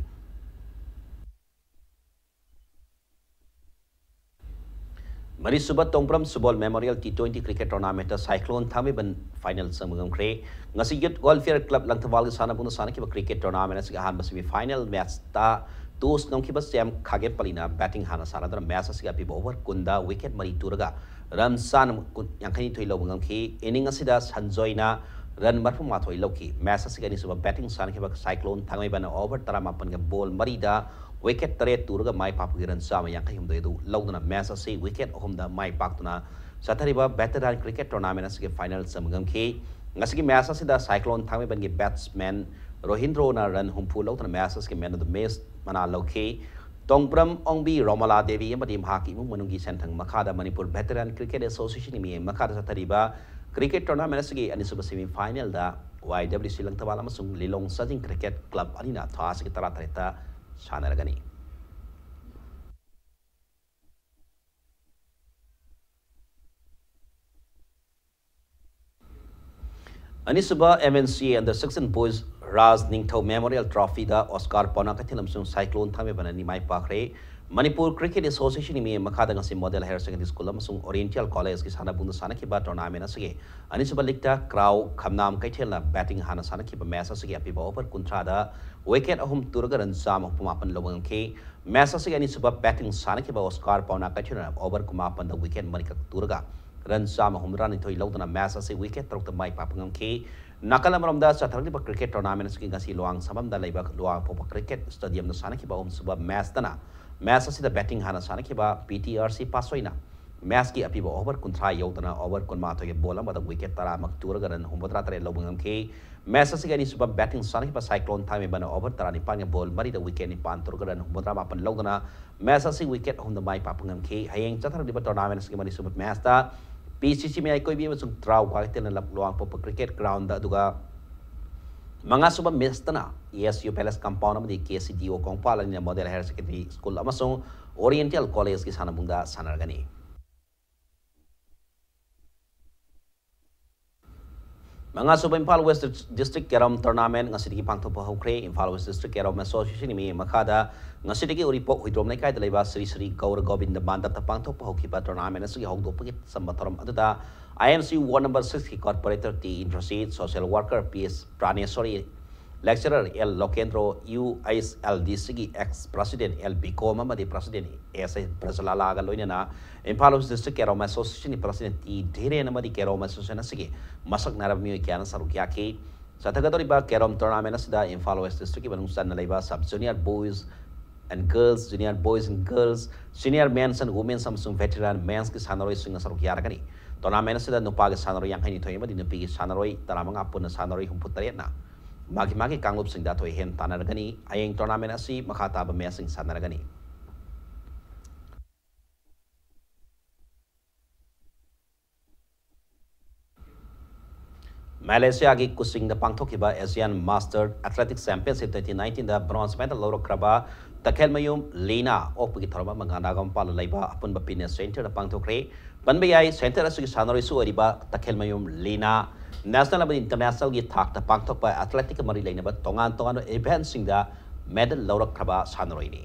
ꯃꯔꯤꯁꯨꯕ ꯇꯣꯡꯕ꯭ꯔꯝ ꯁꯨꯕꯣꯜ Memorial T twenty Cricket Tournamentꯇ Cyclone ꯊꯥꯡꯃꯩꯕꯟ final ꯆꯪꯕ ꯉꯝꯈ꯭ꯔꯦ꯫ ꯉꯁꯤ Youth Welfare Club ꯂꯪꯊꯕꯥꯜꯒꯤ ꯁꯥꯟꯅꯕꯨꯡꯗ ꯁꯥꯟꯅꯈꯤꯕ cricket tournament ꯑꯁꯤꯒꯤ ꯑꯍꯥꯟꯕ semi final matchꯇ toss ꯉꯝꯈꯤꯕ ꯁꯦꯝ ꯈꯥꯒꯦꯝꯄꯂꯤꯅ batting ꯍꯥꯟꯅ ꯁꯥꯟꯅꯗꯨꯅ match ꯑꯁꯤꯒꯤ ꯑꯄꯤꯕ over ꯀꯨꯟꯗ wicket ꯃꯔꯤ ꯇꯨꯔꯒ run ꯆꯥꯅ ꯀꯨꯟ, ꯌꯥꯡꯈꯩꯅꯤꯊꯣꯏ ꯂꯧꯕ ꯉꯝꯈꯤ꯫ Inning ꯑꯁꯤꯗ ꯁꯟꯖꯣꯏꯅ run ꯃꯔꯐꯨ ꯃꯥꯊꯣꯏ ꯂꯧꯈꯤ꯫ Match ꯑꯁꯤꯒꯤ ꯑꯅꯤꯁꯨꯕ batting ꯁꯥꯟꯅꯈꯤꯕ Cyclone ꯊꯥꯡꯃꯩꯕꯟꯅ over ꯇꯔꯥꯃꯥꯄꯟꯒ ball ꯃꯔꯤꯗ wicket ꯇꯔꯦꯠ ꯇꯨꯔꯒ ꯃꯥꯏ ꯄꯥꯛꯄꯒꯤ run ꯆꯥꯝꯃ ꯌꯥꯡꯈꯩ ꯍꯨꯝꯗꯣꯏ ꯑꯗꯨ ꯂꯧꯗꯨꯅ match ꯑꯁꯤ wicket ꯑꯍꯨꯝꯗ ꯃꯥꯏ ꯄꯥꯛꯇꯨꯅ ꯆꯠꯊꯔꯤꯕ Veteran Cricket Tournament ꯑꯁꯤꯒꯤ final ꯆꯪꯕ ꯉꯝꯈꯤ꯫ ꯉꯁꯤꯒꯤ match ꯑꯁꯤꯗ Cyclone ꯊꯥꯡꯃꯩꯕꯟꯒꯤ batsman ꯔꯣꯍꯤꯟꯗ꯭ꯔꯣꯅ run ꯍꯨꯝꯐꯨ ꯂꯧꯗꯨꯅ match ꯑꯁꯤꯒꯤ man of the match ꯃꯅꯥ ꯂꯧꯈꯤ꯫ ꯇꯣꯡꯕ꯭ꯔꯝ ꯑꯣꯡꯕꯤ ꯔꯣꯃꯂꯥ ꯗꯦꯕꯤ ꯑꯃꯗꯤ ꯃꯍꯥꯛꯀꯤ ꯏꯃꯨꯡ ꯃꯅꯨꯡꯒꯤ ꯁꯦꯟꯊꯪ ꯃꯈꯥꯗ Manipur Veteran Cricket Associationꯒꯤ ꯃꯤꯠꯌꯦꯡ ꯃꯈꯥꯗ ꯆꯠꯊꯔꯤꯕ cricket tournamentꯁꯤꯒꯤ ꯑꯅꯤꯁꯨꯕ semifinalꯗ Y W C ꯂꯪꯊꯕꯥꯜ ꯑꯃꯁꯨꯡ ꯂꯤꯂꯣꯡ ꯆꯥꯖꯤꯡ Cricket Club ꯑꯅꯤꯅ ꯊꯥ ꯑꯁꯤꯒꯤ ꯇꯔꯥꯇꯔꯦꯠꯇ ꯁꯥꯟꯅꯔꯒꯅꯤ꯫ ꯑꯅꯤꯁꯨꯕ M N C A under sixteen boys ꯔꯥꯖ ꯅꯤꯡꯊꯧ Memorial Trophyꯗ Oscar ꯄꯥꯎꯅꯥ ꯀꯩꯊꯦꯜ ꯑꯃꯁꯨꯡ Cyclone ꯊꯥꯡꯃꯩꯕꯟ ꯑꯅꯤ ꯃꯥꯏ ꯄꯥꯛꯈ꯭ꯔꯦ꯫ Manipur Cricket Associationꯒꯤ ꯃꯤꯠꯌꯦꯡ ꯃꯈꯥꯗ ꯉꯁꯤ Model Higher Secondary School ꯑꯃꯁꯨꯡ Oriental Collegeꯀꯤ ꯁꯥꯟꯅꯕꯨꯡꯗ ꯁꯥꯟꯅꯈꯤꯕ tournamentꯁꯤꯒꯤ ꯑꯅꯤꯁꯨꯕ leagueꯇ ꯀ꯭ꯔꯥꯎ ꯈꯝꯅꯥꯝ ꯀꯩꯊꯦꯜꯅ batting ꯍꯥꯟꯅ ꯁꯥꯟꯅꯈꯤꯕ match ꯑꯁꯤꯒꯤ ꯑꯄꯤꯕ over ꯀꯨꯟꯊ꯭ꯔꯥꯗ wicket ꯑꯍꯨꯝ ꯇꯨꯔꯒ run ꯆꯥꯝꯃ ꯍꯨꯝꯐꯨ ꯃꯥꯄꯟ ꯂꯧꯕ ꯉꯝꯈꯤ꯫ Match ꯑꯁꯤꯒꯤ ꯑꯅꯤꯁꯨꯕ batting ꯁꯥꯟꯅꯈꯤꯕ Oscar ꯄꯥꯎꯅꯥ ꯀꯩꯊꯦꯜꯅ over ꯀꯨꯟꯃꯥꯄꯟꯗ wicket ꯃꯔꯤꯈꯛ ꯇꯨꯔꯒ run ꯆꯥꯝꯃ ꯍꯨꯝꯗ꯭ꯔꯥꯅꯤꯊꯣꯏ ꯂꯧꯗꯨꯅ match ꯑꯁꯤ wicket ꯇꯔꯨꯛꯇ ꯃꯥꯏ ꯄꯥꯛꯄ ꯉꯝꯈꯤ꯫ ꯅꯥꯀꯜ ꯑꯃꯔꯣꯝꯗ ꯆꯠꯊꯔꯛꯂꯤꯕ cricket tournament ꯑꯁꯤꯒꯤ ꯉꯁꯤ ꯂꯨꯋꯥꯡꯁꯪꯕꯝꯗ ꯂꯩꯕ ꯂꯨꯋꯥꯡꯄꯣꯛꯄ cricket stadiumꯗ ꯁꯥꯟꯅꯈꯤꯕ ꯑꯍꯨꯝꯁꯨꯕ matchꯇꯅ match ꯑꯁꯤꯗ batting ꯍꯥꯟꯅ ꯁꯥꯟꯅꯈꯤꯕ P T R C ꯄꯥꯠꯁꯣꯏꯅ matchꯀꯤ ꯑꯄꯤꯕ over ꯀꯨꯟꯊ꯭ꯔꯥ ꯌꯧꯗꯅ over ꯀꯨꯟꯃꯥꯊꯣꯏꯒꯤ ball ꯑꯃꯗ wicket ꯇꯔꯥꯃꯛ ꯇꯨꯔꯒ run ꯍꯨꯝꯐꯨꯇꯔꯥ ꯇꯔꯦꯠ ꯂꯧꯕ ꯉꯝꯈꯤ꯫ Match ꯑꯁꯤꯒꯤ ꯑꯅꯤꯁꯨꯕ batting ꯁꯥꯟꯅꯈꯤꯕ Cyclone ꯊꯥꯡꯃꯩꯕꯟꯅ over ꯇꯔꯥꯅꯤꯄꯥꯟꯒꯤ ball ꯃꯔꯤꯗ wicket ꯅꯤꯄꯥꯟ ꯇꯨꯔꯒ run ꯍꯨꯝꯐꯨꯇꯔꯥ ꯃꯥꯄꯟ ꯂꯧꯗꯨꯅ match ꯑꯁꯤ wicket ꯑꯍꯨꯝꯗ ꯃꯥꯏ ꯄꯥꯛꯄ ꯉꯝꯈꯤ꯫ ꯍꯌꯦꯡ ꯆꯠꯊꯔꯛꯂꯤꯕ tournament ꯑꯁꯤꯒꯤ ꯃꯔꯤꯁꯨꯕ matchꯇ P C C ꯃꯌꯥꯏ ꯀꯣꯏꯕꯤ ꯑꯃꯁꯨꯡ ꯇ꯭ꯔꯥꯎ ꯀ꯭ꯋꯥꯀꯩꯊꯦꯜꯅ ꯂꯨꯋꯥꯡꯄꯣꯛꯄ cricket groundꯗ, ꯑꯗꯨꯒ ꯃꯉꯥꯁꯨꯕ matchꯇꯅ S U Palace compound ꯑꯃꯗꯤ K C D O Kongpal ꯑꯅꯤꯅ Model Higher Secondary School ꯑꯃꯁꯨꯡ Oriental Collegeꯀꯤ ꯁꯥꯟꯅꯕꯨꯡꯗ ꯁꯥꯟꯅꯔꯒꯅꯤ꯫ ꯃꯉꯥꯁꯨꯕ ꯏꯝꯐꯥꯜ ꯋꯦꯁ ꯗꯤꯁꯇ꯭ꯔꯤꯛ ꯀꯦꯔꯣꯝ ꯇꯣꯔꯅꯥꯃꯦꯟ ꯉꯁꯤꯗꯒꯤ ꯄꯥꯡꯊꯣꯛꯄ ꯍꯧꯈ꯭ꯔꯦ꯫ ꯏꯝꯐꯥꯜ ꯋꯦꯁ ꯗꯤꯁꯇ꯭ꯔꯤꯛ ꯀꯦꯔꯣꯝ ꯑꯦꯁꯣꯁꯤꯌꯦꯁꯟꯒꯤ ꯃꯤꯠꯌꯦꯡ ꯃꯈꯥꯗ ꯉꯁꯤꯗꯒꯤ ꯎꯔꯤꯄꯣꯛ ꯍꯨꯏꯗ꯭ꯔꯣꯝ ꯂꯩꯀꯥꯏꯗ ꯂꯩꯕ ꯁ꯭ꯔꯤ ꯁ꯭ꯔꯤ ꯒꯧꯔ ꯒꯣꯕꯤꯟꯗ ꯃꯟꯗꯞꯇ ꯄꯥꯡꯊꯣꯛꯄ ꯍꯧꯈꯤꯕ ꯇꯣꯔꯅꯥꯃꯦꯟ ꯑꯁꯤꯒꯤ ꯍꯧꯗꯣꯛꯄꯒꯤ ꯆꯝꯕ ꯊꯧꯔꯝ ꯑꯗꯨꯗ I M C ward number six ꯀꯤ corporator T Indrajit, social worker P S Praneshori, lecturer L Lokendro, U H L D ꯁꯤꯒꯤ ex president ꯑꯦꯜ ꯕꯤꯀꯣꯝ ꯑꯃꯗꯤ president ꯑꯦꯁ ꯑꯦ ꯕ꯭ꯔꯖꯂꯥꯂꯥꯒ ꯂꯣꯏꯅꯅ ꯏꯝꯐꯥꯜ ꯋꯦꯁ ꯗꯤꯁꯇ꯭ꯔꯤꯛ ꯀꯦꯔꯣꯝ ꯑꯦꯁꯣꯁꯤꯌꯦꯁꯟꯒꯤ president ꯇꯤ ꯙꯤꯔꯦꯟ ꯑꯃꯗꯤ ꯀꯦꯔꯣꯝ ꯑꯦꯁꯣꯁꯤꯌꯦꯁꯟ ꯑꯁꯤꯒꯤ ꯃꯁꯛ ꯅꯥꯏꯔꯕ ꯃꯤꯑꯣꯏ ꯀꯌꯥꯅ ꯁꯔꯨꯛ ꯌꯥꯈꯤ꯫ ꯆꯠꯊꯒꯗꯧꯔꯤꯕ ꯀꯦꯔꯣꯝ ꯇꯣꯔꯅꯥꯃꯦꯟ ꯑꯁꯤꯗ ꯏꯝꯐꯥꯜ ꯋꯦꯁ ꯗꯤꯁꯇ꯭ꯔꯤꯛꯀꯤ ꯃꯅꯨꯡ ꯆꯟꯅ ꯂꯩꯕ sub junior boys and girls, junior boys and girls, senior men's and women's ꯑꯃꯁꯨꯡ veteran men's ꯀꯤ ꯁꯥꯟꯅꯔꯣꯏꯁꯤꯡꯅ ꯁꯔꯨꯛ ꯌꯥꯔꯒꯅꯤ꯫ ꯇꯣꯔꯅꯥꯃꯦꯟ ꯑꯁꯤꯗ ꯅꯨꯄꯥꯒꯤ ꯁꯥꯟꯅꯔꯣꯏ ꯌꯥꯡꯈꯩ ꯅꯤꯊꯣꯏ ꯑꯃꯗꯤ ꯅꯨꯄꯤꯒꯤ ꯁꯥꯟꯅꯔꯣꯏ ꯇꯔꯥꯃꯉꯥ ꯄꯨꯟꯅ ꯁꯥꯟꯅꯔꯣꯏ ꯍꯨꯝꯐꯨ ꯇꯔꯦꯠꯅ ꯃꯥꯒꯤ ꯃꯥꯒꯤ ꯀꯥꯡꯂꯨꯞꯁꯤꯡꯗ ꯑꯊꯣꯏ ꯑꯍꯦꯟ ꯇꯥꯟꯅꯔꯒꯅꯤ꯫ ꯍꯌꯦꯡ ꯇꯣꯔꯅꯥꯃꯦꯟ ꯑꯁꯤ ꯃꯈꯥ ꯇꯥꯕ ꯃꯦꯆꯁꯤꯡ ꯁꯥꯟꯅꯔꯒꯅꯤ꯫ ꯃꯦꯂꯦꯁꯤꯌꯥꯒꯤ ꯀꯨꯆꯤꯡꯗ ꯄꯥꯡꯊꯣꯛꯈꯤꯕ Asian Master Athletics Championship twenty nineteen ꯗ bronze medal ꯂꯧꯔꯛꯈ꯭ꯔꯕ ꯇꯈꯦꯜꯃꯌꯨꯝ ꯂꯤꯅꯥ ꯑꯣꯛꯄꯒꯤ ꯊꯧꯔꯝ ꯑꯃ ꯒꯥꯟꯙꯥꯒꯝꯄꯥꯜꯗ ꯂꯩꯕ ꯑꯄꯨꯟꯕ fitness centre ꯗ ꯄꯥꯡꯊꯣꯛꯈ꯭ꯔꯦ꯫ ꯄꯟꯕ ꯌꯥꯏ, centre ꯑꯁꯤꯒꯤ ꯁꯥꯟꯅꯔꯣꯏꯁꯨ ꯑꯣꯏꯔꯤꯕ ꯇꯈꯦꯜꯃꯌꯨꯝ ꯂꯤꯅꯥ national ꯑꯃꯗꯤ international ꯒꯤ ꯊꯥꯛꯇ ꯄꯥꯡꯊꯣꯛꯄ athletic ꯀ ꯃꯔꯤ ꯂꯩꯅꯕ ꯇꯣꯉꯥꯟ ꯇꯣꯉꯥꯟꯕ event ꯁꯤꯡꯗ medal ꯂꯧꯔꯛꯈ꯭ꯔꯕ ꯁꯥꯟꯅꯔꯣꯏꯅꯤ꯫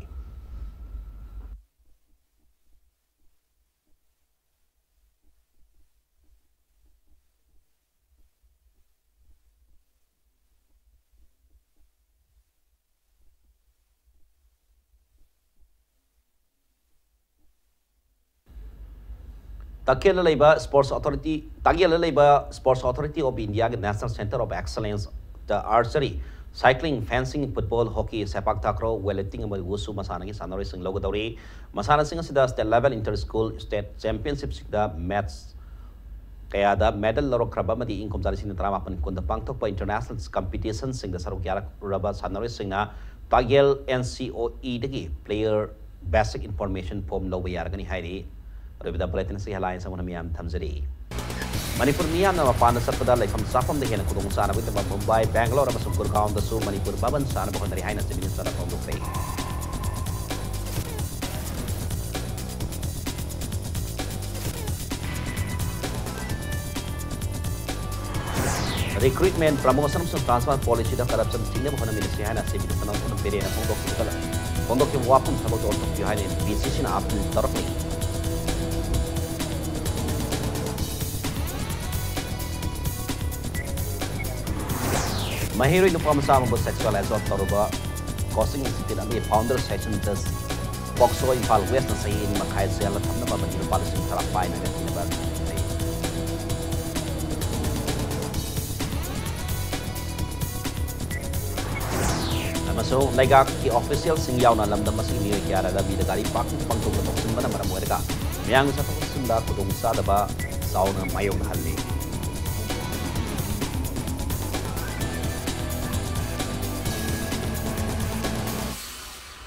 ꯇꯈꯦꯜꯗ ꯂꯩꯕ Sports Authority, ꯇꯥꯛꯌꯦꯜꯗ ꯂꯩꯕ Sports Authority of India ꯒꯤ National Centre of Excellence the archery, cycling, fencing, football, hockey, ꯁꯦꯄꯥꯛ takraw, weightlifting ꯑꯃꯗꯤ wushu ꯃꯁꯥꯟꯅꯒꯤ ꯁꯥꯟꯅꯔꯣꯏꯁꯤꯡ ꯂꯧꯒꯗꯧꯔꯤ꯫ ꯃꯁꯥꯟꯅꯁꯤꯡ ꯑꯁꯤꯗ state level, inter school, state championship ꯁꯤꯡꯗ match ꯀꯌꯥꯗ medal ꯂꯧꯔꯛꯈ꯭ꯔꯕ ꯑꯃꯗꯤ ꯏꯪ ꯀꯨꯝꯖꯥ ꯂꯤꯁꯤꯡ ꯑꯅꯤ ꯇꯔꯥꯃꯥꯄꯟ ꯀꯨꯟꯗ ꯄꯥꯡꯊꯣꯛꯄ international competition ꯁꯤꯡꯗ ꯁꯔꯨꯛ ꯌꯥꯔꯛꯂꯕ ꯁꯥꯟꯅꯔꯣꯏꯁꯤꯡꯅ ꯇꯥꯛꯌꯦꯜ N C O E ꯗꯒꯤ player basic information form ꯂꯧꯕ ꯌꯥꯔꯒꯅꯤ ꯍꯥꯏꯔꯤ꯫ ꯑꯔꯣꯏꯕꯗ bulletin ꯑꯁꯤ headlines ꯑꯃꯅ ꯃꯤꯌꯥꯝ ꯊꯝꯖꯔꯤ꯫ ꯃꯅꯤꯄꯨꯔ ꯃꯤꯌꯥꯝꯅ ꯃꯄꯥꯟꯗ ꯆꯠꯄꯗ ꯂꯩꯐꯝ ꯆꯥꯐꯝꯗ ꯍꯦꯟꯅ ꯈꯨꯗꯣꯡꯆꯥꯅꯕꯒꯤꯗꯃꯛ ꯃꯨꯝꯕꯥꯏ, ꯕꯦꯡꯒꯂꯣꯔ ꯑꯃꯁꯨꯡ ꯒꯨꯔꯒꯥꯎꯟꯗꯁꯨ ꯃꯅꯤꯄꯨꯔ ꯚꯕꯟ ꯁꯥꯅꯕ ꯍꯣꯠꯅꯔꯤ ꯍꯥꯏꯅ Chief Minister ꯅ ꯐꯣꯡꯗꯣꯛꯈ꯭ꯔꯦ꯫ Recruitment, promotion ꯑꯃꯁꯨꯡ transfer policyꯗ corruption ꯊꯤꯡꯅꯕ ꯍꯣꯠꯅꯃꯤꯟꯅꯁꯤ ꯍꯥꯏꯅ ꯁꯦꯝꯕꯤꯗꯨꯅ ꯀꯅꯥꯒꯨꯝꯕ ꯄꯦꯔꯦꯅ ꯐꯣꯡꯗꯣꯛꯈꯤꯕ ꯐꯣꯡꯗꯣꯛꯈꯤꯕ ꯋꯥꯐꯝ ꯊꯕꯛꯇ ꯑꯣꯟꯊꯣꯛꯄꯤꯌꯨ ꯍꯥꯏꯅ ꯕꯤ ꯁꯤ ꯁꯤꯅ appeal ꯇꯧꯔꯛꯂꯤ꯫ ꯃꯍꯩꯔꯣꯏ ꯅꯨꯄꯥ ꯃꯆꯥ ꯑꯃꯕꯨ sexual assault ꯇꯧꯔꯨꯕ coaching institute ꯑꯃꯒꯤ founder ꯁꯦꯁꯟ ꯖꯁ ꯄꯣꯛꯁꯣ ꯏꯝꯐꯥꯜ ꯋꯦꯁꯅ ꯆꯍꯤ ꯑꯅꯤ ꯃꯈꯥꯏ ꯖꯦꯜꯗ ꯊꯝꯅꯕ ꯑꯃꯗꯤ ꯂꯨꯄꯥ ꯂꯤꯁꯤꯡ ꯇꯔꯥ ꯄꯥꯏꯅꯕ ꯊꯤꯅꯕ ꯂꯩ꯫ ꯑꯃꯁꯨꯡ ꯂꯩꯉꯥꯛꯀꯤ officialꯁꯤꯡ ꯌꯥꯎꯅ ꯂꯝꯗꯝ ꯑꯁꯤꯒꯤ ꯃꯤꯑꯣꯏ ꯀꯌꯥꯅ ꯂꯝꯕꯤꯗ ꯒꯥꯔꯤ parking ꯄꯥꯡꯊꯣꯛꯇ ꯇꯧꯁꯤꯟꯕꯅ ꯃꯔꯝ ꯑꯣꯏꯔꯒ ꯃꯤꯌꯥꯝꯒꯤ ꯆꯠꯊꯣꯛ ꯆꯠꯁꯤꯟꯗ ꯈꯨꯗꯣꯡꯆꯥꯗꯕ ꯆꯥꯎꯅ ꯃꯥꯌꯣꯛꯅꯍꯜꯂꯤ꯫